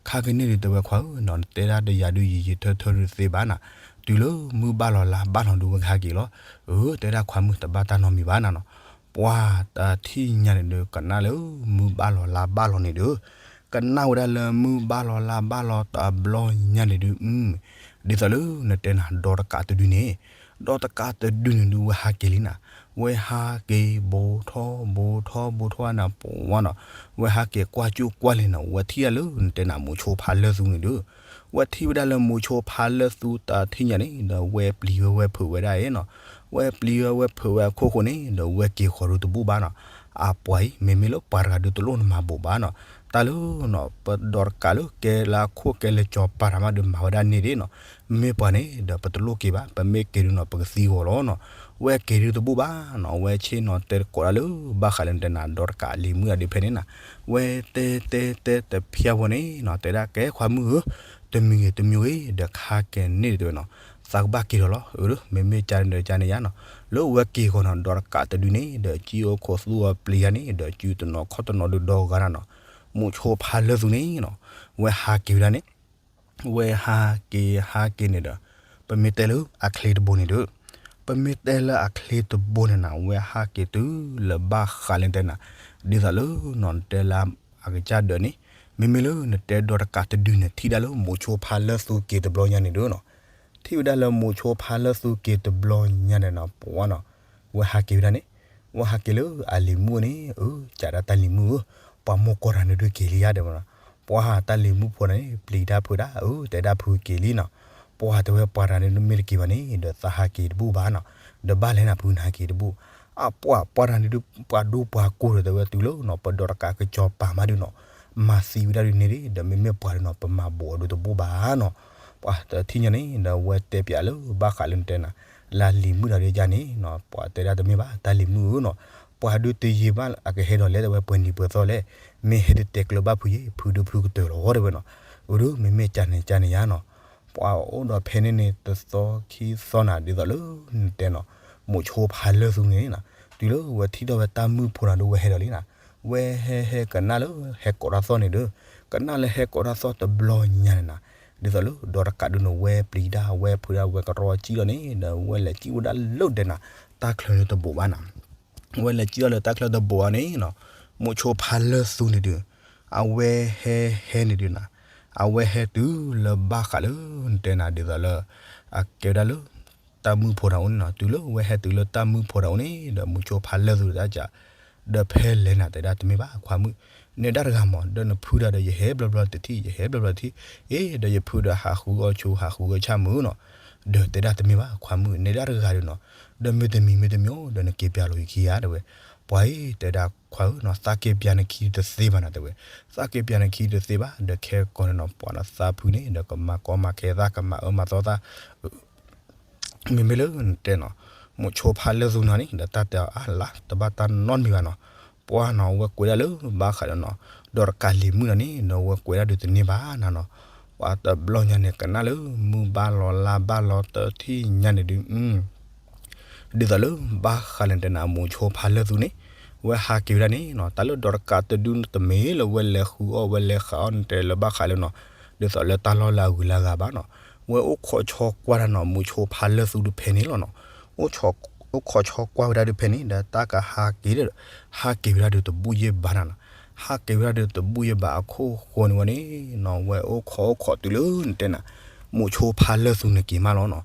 ခါကန့ၣ်ဒုးတဲဝဲခွါဧၢနီၤ, နတဲဒၣ်ဒီးယၤဒုးယံာ်ယံာ်ထၢထၢဒုးတသ့ဘၣ်နီၤ, တုၤလၢမုၢ်ဘၣ်လီၤလါဘၣ်လီၤဒုးဝဲကဟဲက့ၤလီၤ. အၢ တဲဒၣ်ခွါမုၣ်တဘၣ်တၢ်နီတမံၤဘၣ်နီၤနီၤ, ပှၤတထံၣ်ညါန့ၣ်ဒုး ကနၣ်လၢမုၢ်ဘၣ်လီၤလါဘၣ်လီၤန့ၣ်ဒုး, ကနၣ်ဝဲဒၣ်လၢမုၢ်ဘၣ်လီၤလါဘၣ်လီၤတဘျီညါန့ၣ်ဒုး, ဒ်သိးလၢနတဲနၤ ဒီးတကးတဒုန့ၣ်, ဒီးတကးတဒုန့ၣ်ဒုး ဝဲဟးက့ၤလံနီၤ, ဝဲဟးက့ၤဘူးထီၣ်ဘူးထီၣ်ဘူးထီၣ်န့ၣ် ပှၤနီၤ, ဝဲဟးက့ၤကွၢ်ကၠိၣ်ကွၢ်လ့ၤနီၤ, ဝဲထံၣ်ဒၣ်လၢနတဲနၤ မိၤဆိဖါလၢသူန့ၣ်ဒုး, ဝဲထံၣ်ဝဲဒၣ်လၢမိၤဆိဖါလၢသူတထံၣ်ညါန့ၣ် ဒီးဝဲပျံၤဝဲဝဲဖုးဝဲဒၣ်အံၤနီၤ, ဝဲပျံၤဝဲဝဲဖုးဝဲအခိၣ်ဃိန့ၣ် ဒီးဝဲက့ၤဃီၤဒုးတဘူၣ်ဘၣ်နီၤ, အပှၤအံၤ မ့မ့ၢ်လၢပှၤတဂၤဒုးတလိၣ်နမၤဘူးဘၣ်နီၤ, တၢ်လၢနီၤ ပဒီးတကးလၢကဲလၢအခိၣ်ကဲလၢကၠီၤပၤတၢ်မးဒုးမၤဝဲဒၣ်န့ၣ်ဒ်နီၤ, မ့ၢ်ပှၤန့ၣ်ဒီးပတလိၣ်က့ၤဘၣ်, ပမ့ၢ်က့ၤဒုးနီၤ ပကသံဂီၤလီၤနီၤ, ဝဲက့ၤဒုးတဘူၣ်ဘၣ်နီၤ, ဝဲဆ့ၣ်နီၤတဲတကိးဒၣ်လၢ ဘၣ်ဃးလၢနတဲနၤ ဒီးတကးလံၤမုၣ်ဒၣ်ဒုးဖဲန့ၣ်နီၤ, ဝဲတဲတဲတဲတဖျၢၣ်ဖိန့ၣ်နီၤ တဲဒၣ်ကဲခွါမုၣ်ဧၢ, တမံၤဂ့ၤတမံၤဂ့ၤ ဒီးခါကဲန့ၣ်တဲဝဲနီၤ, သးကဘၣ်က့ၤဒီးလီၤ, အၢ မ့မ့ၢ်ကန့ၣ်ဒီးကန့ၣ်ယါနီၤ, လၢဝဲက့ၤဂီၤနီၤ ဒီးတကးတဒုန့ၣ် ဒီးကၠံအိၣ်ခိးသူအီၤပျံၤယါန့ၣ် ဒီးကၠံတနီၤခီၣ်တနီၤဒုးဒီဂၤနီၤ, မိၤဆိဖါလၢသူန့ၣ်နီၤ, ဝဲဟးက့ၤဝဲဒၣ်န့ၣ် ဝဲဟးက့ၤဟးက့ၤန့ၣ်ဒီး ပမ့ၢ်တဲလၢအချ့တဘိန့ၣ်ဒီး, ပမ့ၢ်တဲလၢအချ့တဘိန့ၣ်နီၤ ဝဲဟးက့ၤတုၤလၢဘၣ်ဃးလၢနတဲနၤ, ဒ်သိးလၢနီၤနတဲလၢအကစၢ်ဒၢးန့ၣ်, မ့မ့ၢ်လၢနတဲဒီးတကးတဒုန့ၣ် ထံၣ်ဒၣ်လၢမိၤဆိဖါလၢသူက့ၤတဘျီညါန့ၣ်ဒီးနီၤ, ထံၣ်ဝဲဒၣ်လၢမိၤဆိဖါလၢသူက့ၤတဘျီညါန့ၣ်နီၤ ပှၤနီၤ, ဝဲဟးက့ၤဝဲဒၣ်န့ၣ် ဝဲဟးက့ၤလၢအလံၤမုၣ်န့ၣ်, အၢ ကးဒၣ်တၢ်လံၤမုၣ်ဧၢ, ပှၤမိၢ်ကီၢ်တဂၤန့ၣ်ဒုးက့ၤလံဧါ တဲဝဲနီၤ. ပှၤတၢ်လံၤမုၣ်ဖိန့ၣ် ပျံၤတၢ်ဖုးဒၣ်, အၢ တဲဒၣ်ဖုက့ၤလံနီၤ. ပှၤတဲဝဲပှၤတဂၤန့ၣ်ဒုးမ့ၢ်တက့ၤဘၣ်န့ၣ် ဒီးသးဟးက့ၤတဘူၣ်ဘၣ်နီၤ. ဒီးဘၣ်လဲၣ်နၤဖုနဟးက့ၤတဘူၣ်. အပှၤပှၤတဂၤန့ၣ်ဒုး ပှၤဒူပှၤကိၢ်ဒီးတဲဝဲတုၤလၢနီၤ ပဒီးတကးကစီၤပၤမးဒုးနီၤ, မၤသံဝဲဒၣ်ဒုးန့ၣ်ဒံး ဒီးမ့မ့ၢ်ပှၤဒုးနီၤ ပမၤဘူးအီၤဒုးတဘူၣ်ဘၣ်နီၤ. ပှၤတထံၣ်ညါန့ၣ် ဒီးဝဲတဲပၠးလၢဘၣ်ဃးလၢနတဲနၤ လၢလံၤမုၣ်တဂၤဒ်န့ၣ်နီၤ, ပှၤတဲဒၣ်တမ့ၢ်ဘၣ် တၢ်လံၤမုၣ်ဧၢနီၤ, ပှၤဒုးတယံာ်ဘၣ်အကဟဲဒီးလဲၣ် တဲဝဲပှဲၤနံၤပှဲၤသီလဲၣ်, မ့ၢ်ဟဲဒုးတဲကျၢၤဘၣ်ဖုယဲ ဖုဒုးဖုကတၢၢ်လီၤ တဲဝဲနီၤ. အၢ ဒုးမ့မ့ၢ်ကန့ၣ်ကန့ၣ်ယါနီၤ, ပှၤအိၣ်ဒီးဖဲန့ၣ်န့ၣ် တသီခံသီနၤ ဒ်သိးလၢနတဲနီၤ, မိၤဆိဖးလၢသူန့ၣ်နီၤ, တုၤလၢဝဲထံၣ်ထီၣ်ဝဲတၢ်မုၣ်ဖိနၤဒုးဝဲဟဲဒီးလံနၤ, ဝဲဟဲဟဲကနၣ်လၢဟဲကိးတၢ်သီၣ်န့ၣ်ဒုး, ကနၣ်လၢဟဲကိးတၢ်သီၣ်တဘျီညါန့ၣ်နၤ, ဒ်သိးလၢဒီးတကးဒုးန့ၣ် ဝဲပျံၤဒၣ်ဝဲဖုးဒၣ်ဝဲကရီကံလီၤန့ၣ် ဒီးဝဲလဲၤကံၣ်ဝဲဒၣ်လၢဒဲနၤ, တၢ်ချၢန့ၣ်တဘိးဘၣ်နၤ ဝဲလဲၤကံၣ်ထီၣ်လၢတၢ်ချၢတဘိးဘၣ်န့ၣ်နီၤ, မိၤဆိဖးလၢသူန့ၣ်ဒုး, အဝဲဟဲဟဲန့ၣ်ဒုးနၤ, အဝဲဟဲတုၤလၢဘၣ်ဃးလၢနတဲနၤဒ်သိးလၢ, အကဲဝဲဒၣ်လၢ, တၢ်မုၣ်ဖိတၢ်အိၣ်န့ၣ်နီၤ, တုၤလၢဝဲဟဲတုၤလၢတၢ်မုၣ်ဖိတၢ်အိၣ်န့ၣ် ဒီးမိၤဆိဖးလၢသူတၢ်ကး, ဒီးဖဲလဲၣ်နၤတဲဒၣ်တမ့ၢ်ဘၣ်ခွါမုၣ်, နဲဒၣ်တဂၤမး ဒီးနဖုတၢ်ဒီးယဟဲဘျီဘျီတထံၣ် ယဟဲဘျီဘျီတထံၣ်, အ့ ဒီးယဖုဒီးဟးဃုအီၣ်ဆိဟးဃုအီၣ်ဆၣ်မုၢ်နီၤ, ဒီးတဲဒၣ်တမ့ၢ်ဘၣ်ခွါမုၣ် နဲဒၣ်တဂၤဒီးနီၤ, ဒီးမ့ၢ်တမံၤမ့ၢ်တမံၤအိၣ် ဒီးနက့ၤပၠးလီၤယခံဧါ တဲဝဲ, ပှၤအံၤတဲဒၣ်ခွါဧၢနီၤ သးက့ၤပၠးနခံတသ့ဘၣ်နၤတဲဝဲ, သးက့ၤပၠးနခံတသ့ဘၣ် ဒီးခဲကိာ်န့ၣ်နီၤ ပှၤနသးဖုန့ၣ် ဒီးကမၤကီမၤခဲသး ကမၤအၢမၤသီသး မ့မ့ၢ်လၢနတဲနီၤ, မိၤဆိဖးလၢသူနီၤန့ၣ် ဒီးတၢ်တဲအီၤအါလါ တဘၣ်တၢ်နီတမံၤဘၣ်နီၤ, ပှၤနီၤ အဝဲကွဲးဒၣ်လၢဘၣ်ဃးဒီးနီၤ, ဒီးတကးလံၤမုၣ်နီၤန့ၣ် ဒီးအဝဲကွဲးဒၣ်ဒုးတန့ၢ်ဘၣ်နၤနီၤ, ပှၤတဘျီညါန့ၣ် ကနၣ်လၢမုၢ်ဘၣ်လီၤလါဘၣ်လီၤတထံၣ်ညါန့ၣ်ဒုး ဒ်သိးလၢဘၣ်ဃးလၢနတဲနၤ မိၤဆိဖးလၢသူန့ၣ်, ဝဲဟးက့ၤဝဲဒၣ်န့ၣ်နီၤ တၢ်လၢဒီးတကးတဒုတမ့ၢ်လၢဝဲလဲၤဃုအီၣ်ဝဲလဲၤဃးအီၣ်နတဲလၢဘၣ်ဃးလၢနီၤ, ဒ်သိးလၢတၢ်လီၢ်လၢအဂုၤလၢအဂၤဘၣ်နီၤ, ဝဲအိၣ်ခိးဆီကွၢ်တၢ်နီၤ မိၤဆိဖးလၢသူတဖဲန့ၣ်လီၤနီၤ, အိၣ်ခိးဆီကွၢ်ဝဲဒၣ်ဒုးဖဲန့ၣ် ဒီးတၢ်ကဟးက့ၤဒီး, ဟးက့ၤဝဲဒၣ်ဒုးတဘူၣ်ယဲၢ်ဘၣ်နၤနီၤ, ဟးက့ၤဝဲဒၣ်ဒုးတဘူၣ်ယဲၢ်ဘၣ်အခိၣ်ဃိန့ၣ်ဝဲန့ၣ်နီၤ ဝဲအိၣ်ခိးအိၣ်ခိးတုၤလၢနတဲနၤ မိၤဆိဖးလၢသူန့ၣ်က့ၤမးလီၤနီၤ,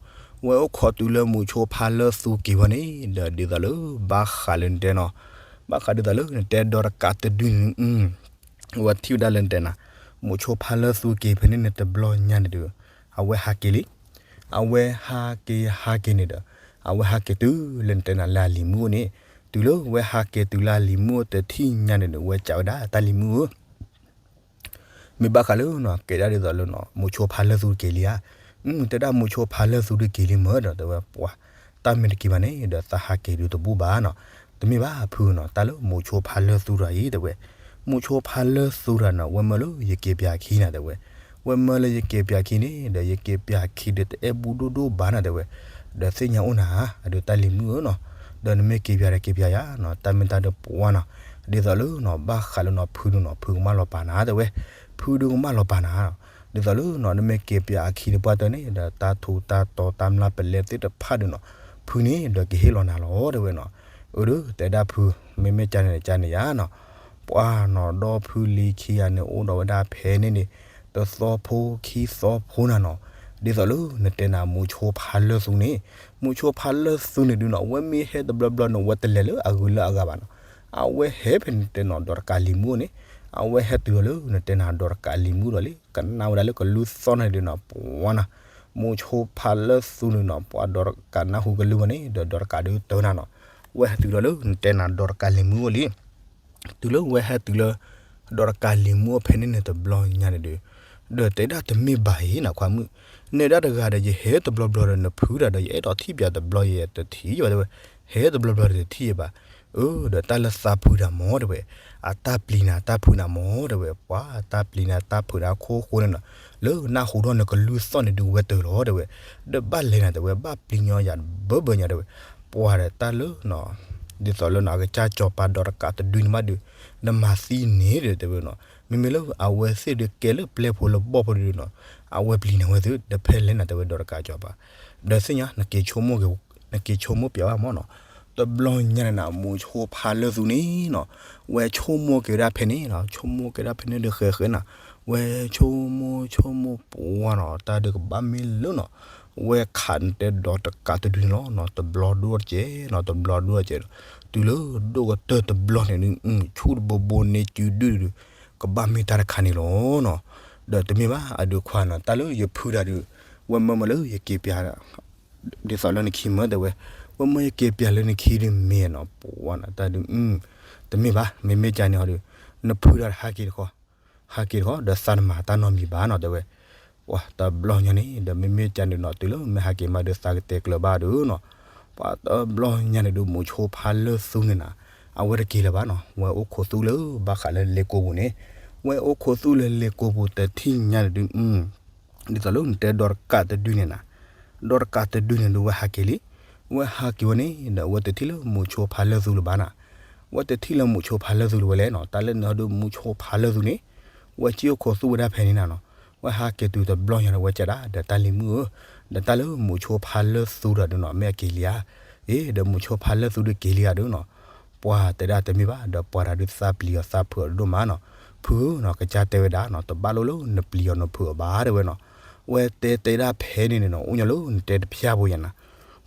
ဝဲအိၣ်ခိးတုၤလၢမိၤဆိဖးလၢသူက့ၤဝဲန့ၣ် ဒီးဒ်သိးလၢဘၣ်ဃးလၢနတဲနီၤ, ဘၣ်ဃးဒ်သိးလၢနတဲဒီးတကးတဒုန့ၣ် ဝဲထံၣ်ဝဲဒၣ်လၢနတဲနၤ, မိၤဆိဖးလၢသူက့ၤဖဲန့ၣ်န့ၣ်တဘျီညါန့ၣ်ဒုး, အဝဲဟးက့ၤလံ, အဝဲဟးက့ၤဟးက့ၤန့ၣ်ဒီး, အဝဲဟးက့ၤတုၤလၢနတဲနၤလၢအလံၤမုၣ်အိၣ်န့ၣ်, တုၤလၢဝဲဟးက့ၤတုၤလၢအလံၤမုၣ်အိၣ်တထံၣ်ညါန့ၣ်ဒီး ဝဲကးဝဲဒၣ်တၢ်လံၤမုၣ်ဧၢ မ့ၢ်ဘၣ်ဃးလၢနီၤ ကဲဒၣ်ဒ်သိးလၢနီၤ မိၤဆိဖးလၢသူတက့ၤလံဧါ, တဲဒၣ်မိၤဆိဖးလၢသူတက့ၤလံမ့ၢ်ဒီး တဲဝဲပှၤ, တၢ်မ့ၢ်တက့ၤဘၣ်န့ၣ် ဒီးသးဟးက့ၤဒုးတဘူၣ်ဘၣ်နီၤ, တမ့ၢ်ဘၣ်ဖုနီၤ တၢ်လၢမိၤဆိဖးလၢသူတဂၤအံၤ တဲဝဲ, မိၤဆိဖးလၢသူတဂၤနီၤ ဝဲမၢလၢယက့ၤပၠးခံနၤ တဲဝဲ, ဝဲမၢလၢယက့ၤပၠးခံန့ၣ် ဒီးယက့ၤပၠးခံဒီးတအဲၣ်ဘူးဒိၣ်ဒိၣ်ဘၣ်နၤ တဲဝဲ, ဒီးသ့ၣ်ညါအိၣ်နၤ အဒုးတၢ်လံၤမုၣ်ဧၢနီၤ, ဒီးနမ့ၢ်က့ၤပၠးဒီးက့ၤပၠးယၤနီၤ တၢ်မ့ၢ်တၢ်ဒီးပှၤနီၤ, ဒ်သိးလၢနီၤ ဘၣ်ဃးလၢနီၤ ဖုဒုးနီၤ ဖုကမၣ်လီၤပာ်နၤ တဲဝဲ, ဖုဒုးကမၣ်လီၤပာ်နၤ, ဒ်သိးလၢနီၤ နမ့ၢ်က့ၤပၠးအခံတပှၢ်တၢၢ်န့ၣ် ဒီးတၢ်ထူးတၢ်တီၤတၢ်မျၢ်ပလဲသ့ၣ်တဖၣ်ဒုးနီၤ, ဖုန့ၣ်ဒီးကဟ့ၣ်လီၤနၤလီၤ တဲဝဲနီၤ, အၢဒုး တဲဒၣ်ဖု မ့မ့ၢ်ကန့ၣ်ကန့ၣ်ယါနီၤ, ပှၤနီၤ ဒီဖုလံၤခံဂၤန့ၣ် အိၣ်ဒီးဝဲဒၣ်ဖဲန့ၣ်န့ၣ် တသီဖိခံသီဖိနၤနီၤ, ဒ်သိးလၢနတဲနၤ မိၤဆိဖးလၢသူန့ၣ်, မိၤဆိဖးလၢသူန့ၣ်ဒုးနီၤ အဝဲမ့ၢ်ဟဲတဘျီဘျီန့ၣ် အဝဲတလဲၤလၢအဂုၤလၢအဂၤဘၣ်နီၤ, အဝဲဟဲဖဲနတဲနီၤ ဒီးတကးလံၤမုၣ်န့ၣ်, အဝဲဟဲတုၤဒီးလၢနတဲနၤ ဒီးတကးလံၤမုၣ်ဒီးလံ ကနၣ်ဝဲဒၣ်လၢကလူၢ်သီၣ်န့ၣ်ဒုးနီၤ ပှၤနီၤ, မိၤဆိဖးလၢသူန့ၣ်နီၤ ပှၤဒီးတကးနၢ်ဟူကလုၢ်ဝဲန့ၣ် ဒီးဒီးတကးဒုးတၢနၤနီၤ, ဝဲဟဲတုၤဒီးလၢနတဲနၤ ဒီးတကးလံၤမုၣ်အိၣ်လံ တုၤလၢဝဲဟဲတုၤလၢ ဒီးတကးလံၤမုၣ်အိၣ်ဖဲန့ၣ်န့ၣ်တဘျီညါန့ၣ်ဒီး, ဒီးတဲဒၣ်တမ့ၢ်ဘၣ်အံၤနခွါမုၣ်, နဲဒၣ်တဂၤဒီး ယဟဲတဘျီဘျီဒီး နဖုတၢ်ဒီး ယအဲၣ်ဒိးထံၣ်ပၠးတဘျီယဲတထံၣ်ယဘၣ်တဲဝဲ, ဟဲတဘျီဘျီဒီးတထံၣ်ယဘၣ်, အၢ ဒီးတၢ်လၢသးဖုတၢ်မၢ်တဲဝဲ, အတၢ်ပျံၤနၤတၢ်ဖုးနၤမၢ်တဲဝဲ, ပှၤတၢ်ပျံၤနၤတၢ်ဖုးနၤခိၣ်ဃိန့ၣ်နီၤ, လၢနၢ်ဟူထီၣ်နကလုၢ်သီၣ်န့ၣ်ဒုးဝဲတၢၤလီၤတဲဝဲ, ဒီးဘၣ်လဲၤနၤတဲဝဲ ဘၣ်ပျံၤညီယၤဘၢဘၢညါတဲဝဲ, ပှၤဒီးတၢ်လၢ ဒ်သိးလၢနီၤ အကစၢ်စီၤပၤဒီးတကးတဒုန့ၣ်မးဒုး, နမၤသံန့ၣ်ဒီးတဲဝဲနီၤ, မ့မ့ၢ်လၢအဝဲသ့ၣ်ဒုးကဲလၢပျဲၢ်ဖိလၢဘီၣ်ဖိဒုးနီၤ, အဝဲပျံၤနၤဝဲသု ဒီးဖဲလဲၣ်နၤတဲဝဲဒီးတကးစီၤပၤ, ဒီးသ့ၣ်ညါ နက့ၤဆိကမိၣ်ပၠးဘၣ်မၢ်နီၤ, တဘျီညါန့ၣ်နၤ မိၤဆိဖးလၢသူန့ၣ်နီၤ, ဝဲဆိကမိၣ်က့ၤဝဲဒၣ်ဖဲန့ၣ်နီၤ, ဆိကမိၣ်က့ၤဒၣ်ဖဲန့ၣ်ဒီးဃဲဃဲနၤ, ဝဲဆိကမိၣ်ဆိကမိၣ်ပှၤနီၤ တၢ်ဒုးကဘၣ်မ့ၢ်လၢနီၤ ဝဲခးနတဲဒီးတကးတဒုန့ၣ်လီၤနီၤ, တဘျီဒိၣ်တကဲးနီၤ, တဘျီဒိၣ်တကဲးဒီး တုၤလၢဒိၣ်ကတၢၢ်တဘျီန့ၣ်ဒုး ဆူၣ်တဘိဘိန့ၢ်စုဒုၣ်ဒုး ကဘၣ်မ့ၢ်တၢ်တခါန့ၣ်လီၤနီၤ. ဒီးတမ့ၢ်ဘၣ် အဒုးခွါနီၤ, တၢ်လၢယဖုတၢ်ဒုး ဝဲမၢမၢလၢယက့ၤပျး ဒ်သိးလၢနခံမၢတဲဝဲ, ဝဲမၢယက့ၤပျးလၢနခံဒုးမ့ၢ်နီၤ, ပှၤနီၤ တၢ်ဒုး တမ့ၢ်ဘၣ်, မ့မ့ၢ်ကန့ၣ်ဟီဒုး နဖုတၢ်ဟးက့ၤတခီ ဟးက့ၤတခီ ဒီးသးနမၤတၢ်နီတမံၤဘၣ်နီၤ တဲဝဲ. ပှၤတဘျီညါန့ၣ် ဒီးမ့မ့ၢ်ကန့ၣ်နီၤ တုၤလၢမ့ၢ်ဟးက့ၤမးဒုးသးကတဲာ်ကျၢၤဘၣ်ဒုးနီၤ. ပှၤတဘျီညါန့ၣ်ဒုး မုဆိဖးလၢသူန့ၣ်နၤ အဝဲတက့ၤလၢၤဘၣ်နီၤ, ဝဲအိၣ်ခိးသူလၢဘၣ်ဃးလၢလ့ကိပူၤန့ၣ်, ဝဲအိၣ်ခိးသူလၢလ့ကိပူၤတထံၣ်ညါန့ၣ်ဒုး ဒ်သိးလၢနတဲဒီးတကးတဒုန့ၣ်နၤ, ဒီးတကးတဒုန့ၣ်ဒုး ဝဲဟးက့ၤလံ. ဝဲဟးက့ၤဝဲန့ၣ်ဒီး ဝဲတထံၣ်လၢမုဆိဖးလၢသူလၢၤဘၣ်နၤ, ဝဲတထံၣ်လၢမုဆိဖးလၢသူလၢၤဝဲလဲၣ်နီၤ. တၢ်လၢနဟီဒုးမုဆိဖးလၢသူန့ၣ် ဝဲစံၣ်အိၣ်ခိးသူဝဲဒၣ်ဖဲန့ၣ်နၤနီၤ. ဝဲဟးက့ၤတုၤတဘျီညါဒီး ဝဲကဒၣ်ဒီးတၢ်လံၤမုၣ်ဧၢ, ဒီးတၢ်လၢမုဆိဖးလၢသူတၢ်ဒုးနီၤ မ့ၢ်အက့ၤလံဧါ. အ့ ဒီးမုဆိဖးလၢသူဒုးက့ၤလံဧါဒုးနီၤ. ပှၤတဲဒၣ်တမ့ၢ်ဘၣ် ဒီးပှၤတၢ်ဒုးသးပျံၤအီၤသးဖုးအီၤဒိၣ်မးနီၤ. ဖုဧၢနီၤ ကစၢ်တဲဝဲဒၣ်နီၤ တဘၣ်လိၣ်လၢနပျံၤအီၤနဖုးအီၤဘၣ်တဲဝဲနီၤ. ဝဲတဲတဲဒၣ်ဖဲန့ၣ်န့ၣ်နီၤ အိၣ်ညီလၢနတဲတဖျၢၣ်ဖိယၤနၤ,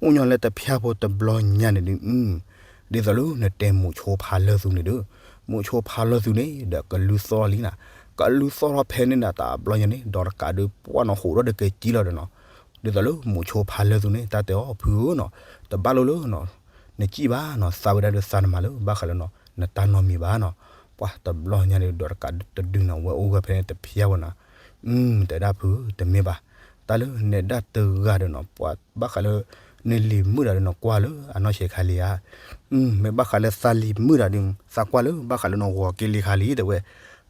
အိၣ်ညီလၢတဖျၢၣ်ဖိတဘျီညါန့ၣ်ဒုး ဒ်သိးလၢနတဲမုဆိဖးလၢသူန့ၣ်ဒုး, မုဆိဖးလၢသူန့ၣ်ဒီးကလူသီၣ်လံနၤ, ကလူသီၣ်ထီၣ်ဖဲန့ၣ်နၤ တဘျီညါန့ၣ် ဒီးတကးဒုးပှၢ်နီၢ်ဟိးထီၣ်ဒီးကကံလီၤဒီးနီၤ. ဒ်သိးလၢမုဆိဖးလၢသူန့ၣ် တၢ်တဲအီၤဖုဧၢနီၤ, တဘၣ်လိၣ်လၢနီၤ နစံၣ်ဘၣ်နီၤ သးဝဲဒၣ်ဒုးသးနမၤလၢဘၣ်ဃးလၢနီၤ နတၢ်နီတမံၤဘၣ်နီၤ. ပှၤတဘျီညါန့ၣ်ဒီးတကးဒုးတဒုးနီၤ ဝဲအိၣ်ဝဲဖဲန့ၣ်တဖျၢၣ်ဝဲနၤ. တဲဒၣ်ဖု တမ့ၢ်ဘၣ်, တၢ်လၢနဲဒၣ်တဂၤဒီးနီၤ ပှၤဘၣ်ဃးလၢ နလံၤမုၣ်တၢ်ဒီးနီၤ ကွၢ်လၢအနီၢ်ဆဲးခါလံဧါ. မ့ၢ်ဘၣ်ဃးလၢသးလံၤမုၣ်တၢ်ဒီး သးကွၢ်လၢဘၣ်ဃးလၢနီၤ ဂီၤက့လံခါလံ တဲဝဲ,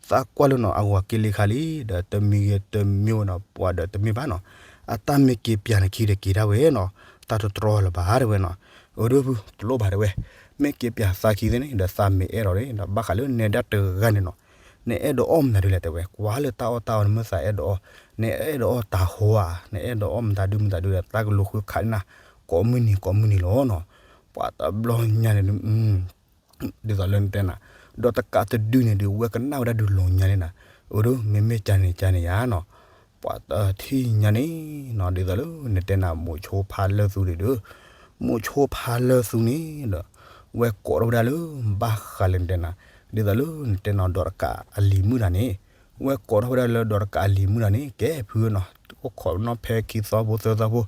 သးကွၢ်လၢနီၤ အဂီၤက့လံခါလံ ဒီးတမံၤဂ့ၤတမံၤဝဲနီၤ ပှၤဒီးတမ့ၢ်ဘၣ်နီၤ, အတၢ်မ့ၢ်က့ၤပျးနခံဒီးက့ၤဒၣ်ဝဲနီၤ, တၢ်တတြီလၢၤဘၣ်တဲဝဲနီၤ. အဒိဖု တလိၣ်ဘၣ်တဲဝဲ, မ့ၢ်က့ၤပျးသးခံသ့န့ၣ် ဒီးသးမ့ၢ်အဲၣ်ဒိးန့ၣ် ဒီးဘၣ်ဃးလၢနဲဒၣ်တဂၤန့ၣ်နီၤ နအဲၣ်ဒိးအီၣ်မတၤဒုလဲၣ်တဲဝဲ, ကွၢ်လၢတၢ်အီၣ်တၢ်အီန့ၣ်မ့ၢ်သးအဲၣ်ဒိးအီၣ်, နအဲၣ်ဒိးအီၣ်တၢ်ဟိဧါ, နအဲၣ်ဒိးအီၣ်မတၤဒုမတၤဒုဒီး တၢ်ကလူၤဃုခးန့ၢ်နၤ ကိးမုၢ်နံၤကိးမုၢ်နံၤလီၤနီၤ. ပှၤတဘျီညါန့ၣ်ဒုး ဒ်သိးလၢနတဲနၤ, ဒီးတကးတဒုန့ၣ်ဒုး ဝဲကနၣ်ဝဲဒၣ်ဒုးလီၤညါန့ၣ်နၤ, အဒိ မ့မ့ၢ်ကန့ၣ်ကန့ၣ်ယါနီၤ. ပှၤတထံၣ်ညါန့ၣ်နီၤ ဒ်သိးလၢနတဲနၤ မုဆိဖးလၢသူန့ၣ်ဒီး, မုဆိဖးလၢသူန့ၣ်ဒီး ဝဲကိးထီၣ်ဝဲဒၣ်လၢ ဘၣ်ဃးလၢနတဲနၤ, ဒ်သိးလၢနတဲနၤ ဒီးတကးအလံၤမုၣ်တၢ်န့ၣ်, ဝဲကိးထီၣ်ဝဲဒၣ်လၢဒီးတကးအလံၤမုၣ်တၢ်န့ၣ် ကဲဖုနီၤ, အိၣ်ခိးနီၣ်ဖဲခံသီဖိသၢသီဖိ,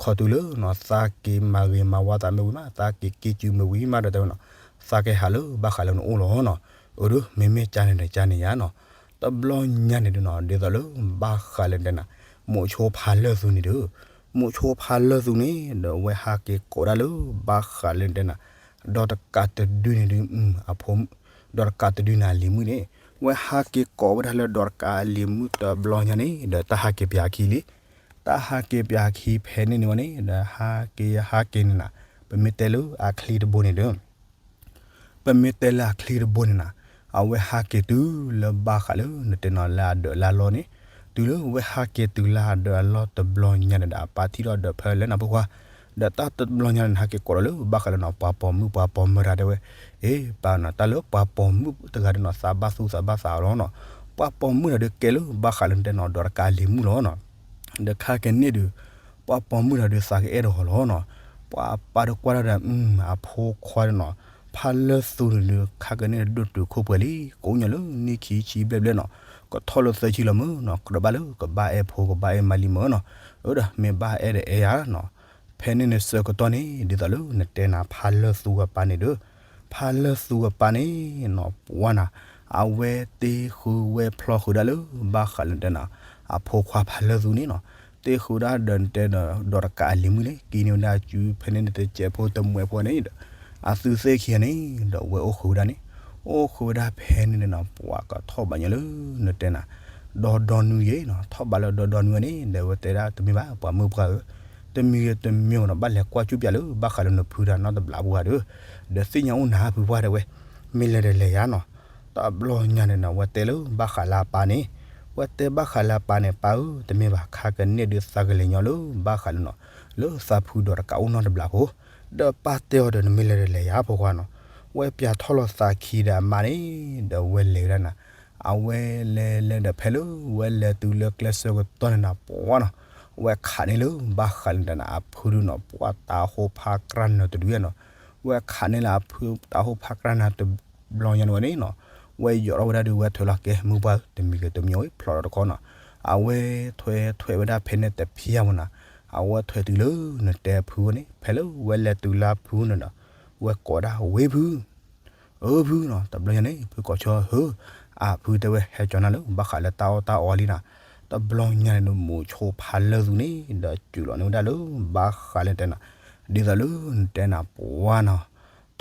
ခီတုၤလၢနီၤ သးက့ၤမၤဂ့ၤမၤဝါသးမ့ၢ်ဝံၤမး သးက့ၤက့ၤစုၤမ့ၢ်ဝံၤမးဒီးတဲဝဲနီၤ, သးကဟးလၢဘၣ်ဃးလၢနအိၣ်လီၤနီၤ. အဒိ မ့မ့ၢ်ကန့ၣ်ဒီးကန့ၣ်ယါနီၤ. တဘျီညါန့ၣ်ဒုးနီၤ ဒ်သိးလၢ ဘၣ်ဃးလၢနတဲနၤ, မုဆိဖးလၢသူန့ၣ်ဒီး, မုဆိဖးလၢသူန့ၣ်ဒီး ဝဲဟးက့ၤကိးဒၣ်လၢ ဘၣ်ဃးလၢနတဲနၤ, ဒီးတကးတဒုန့ၣ်ဒုး အဖိ, ဒီးတကးတဒုန့ၣ်အလံၤမုၣ်န့ၣ်, ဝဲဟးက့ၤကိးဝဲဒၣ်လၢဒီးတကးအလံၤမုၣ်တဘျီညါန့ၣ်ဒီး တၢ်ဟးက့ၤပျးခံလံ. တၢ်ဟးက့ၤပျးခံဖဲန့ၣ်န့ၣ်ဝဲန့ၣ်ဒီး ဟးက့ၤဟးက့ၤန့ၣ်နၤ, ပမ့ၢ်တဲလၢအချံတဘိန့ၣ်ဒီး ပမ့ၢ်တဲလၢအချံတဘိန့ၣ်နၤ, အဝဲဟးက့ၤတုၤလၢဘၣ်ဃးလၢနတဲနီၤလၢအဒၢးလၢအလီၢ်န့ၣ်, တုၤလၢဝဲဟးက့ၤတုၤလၢအဒၢးအလီၢ်တဘျီညါန့ၣ်ဒီး အပၢ်ထံၣ်ထီၣ်ဒီးဖဲလဲၣ်နၤဖိခွါ, ဒီးတၢ်တဘျီညါန့ၣ် ဟးက့ၤကိးဒီးလၢဘၣ်ဃးလၢနီၤ ပှၤပိာ်မုၣ်ပှၤပိာ်မၢၤတၢ်တဲဝဲ, အ့ ပၢ်နီၤ တၢ်လၢပှၤပိာ်မုၣ်တဂၤဒီးနီၤ သးဘၣ်သူၣ်သးဘၣ်သးအီၤလီၤနီၤ. ပှၤပိာ်မုၣ်တၢ်ဒီးကဲလၢဘၣ်ဃးလၢနတဲနီၤ ဒီးတကးအလံၤမုၣ်လီၤနီၤ. ဒီးခါကန့ၣ်ဒုး ပှၤပိာ်မုၣ်တၢ်ဒီးသးကအဲၣ်ဒိးအီၤလီၤနီၤ. ပှၤပၢ်ဒီးကွၢ်ဒၣ်ဒီး အဖိခွါဒီးနီၤ ဖးလၢသူန့ၣ်ဒီး ခါကန့ၣ်ဒိၣ်တုာ်ခိၣ်ပှဲၤလံ ကိးညီလၢနံၣ်ခံဆံဘျဲၣ်ဘျဲၣ်နီၤ, ကထီၣ်လၢသၢဆံလီၤမၢ်နီၤ, ကဒီးဘၣ်လၢကဘၣ်အဲၣ်ဖိကဘၣ်အဲၣ်မါလံမၢ်နီၤ. အၢ ဒီးမ့ၢ်ဘၣ်အဲၣ်ဒီးအဲၣ်ယါနီၤ. ဖဲန့ၣ်န့ၣ်ဆၢကတီၢ်န့ၣ် ဒ်သိးလၢနတဲနၤ ဖးလၢသူအပၢ်န့ၣ်ဒီး, ဖးလၢသူအပၢ်န့ၣ်နီၤ ပှၤနၤ အဝဲတ့ဃုာ်ဝဲဖျီဃုာ်ဒၣ်လၢဘၣ်ဃးလၢနတဲနၤ အဖိခွါဖးလၢသူန့ၣ်နီၤ. တ့ဃုာ်ဒၣ်ဒီးနတဲဒီး ဒီးတကးအလံၤမုၣ်န့ၣ် ကံန့ၢ်ဝဲဒၣ်စုဖဲန့ၣ်န့ၣ် တစဲးဖိတမှဲးဖိန့ၣ်ဒီး အသုသ့ၣ်ခံဂၤန့ၣ်ဒီး ဝဲအိၣ်ဃုာ်ဝဲဒၣ်န့ၣ်, အိၣ်ဃုာ်ဝဲဒၣ်ဖဲန့ၣ်န့ၣ်နီၤ ပှၤကထီၣ်ဘးညီလၢနတဲနၤ ဒီဒီနွံဂ့ၤနီၤ. ထီၣ်ဘးလၢဒီဒီနွံဂ့ၤန့ၣ် ဒီးဝဲတဲဒၣ်တမ့ၢ်ဘၣ် ပှၤမုၣ်ပှၢ်ဧၢ, တမံၤဂ့ၤတမံၤနီၤ ဘၣ်လဲၤကွၢ်ကူၣ်ပၠးလၢဘၣ်ဃးလၢနဖုတၢ်နီတဘျီပှၤဒီး, ဒီးသ့ၣ်ညါအိၣ်နၤဖုပှၢ်တဲဝဲ, မ့ၢ်လဲၤဒီးလဲၤယါနီၤ. တဘျီညါန့ၣ်နီၤ ဝဲတဲလၢဘၣ်ဃးလၢအပၢ်န့ၣ်, ဝဲတဲဘၣ်ဃးလၢအပၢ်န့ၣ် ပၢ်ဧၢ တမ့ၢ်ဘၣ် ခါကန့ၣ်ဒုးသးကလဲၤညီလၢဘၣ်ဃးလၢနီၤ လၢသးဖုဒီးတကးအိၣ်နီတဘျီဖိ, ဒီးပၢ်တဲအီၤဒီး နမ့ၢ်လဲၤဒီးလဲၤယါ ဖိခွါနီၤ. ဝဲပၠးထီၣ်လီၤသးခံဒီးအမါန့ၣ် ဒီးဝဲလဲၤဝဲဒၣ်နၤ, အဝဲလဲၤလဲၤဒီးဖဲလၢ ဝဲလဲၤတုၤလၢကျဲဆၢကတီၢ်န့ၣ်နၤ ပှၤနီၤ ဝဲခးန့ၢ်လၢဘၣ်ဃးလၢတဲနၤ အဖုဒုးနီၤ ပှၤတၤဟိဖးကြၢ်နၤတဒုနီၤ, ဝဲခးန့ၢ်လၢအဖုတၤဟိဖးကြၢ်နၤတဘျီညါန့ၣ်ဝဲန့ၣ်နီၤ, ဝဲယိးထီၣ်ဝဲဒၣ်ဒီး ဝဲထွဲလီၤကဲ မုၢ်ပှၢ်တမံၤဂ့ၤတမံၤအံၤ ဖျိးဒီးတခီနီၤ, အဝဲထွဲထွဲဝဲဒၣ်ဖဲန့ၣ်တဖျၢၣ်မနီၤ, အဝဲထွဲတုၤလၢနတဲဖုန့ၣ် ဖဲလၢဝဲလဲၤတုၤလၢအဖုန့ၣ်ဒီး ဝဲကိးဒၣ်ဝဲဖု အၢဖုနီၤ, တဘျီညါန့ၣ် ဖုကိးဆၢဟၢ, အဖုတဲဝဲ ဟဲကၠီနၤလၢ ဘၣ်ဃးလၢတၢ်အီၣ်တၢ်အီလံနီၤ, တဘျီညါန့ၣ်ဒီး မိၤဆိဖးလၢသူန့ၣ်ဒီး စူးလီၤန့ၢ်ဝဲဒၣ်လၢ ဘၣ်ဃးလၢတဲနၤ, ဒ်သိးလၢနတဲနၤပှၤနီၤ,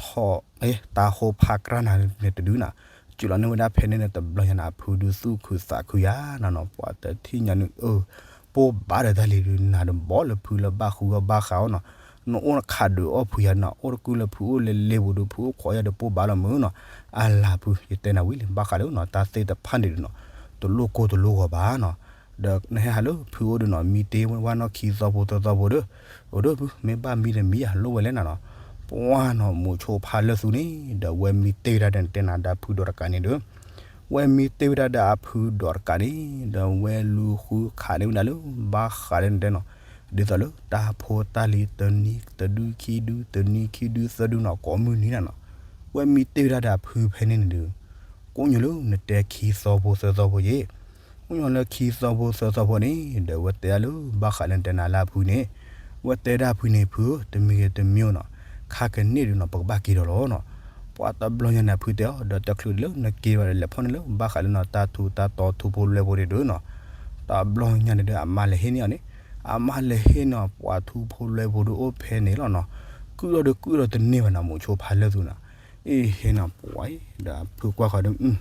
ထီၣ် တၤဟိဖးကြၢ်နၤန့ၣ်တဒုနီၤ, စူးလီၤန့ၢ်ဝဲဒၣ်ဖဲန့ၣ်န့ၣ် တဘျီညါန့ၣ် အဖုဒုးသူၣ်ခုသးခုယၤနီၤနီၤ, ပှၤတထံၣ်ညါန့ၣ် အၢ ပိၢ်ဘၣ်ဒီးတၢ်လံၤဒုး နၤဒီးဘီလၢဖုလၢဘၣ်ဃုအီၣ်ဘၣ်ဃးအီၣ်နီၤ, နအိၣ်နခးဒုးအီၣ်ဖုယၤနီၤ, အိၣ်တကုၢ်လၢဖုအိၣ်လဲၤလဲၤပူၤဒီး ဖုအိၣ်ခိးယၤဒီးပိၢ်ဘၣ်လီၤမုၢ်နီၤ, အလၤဖု ယတဲနၤဝံၤလံ ဘၣ်ဃးလၢနီၤ တၢ်သ့ၣ်တဖၣ်န့ၣ်ဒုးနီၤ, တလိၣ်ကိၢ်တလိၣ်ဂီၤဘၣ်နီၤ, ဒီးနဟဲဟးလၢဖုအိၣ်ဒုးနီၤ မံတ့ၢ်ဝဲနီၤ ခံသီဖိသၢသီဖိဒီး, အိၣ်ဒီးဖု မ့ၢ်ဘၣ်မံဒီးမံယၤ လိၣ်ဝဲလဲၣ်နၤနီၤ, ပှၤနီၤ မိၤဆိဖးလၢသူန့ၣ်ဒီး ဝဲမံတ့ၢ်ဝဲဒၣ်ဒီး နတဲနၤဒၣ်ဖုဒီးတကးန့ၣ်ဒီး ဝဲမံတ့ၢ်ဝဲဒၣ်ဒီးအဖုဒီးတကးန့ၣ်ဒီး ဝဲလူၤဃုခးန့ၢ်ဝဲဒၣ်လၢ ဘၣ်ဃးလၢနတဲနီၤ, ဒ်သိးလၢတၢ်ဖိတၢ်လံၤတနံၤတဒုခံဒု တနံၤခံဒုသၢဒုနီၤ ကိးမုၢ်နံၤနၤနီၤ, ဝဲမံတ့ၢ်ဝဲဒၣ်ဒီးအဖုဖဲန့ၣ်န့ၣ်ဒီး, ကိးညိလၢနတဲခံသီဖိသၢသီဖိယဲၢ်, ကိးညိလၢခံသီဖိသၢသီဖိန့ၣ်ဒီး ဝဲတဲဒၣ်လၢ ဘၣ်ဃးလၢနတဲနၤလၢအဖုန့ၣ်, ဝဲတဲဒၣ်ဖုန့ၣ် ဖုဧၢ တမံၤဂ့ၤတမံၤနီၤ, ခါကန့ၢ်ဒုးနီၤ ပကဘၣ်က့ၤဒီးလီၤနီၤ, ပှၤတဘျီညါန့ၣ် အဖုတဲအီၤ ဒီးတချုးလၢနက့ၤဘၣ်ဒီး လဲၤဖီၣ်န့ၢ်လၢ ဘၣ်ဃးလၢနီၤ တၢ်ထူးတၢ်တီၤထူဖိလွဲဖိန့ၣ်ဒီးနီၤ, တဘျီညါန့ၣ်ဒီး အမါလဲၤဟ့ၣ်န့ၢ်အီၤန့ၣ်, အမါလဲၤဟ့ၣ်န့ၢ်အီၤ ပှၤထူဖိလွဲဖိဒီးအိၣ်ဖဲန့ၣ်လီၤနီၤ, ကုၢ်ထီၣ်ဒီးကုၢ်ထီၣ်တန့ၢ်ဘၣ်နီၤ မိၤဆိဖးလၢသူနီၤ, အ့ဟ့ၣ်နီၤ ပှၤအံၤ ဒီးအဖုကွၢ်ဃီၤဒီး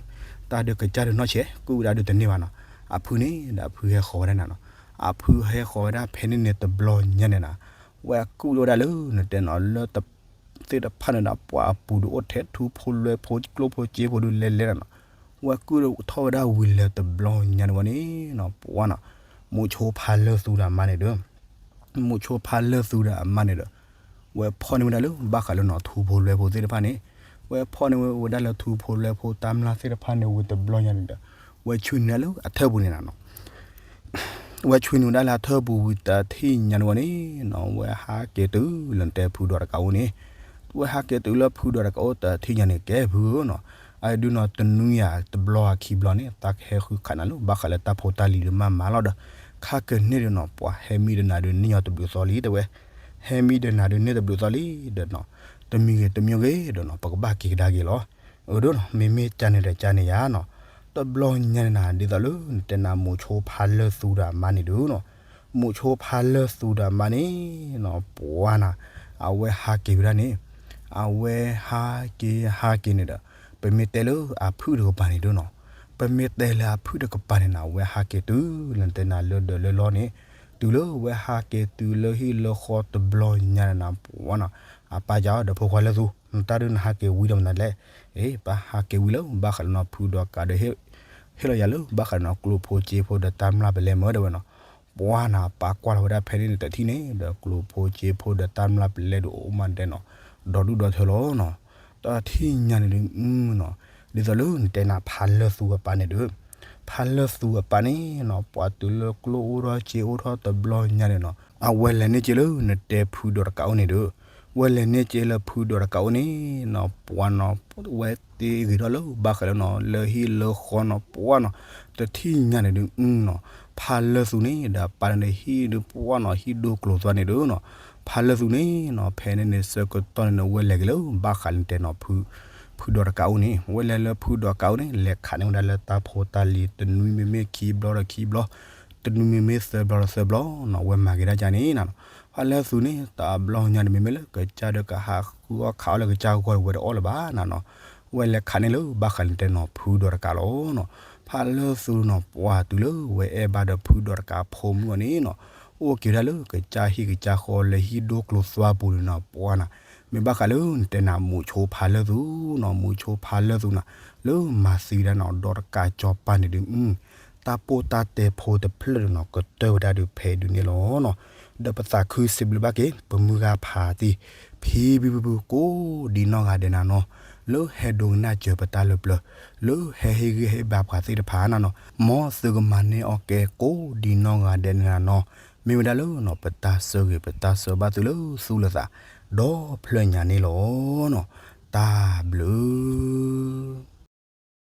တၢ်ဒုးကစၢ်ဒုးနီၢ်ဆဲး ကုၢ်ဝဲဒၣ်ဒုးတန့ၢ်ဘၣ်နီၤ, အဖုန့ၣ်ဒီးအဖုဟဲဃီၤဝဲဒၣ်နၤနီၤ, အဖုဟဲဃီၤဝဲဒၣ်ဖဲန့ၣ်န့ၣ်တဘျီညါန့ၣ်နီၤ, ဝဲကုၢ်ထီၣ်ဝဲဒၣ်လၢနတဲနီၤ လၢ သ့ၣ်တဖၣ်န့ၣ်ဒီး ပှၤအပူၤဒုးအိၣ်ထဲထူဖိလွဲဖိကျိဖိစ့ဖိဒုးလဲၤလဲၤနၤနီၤ, ဝဲကုၢ်ထီၣ်ဝဲဒၣ်ဝံၤလၢတဘျီညါန့ၣ်ဝဲန့ၣ်နီၤ ပှၤနီၤ, မိၤဆိဖးလၢသူဒီးအမါန့ၣ်ဒီး မိၤဆိဖးလၢသူဒီးအမါန့ၣ်ဒီး ဝဲဖီၣ်န့ၢ်ဝဲဒၣ်လၢ ဘၣ်ဃးလၢနီၤ ထူဖိလွဲဖိသ့ၣ်တဖၣ်န့ၣ်, ဝဲဖီၣ်န့ၢ်ဝဲဒၣ်လၢထူဖိလွဲဖိတၢ်မျၢ်သ့ၣ်တဖၣ်န့ၣ်ဝံၤတဘျီညါန့ၣ်ဒီး ဝဲဆှၢန့ၢ်ဒၣ်လၢအထၢၣ်ပူၤန့ၣ်နၤနီၤ, ဝဲဆှၢန့ၢ်ဝဲဒၣ်လၢအထၢၣ်ပူၤဝံၤတထံၣ်ညါန့ၣ်ဝဲန့ၣ်နီၤ ဝဲဟးက့ၤတုၤလၢနတဲဖုဒီးတကးအိၣ်န့ၣ်, ဝဲဟးက့ၤတုၤလၢဖုဒီးတကးအိၣ်တထံၣ်ညါန့ၣ် ကဲဖုဧၢနီၤ, အဒုးနီၤ တနွံယၤတဘျီအခံဘျီန့ၣ် တၢ်ကဟဲဃုခးနၤလၢ ဘၣ်ဃးလၢတၢ်ဖိတၢ်လံၤဒုးမၤမၤလီၤဒီး ခါကန့ၢ်ဒုးနီၤ ပှၤဟဲမံဒီးနၤဒုးန့ၢ်ညီတဘျုးသီလံတဲဝဲ, ဟဲမံဒီးနၤဒုးန့ၢ်တဘျုးသီလံဒီးနီၤ, တမံၤဂ့ၤတမံၤဂ့ၤဒီးနီၤ ပကဘၣ်က့ၤကဒါက့ၤလီၤ, အဒိနီၤ မ့မ့ၢ်ကန့ၣ်ဒီးကန့ၣ်ယါနီၤ, တဘျီညါန့ၣ်နၤ ဒ်သိးလၢနတဲနၤ မိၤဆိဖးလၢသူဒီးအမါန့ၣ်ဒုးနီၤ, မိၤဆိဖးလၢသူဒီးအမါန့ၣ်နီၤ ပှၤနၤ အဝဲဟးက့ၤဝဲဒၣ်န့ၣ်, အဝဲဟးက့ၤဟးက့ၤန့ၣ်ဒီး ပမ့ၢ်တဲလၢအဖုၣ်တကပၤန့ၣ်ဒုးနီၤ, ပမ့ၢ်တဲလၢအဖုၣ်တကပၤန့ၣ်နၤ အဝဲဟးက့ၤတုၤလၢနတဲနၤလၢဒၢးလၢလီၢ်န့ၣ်, တုၤလၢဝဲဟးက့ၤတုၤလၢဟံၣ်လၢဃီတဘျီညါန့ၣ်နၤ ပှၤနီၤ အပၢ်ယါဒီးဖိခွါလၢသူ နတၢ်ဒုးနဟးက့ၤဝံၤဒီးမနုၤလဲၣ်, အ့ ပဟးက့ၤဝံၤလၢဘၣ်ဃးလၢနီၤ ဖုဒီးကးဒီး ဟ့ၣ်လီၤယၤလၢဘၣ်ဃးလၢနီၤ ကျိၣ်ဖိစ့ဖိဒီးတၢ်မျၢ်ပလဲမၢဒၣ်ဝဲနီၤ, ပှၤနၤ ပာ်ကွၢ်လီၤဝဲဒၣ်ဖဲန့ၣ်န့ၣ် တထံၣ်န့ၣ်ဒီး ကျိၣ်ဖိစ့ဖိဒီးတၢ်မျၢ်ပလဲဒုးအိၣ်မးဒဲးနီၤ, ဒီဒူၣ်ဒီထၢလီၤနီၤ, တထံၣ်ညါန့ၣ်ဒုးနီၤ, ဒ်သိးလၢနတဲနၤဖးလၢသူအပၢ်န့ၣ်ဒုး ဖးလၢသူအပၢ်န့ၣ်နီၤ ပှၤတုၤလၢကျိၣ်အိၣ်ထီၣ်စ့အိၣ်ထီၣ်တဘျီညါန့ၣ်နီၤ အဝဲလဲၤန့ၢ်က့ၤလၢနတဲဖုဒီးတကးအိၣ်န့ၣ်ဒီး ဝဲလဲၤန့ၢ်က့ၤလၢဖုဒီးတကးအိၣ်န့ၣ်နီၤ ပှၤနီၤ ဝဲတ့ဂ့ၤထီၣ်လၢဘၣ်ဃးလၢနီၤ လၢဟံၣ်လၢဃီနီၤ ပှၤနီၤ တထံၣ်ညါန့ၣ်ဒုးနီၤ ဖးလၢသူန့ၣ်ဒီး ပၢ်န့ၣ်ဟံၣ်ဒုးပှၤနီၤ ဟံၣ်ဒိကျိၤသွါန့ၣ်ဒုးနီၤ ဖးလၢသူန့ၣ်နီၤ ဖဲန့ၣ်န့ၣ် ဆၢကတီၢ်န့ၣ်န့ၣ် ဝဲလဲၤက့ၤလၢဘၣ်ဃးလၢတဲနီၤ ဖုဒီးတကးအိၣ်န့ၣ် ဝဲလဲၤလၢဖုဒီးတကးအိၣ်န့ၣ် လဲၤခးန့ၢ်ဝဲဒၣ်လၢတၢ်ဖိတၢ်လံၤ တနွံမ့မ့ၢ်ခံဘျီဒီးခံဘျီ တနွံမ့မ့ၢ်သၢဘျီဒီးသၢဘျီနီၤ ဝဲမၤက့ၤဒၣ်ကန့ၣ်နီၤ ဖးလၢသူန့ၣ် တဘျီညါန့ၣ် မ့မ့ၢ်လၢကစၢ်ဒီးကဟးဃုအီၣ်ခးအီၣ်လၢကစၢ်ဂီၢ်ဝဲတအီၣ်လၢၤဘၣ်နၤနီၤ ဝဲလဲၤခးန့ၢ်လၢဘၣ်ဃးလၢတဲနီၤ ဖုဒီးတကးလီၤနီၤ ဖးလၢသူနီၤ ပှၤတုၤလၢဝဲအဲၣ်ဘၣ်ဒီးဖုဒီးတကးဖိမုၣ်အီၤန့ၣ်နီၤ အိၣ်က့ၤဝဲဒၣ်လၢကစၢ်ဟံၣ်ကစၢ်ဃီလၢဟံၣ်ဒိကျိၤသွါပူၤန့ၣ်နီၤ ပှၤနၤ မ့ၢ်ဘၣ်ဃးလၢနတဲနၤ မိၤဆိဖးလၢသူနီၤ မိၤဆိဖးလၢသူနၤ လၢမၤသံဝဲဒၣ်နီၤ ဒီးတကးစီၤပၤန့ၣ်ဒုး တၢ်ပိၢ်တၢ်တဲဖိတဖျၢၣ်န့ၣ်နီၤ ကတၢၢ်ဝဲဒၣ်ဒုးဖဲဒုးန့ၣ်လီၤနီၤ ဒီးပသးခုစံးဘျုးဘၣ်က့ၤ ပမုၢ်ဂၤဖးသံ ဖံဖံဖုဖု ကိးဒံနီၢ်ဂၤဒဲးနၤနီၤ လၢဟဲဒိကနၣ်စၢၤပတၢ်လၢပျၢၤ လၢဟဲဟ့ၣ်ဂံၢ်ဟ့ၣ်ဘါပှၤသ့ၣ်တဖၣ်နၤနီၤ မ်သုကမၤန့ၢ်အီၣ်ကဲ ကိးဒံနီၢ်ဂၤဒဲးနၤနီၤ မ့ၢ်ဝဲဒၣ်လၢ ပတၢ်ဆၢဂ့ၤပတၢ်ဆၢဘၣ်သုလၢသူၣ်လၢသး ဒီဖျၢၣ်ညါန့ၣ်လီၤ. တၢ်ဘျုး